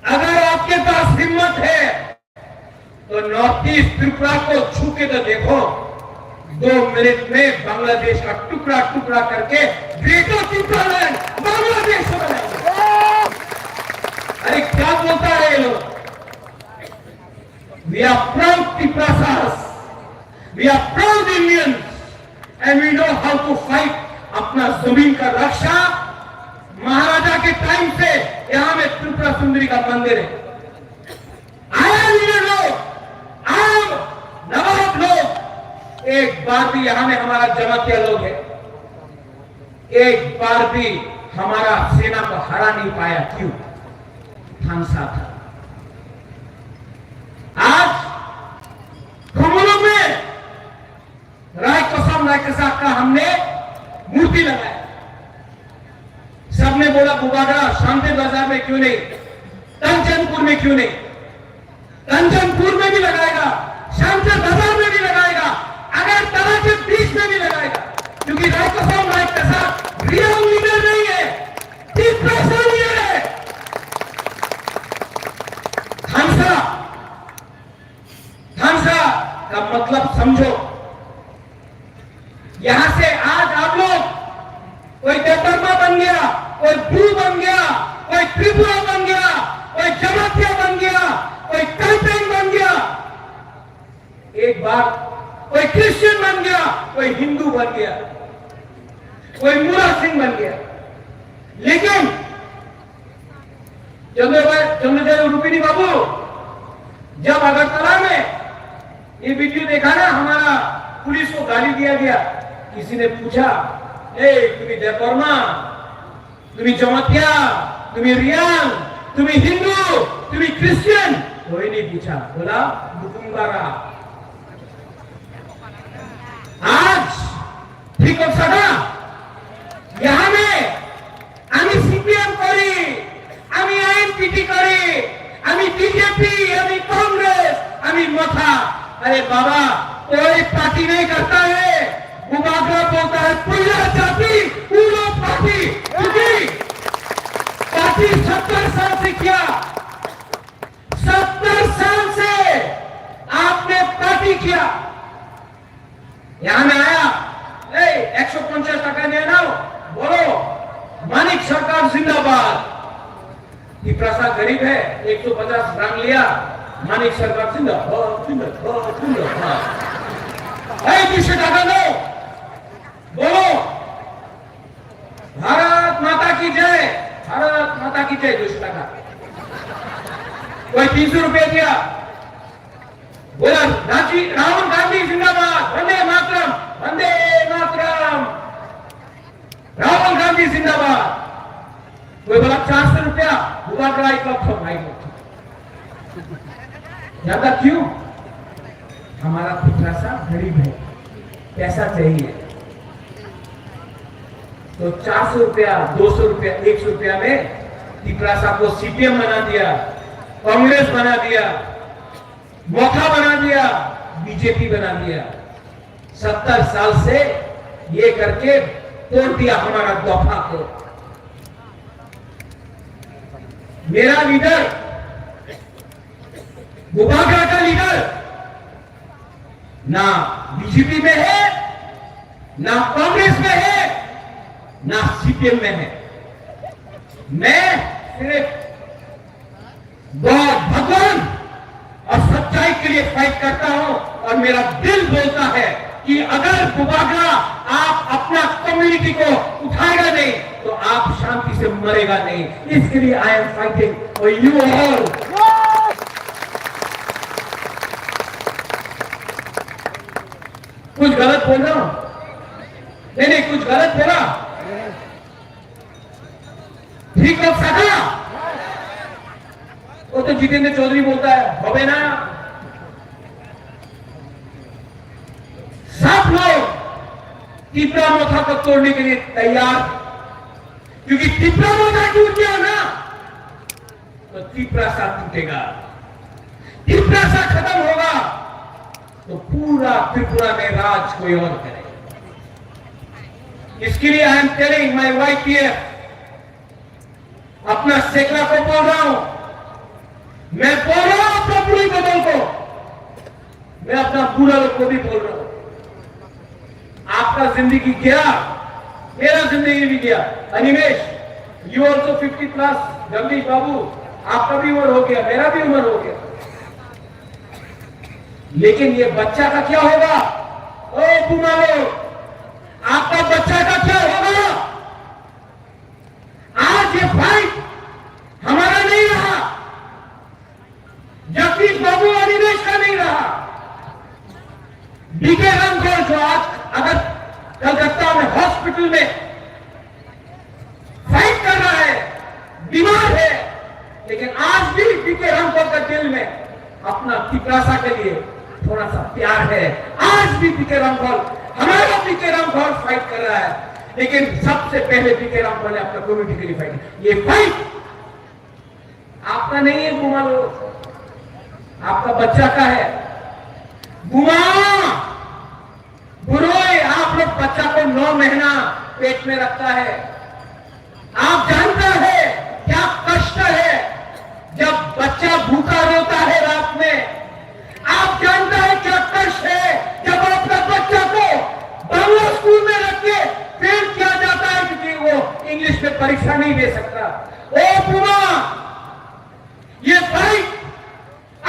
अगर आपके पास हिम्मत है, तो नॉर्थ ईस्ट त्रिपुरा को छू के तो देखो, दो मिनट में बांग्लादेश का टुकड़ा टुकड़ा करके ग्रेटर त्रिपुरालैंड बांग्लादेश में बनाएंगे। अरे क्या बोलता है ये लोग? We are proud Tiprasas, we are proud Indians and we know how to fight। अपना जमीन का रक्षा महाराजा के टाइम से यहाँ में त्रिपुरा सुंदरी का मंदिर है। आया लीडर लोग, आया नवाब लोग, एक बार भी यहाँ में हमारा जमातिया लोग है, एक बार भी हमारा सेना को हरा नहीं पाया, क्यों? थानसा था। आज खमोलों में राय कसम राय कसाक का हमने मूर्ति लगाया। सबने बोला, "बुबागरा शांति बाजार में क्यों नहीं, कंचनपुर में क्यों नहीं?" कंचनपुर में भी लगाएगा, शांति बाजार में भी लगाएगा, अगरतला के बीच में भी लगाएगा, क्योंकि राय कसम राय कसाक रियल लीडर नहीं है, डिप्रेशन लीडर है। थानसा, थानसा का मतलब समझो। यहाँ से आज आप लोग, कोई देवबर्मा बन गया, कोई ब्रू बन गया, कोई त्रिपुरा बन गया, कोई जमातिया बन गया, कोई कल्पेन बन गया, एक बार कोई क्रिश्चियन बन गया, कोई हिंदू बन गया, कोई मुरा सिंह बन गया, लेकिन चंद्र भाई, चंद्रदेव रूपिणी बाबू, जब अगरतला में ये वीडियो देखा ना, हमारा पुलिस को गाली दिया गया, किसी ने पूछा, "ए, तुम्ही देवबर्मा, तुम्ही जमातिया, तुम्ही रियांग, तुम्ही हिंदू, तुम्ही क्रिश्चियन?" कोई नहीं पूछा, बोला, "बुकुंबारा।" आज ঠিক কথা না? यहाँ में আমি সিপিএম করি, আমি আইএনপিটি করি, আমি বিজেপি, আমি কংগ্রেস, আমি মথা। अरे बाबा, कोई पार्टी नहीं करता है। बुबागरा बोलता है, "पुइला जाति, उलो पार्टी।" क्योंकि पार्टी सत्तर साल से किया, सत्तर साल से आपने पार्टी किया। यहाँ में आया, ए, एक सौ पचास टका নিয়ে নাও, বলো, "मानिक सरकार जिंदाबाद।" तिपरासा गरीब है, एक सौ पचास रांग लिया, "मानिक सरकार जिंदाबाद, जिंदाबाद, जिंदाबाद।" ए, দুইশো টাকা দাও, বলো, "भारत माता की जय, भारत माता की जय।" দুইশো টাকা। कोई तीन सौ रुपया दिया, बोला, "राजी-, राहुल गांधी जिंदाबाद, वंदे मातरम, वंदे मातरम, राहुल गांधी जिंदाबाद।" कोई बोला, "चार सौ रुपया, बुबागरा एक लक्ष, भाई।" ज्यादा क्यों? हमारा तिपरासा गरीब है, पैसा चाहिए। तो चार सौ रुपया, दो सौ रुपया, एक सौ रुपया में तिपरासा को सीपीएम बना दिया, कांग्रेस बना दिया, मोथा बना दिया, बीजेपी बना दिया। सत्तर साल से ये करके तोड़ दिया हमारा दफा को। मेरा लीडर, बुबागरा का लीडर ना बीजेपी में है, ना कांग्रेस में है, ना सीपीएम में है। मैं सिर्फ गॉड, भगवान और सच्चाई के लिए फाइट करता हूं और मेरा दिल बोलता है कि अगर बुबागरा आप अपना कम्युनिटी को उठाएगा नहीं तो आप शांति से मरेगा नहीं। इसके लिए I am fighting for you all। कुछ गलत बोल रहा हूं? नहीं, नहीं, कुछ गलत बोला? ठीक लोग साधा। वो तो जितेंद्र चौधरी बोलता है, "होबे ना।" सब लोग तिपरा मोथा को तोड़ने के लिए तैयार, क्योंकि तिपरा मोथा टूट गया ना, तो तिपरासा टूटेगा, तिपरासा खत्म होगा, तो पूरा त्रिपुरा में राज कोई और करेगा। इसके लिए I am telling my वाईपीएफ, अपना सेकला को बोल रहा हूं, मैं बोल रहा हूं अपना पूरी बदल को, मैं अपना पूरा लोग को भी बोल रहा हूं। आपका जिंदगी गया, मेरा जिंदगी भी गया। Animesh, you also fifty plus, Jagdish बाबू, आपका भी उम्र हो गया, मेरा भी उम्र हो गया। लेकिन ये बच्चा का क्या होगा? ओ बुमालो, आपका बच्चा का क्या होगा? आज ये फाइट हमारा नहीं रहा, जगदीश बाबू अनिमेश का नहीं रहा। बीके रामगढ़ जो आज अगर कलकत्ता में हॉस्पिटल में फाइट बीमार है, लेकिन आज भी बीके रामफल का दिल में अपना तिपरासा के लिए थोड़ा सा प्यार है। आज भी बीके रामफल, हमारा बीके रामफल फाइट कर रहा है, लेकिन सबसे पहले बीके रामफल ने अपना कम्युनिटी के लिए फाइट। ये फाइट आपका नहीं है बुमा लोग, आपका बच्चा का है। बुमा, बुरोय, आप लोग बच्चा को नौ महीना पेट में रखता है। आप जानता है क्या कष्ट है जब बच्चा भूखा रोता है रात में? आप जानता है क्या कष्ट है जब आपका बच्चा को बांग्ला स्कूल में रख के फेल किया जाता है क्योंकि वो इंग्लिश में परीक्षा नहीं दे सकता? ओ बुआ, ये फाइट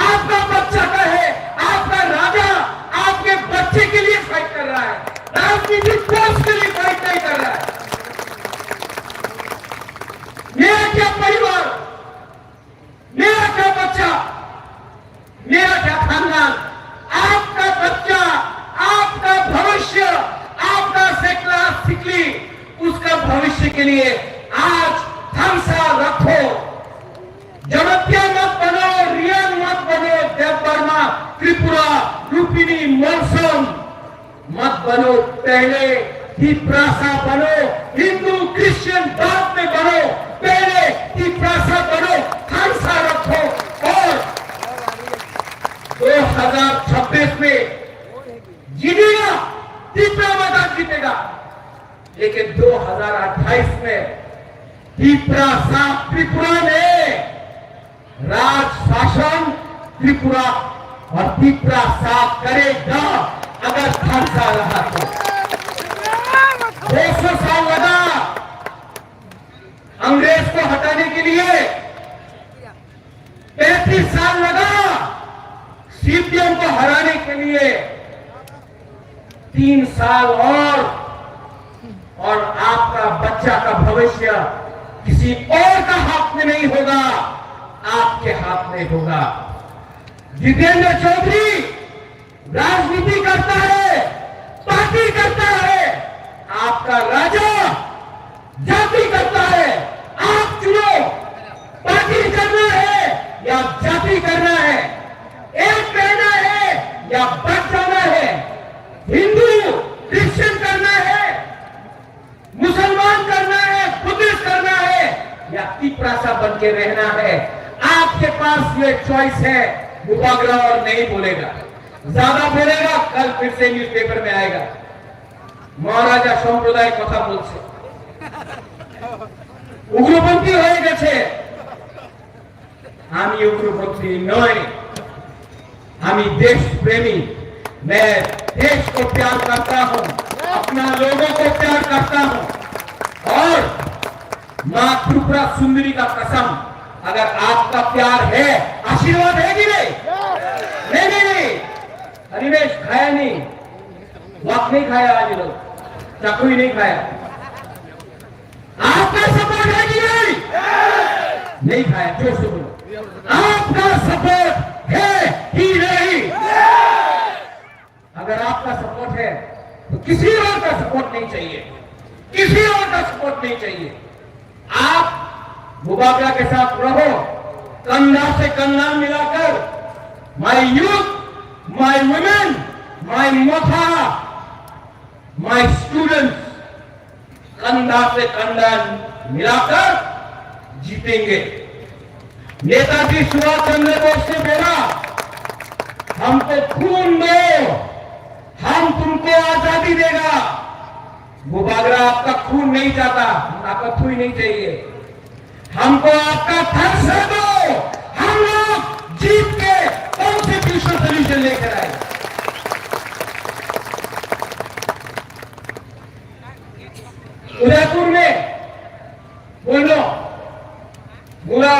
आपका बच्चा का है, आपका राजा आपके बच्चे के लिए फाइट कर रहा है, राजनीतिक पोस्ट के लिए फाइट नहीं कर रहा है। मेरा क्या परिवार, मेरा क्या बच्चा, मेरा क्या खानदान, आपका बच्चा, आपका भविष्य, आपका सेकला सिकली, उसका भविष्य के लिए आज थांसा रखो। जमतिया मत बनो, रियांग मत बनो, देवबर्मा, त्रिपुरा, लुम्बिनी, मलसम मत बनो। पहले तिपरासा बनो, हिंदू क्रिश्चियन बाद में बनो, पहले तिपरासा बनो, थांसा रखो। और दो हज़ार छब्बीस में जीतेगा, तिपरा मता जीतेगा। लेकिन दो हज़ार अट्ठाईस में तिपरासा त्रिपुरा में राज शासन त्रिपुरा और तिपरासा करेगा, अगर थांसा रहा तो। दो सौ साल लगा अंग्रेज को हटाने के लिए, पैंतीस साल लगा सीपीएम को हराने के लिए, तीन साल और, और आपका बच्चा का भविष्य किसी और का हाथ में नहीं होगा, आपके हाथ में होगा। जितेंद्र चौधरी राजनीति करता है, पार्टी करता है, आपका राजा जाति करता है। आप चुनो, पार्टी करना है या जाति करना है, एक रहना है या बच जाना है, हिंदू क्रिश्चियन करना है, मुसलमान करना है, बुद्धिस्ट करना है या तिपरासा बन के रहना है। आपके पास ये चॉइस है, बुबागरा और नहीं बोलेगा, ज्यादा बोलेगा, कल फिर से न्यूज़पेपर में आएगा, মহারাজা সম্প্রদায় কথা বলছে, উগ্রপন্থী হয়ে গেছে। আমি উগ্রপন্থী নই, আমি দেশপ্রেমী। मैं देश को प्यार करता हूँ, अपना लोगों को प्यार करता हूँ। और माँ त्रिपुरा सुंदरी का कसम, अगर आपका प्यार है, आशीर्वाद है कि नहीं? नहीं, नहीं, नहीं। अनिमेश खाया नहीं, वक नहीं खाया आज लोग, चाकू ही नहीं खाया। आपका सपोर्ट है कि नहीं? नहीं खाया, जोर से बोलो। आपका सपोर्ट है कि नहीं? अगर आपका सपोर्ट है तो किसी और का सपोर्ट नहीं चाहिए, किसी और का सपोर्ट नहीं चाहिए। आप बुबागरा के साथ रहो, कंधा से कंधा मिलाकर। My youth, my women, my Motha, my students, कंधा से कंधा मिलाकर जीतेंगे। नेताजी सुभाष चंद्र बोस ने बोला, "हमको खून दो, हम तुमको आजादी देगा।" बुबागरा आपका खून नहीं चाहता, आपका थुई नहीं चाहिए। हमको आपका थांसा दो, हम लोग जीत के कॉन्स्टिट्यूशनल सॉल्यूशन लेकर आए। उदयपुर में बोलो, मुला,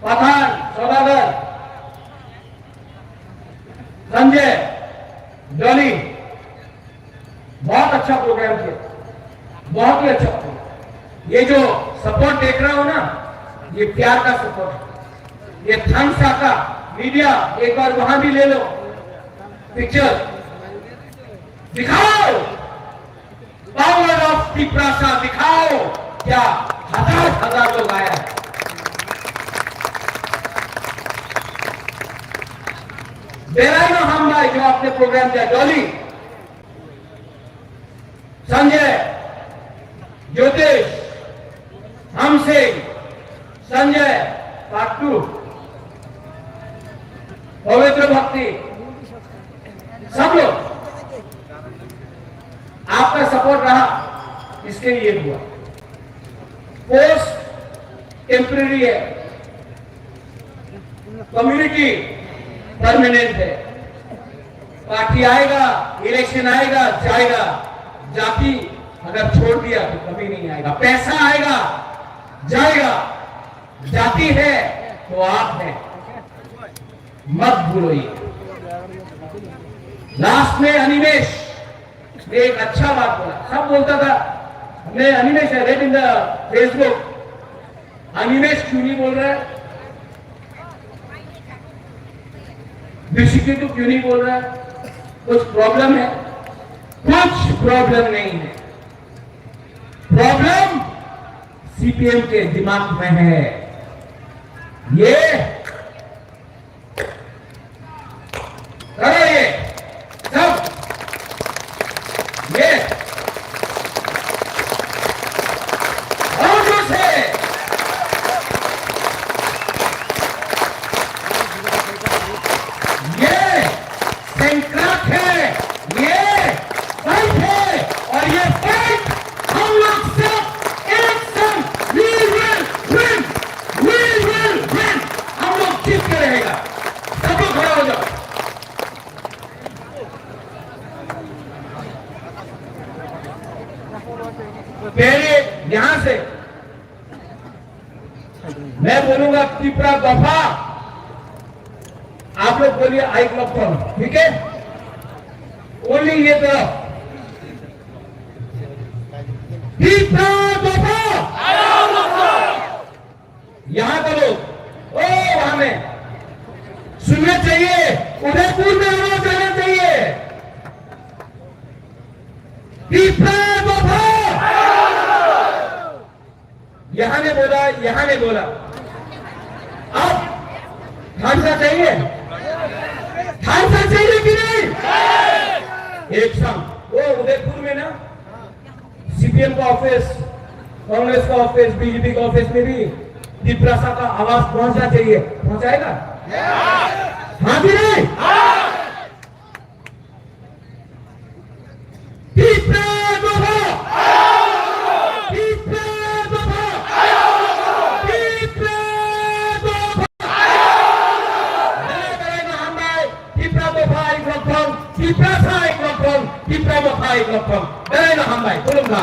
पठान, सौदागर, संजय, डॉली, बहुत अच्छा प्रोग्राम किया, बहुत ही अच्छा प्रोग्राम। ये जो सपोर्ट देख रहा हो ना, ये प्यार का सपोर्ट है, ये थांसा का। मीडिया, एक बार वहां भी ले लो पिक्चर, दिखाओ। पावर ऑफ तिपरासा दिखाओ, क्या हजार हजार लोग आया है। बेलायनो हामबाय जो आपने प्रोग्राम दिया, डॉली, संजय, ज्योतिष, हमसिंह, संजय, पार्ट टू, पवित्र भक्ति, सब लोग आपका सपोर्ट रहा, इसके लिए हुआ। पोस्ट टेम्परेरी है, कम्युनिटी परमानेंट है। पार्टी आएगा, इलेक्शन आएगा, जाएगा, जाति अगर छोड़ दिया तो कभी नहीं आएगा। पैसा आएगा, जाएगा, जाति है तो आप है, मत भूलो ये। लास्ट में अनिमेश ने एक अच्छा बात बोला, सब बोलता था, हमने Animesh, I read in the Facebook, Animesh क्यों नहीं बोल रहा है, बीसीके तो क्यों नहीं बोल रहा है, कुछ प्रॉब्लम है? कुछ प्रॉब्लम नहीं है। प्रॉब्लम सीपीएम के दिमाग में है। ये करो ये सब, ये और जोर से, ये सैंक्राक है, ये फाइट है, और ये फाइट हम लोग सब एक संग, we will win, we will win, हम लोग जीत के रहेगा। सब लोग खड़ा हो जाओ। पहले यहां से मैं बोलूंगा तिपरा दफा, आप लोग बोलिए आई लक्षण, ठीक है? ओनली ये तरफ, तिपरा दफा। यहाँ का लोग, ओ वहां में सुनना चाहिए, उदयपुर में आवाज आना चाहिए। तिपरा दफा। यहाँ ने बोला, यहाँ ने बोला। अब थामसा चाहिए, थामसा चाहिए कि नहीं? एक संग वो उदयपुर में ना सीपीएम का ऑफिस, कांग्रेस का ऑफिस, बीजेपी का ऑफिस में भी तिपरासा का आवाज पहुंचना चाहिए। पहुंचाएगा? हाँ कि नहीं? तिपरा दफा! तिपरा दफा! तिपरा दफा! Belai belai no hambai, Tipra दफा एक लक्षण, तिपरासा एक लक्षण, तिपरा दफा एक लक्षण। Belai no hambai, खुलुमला।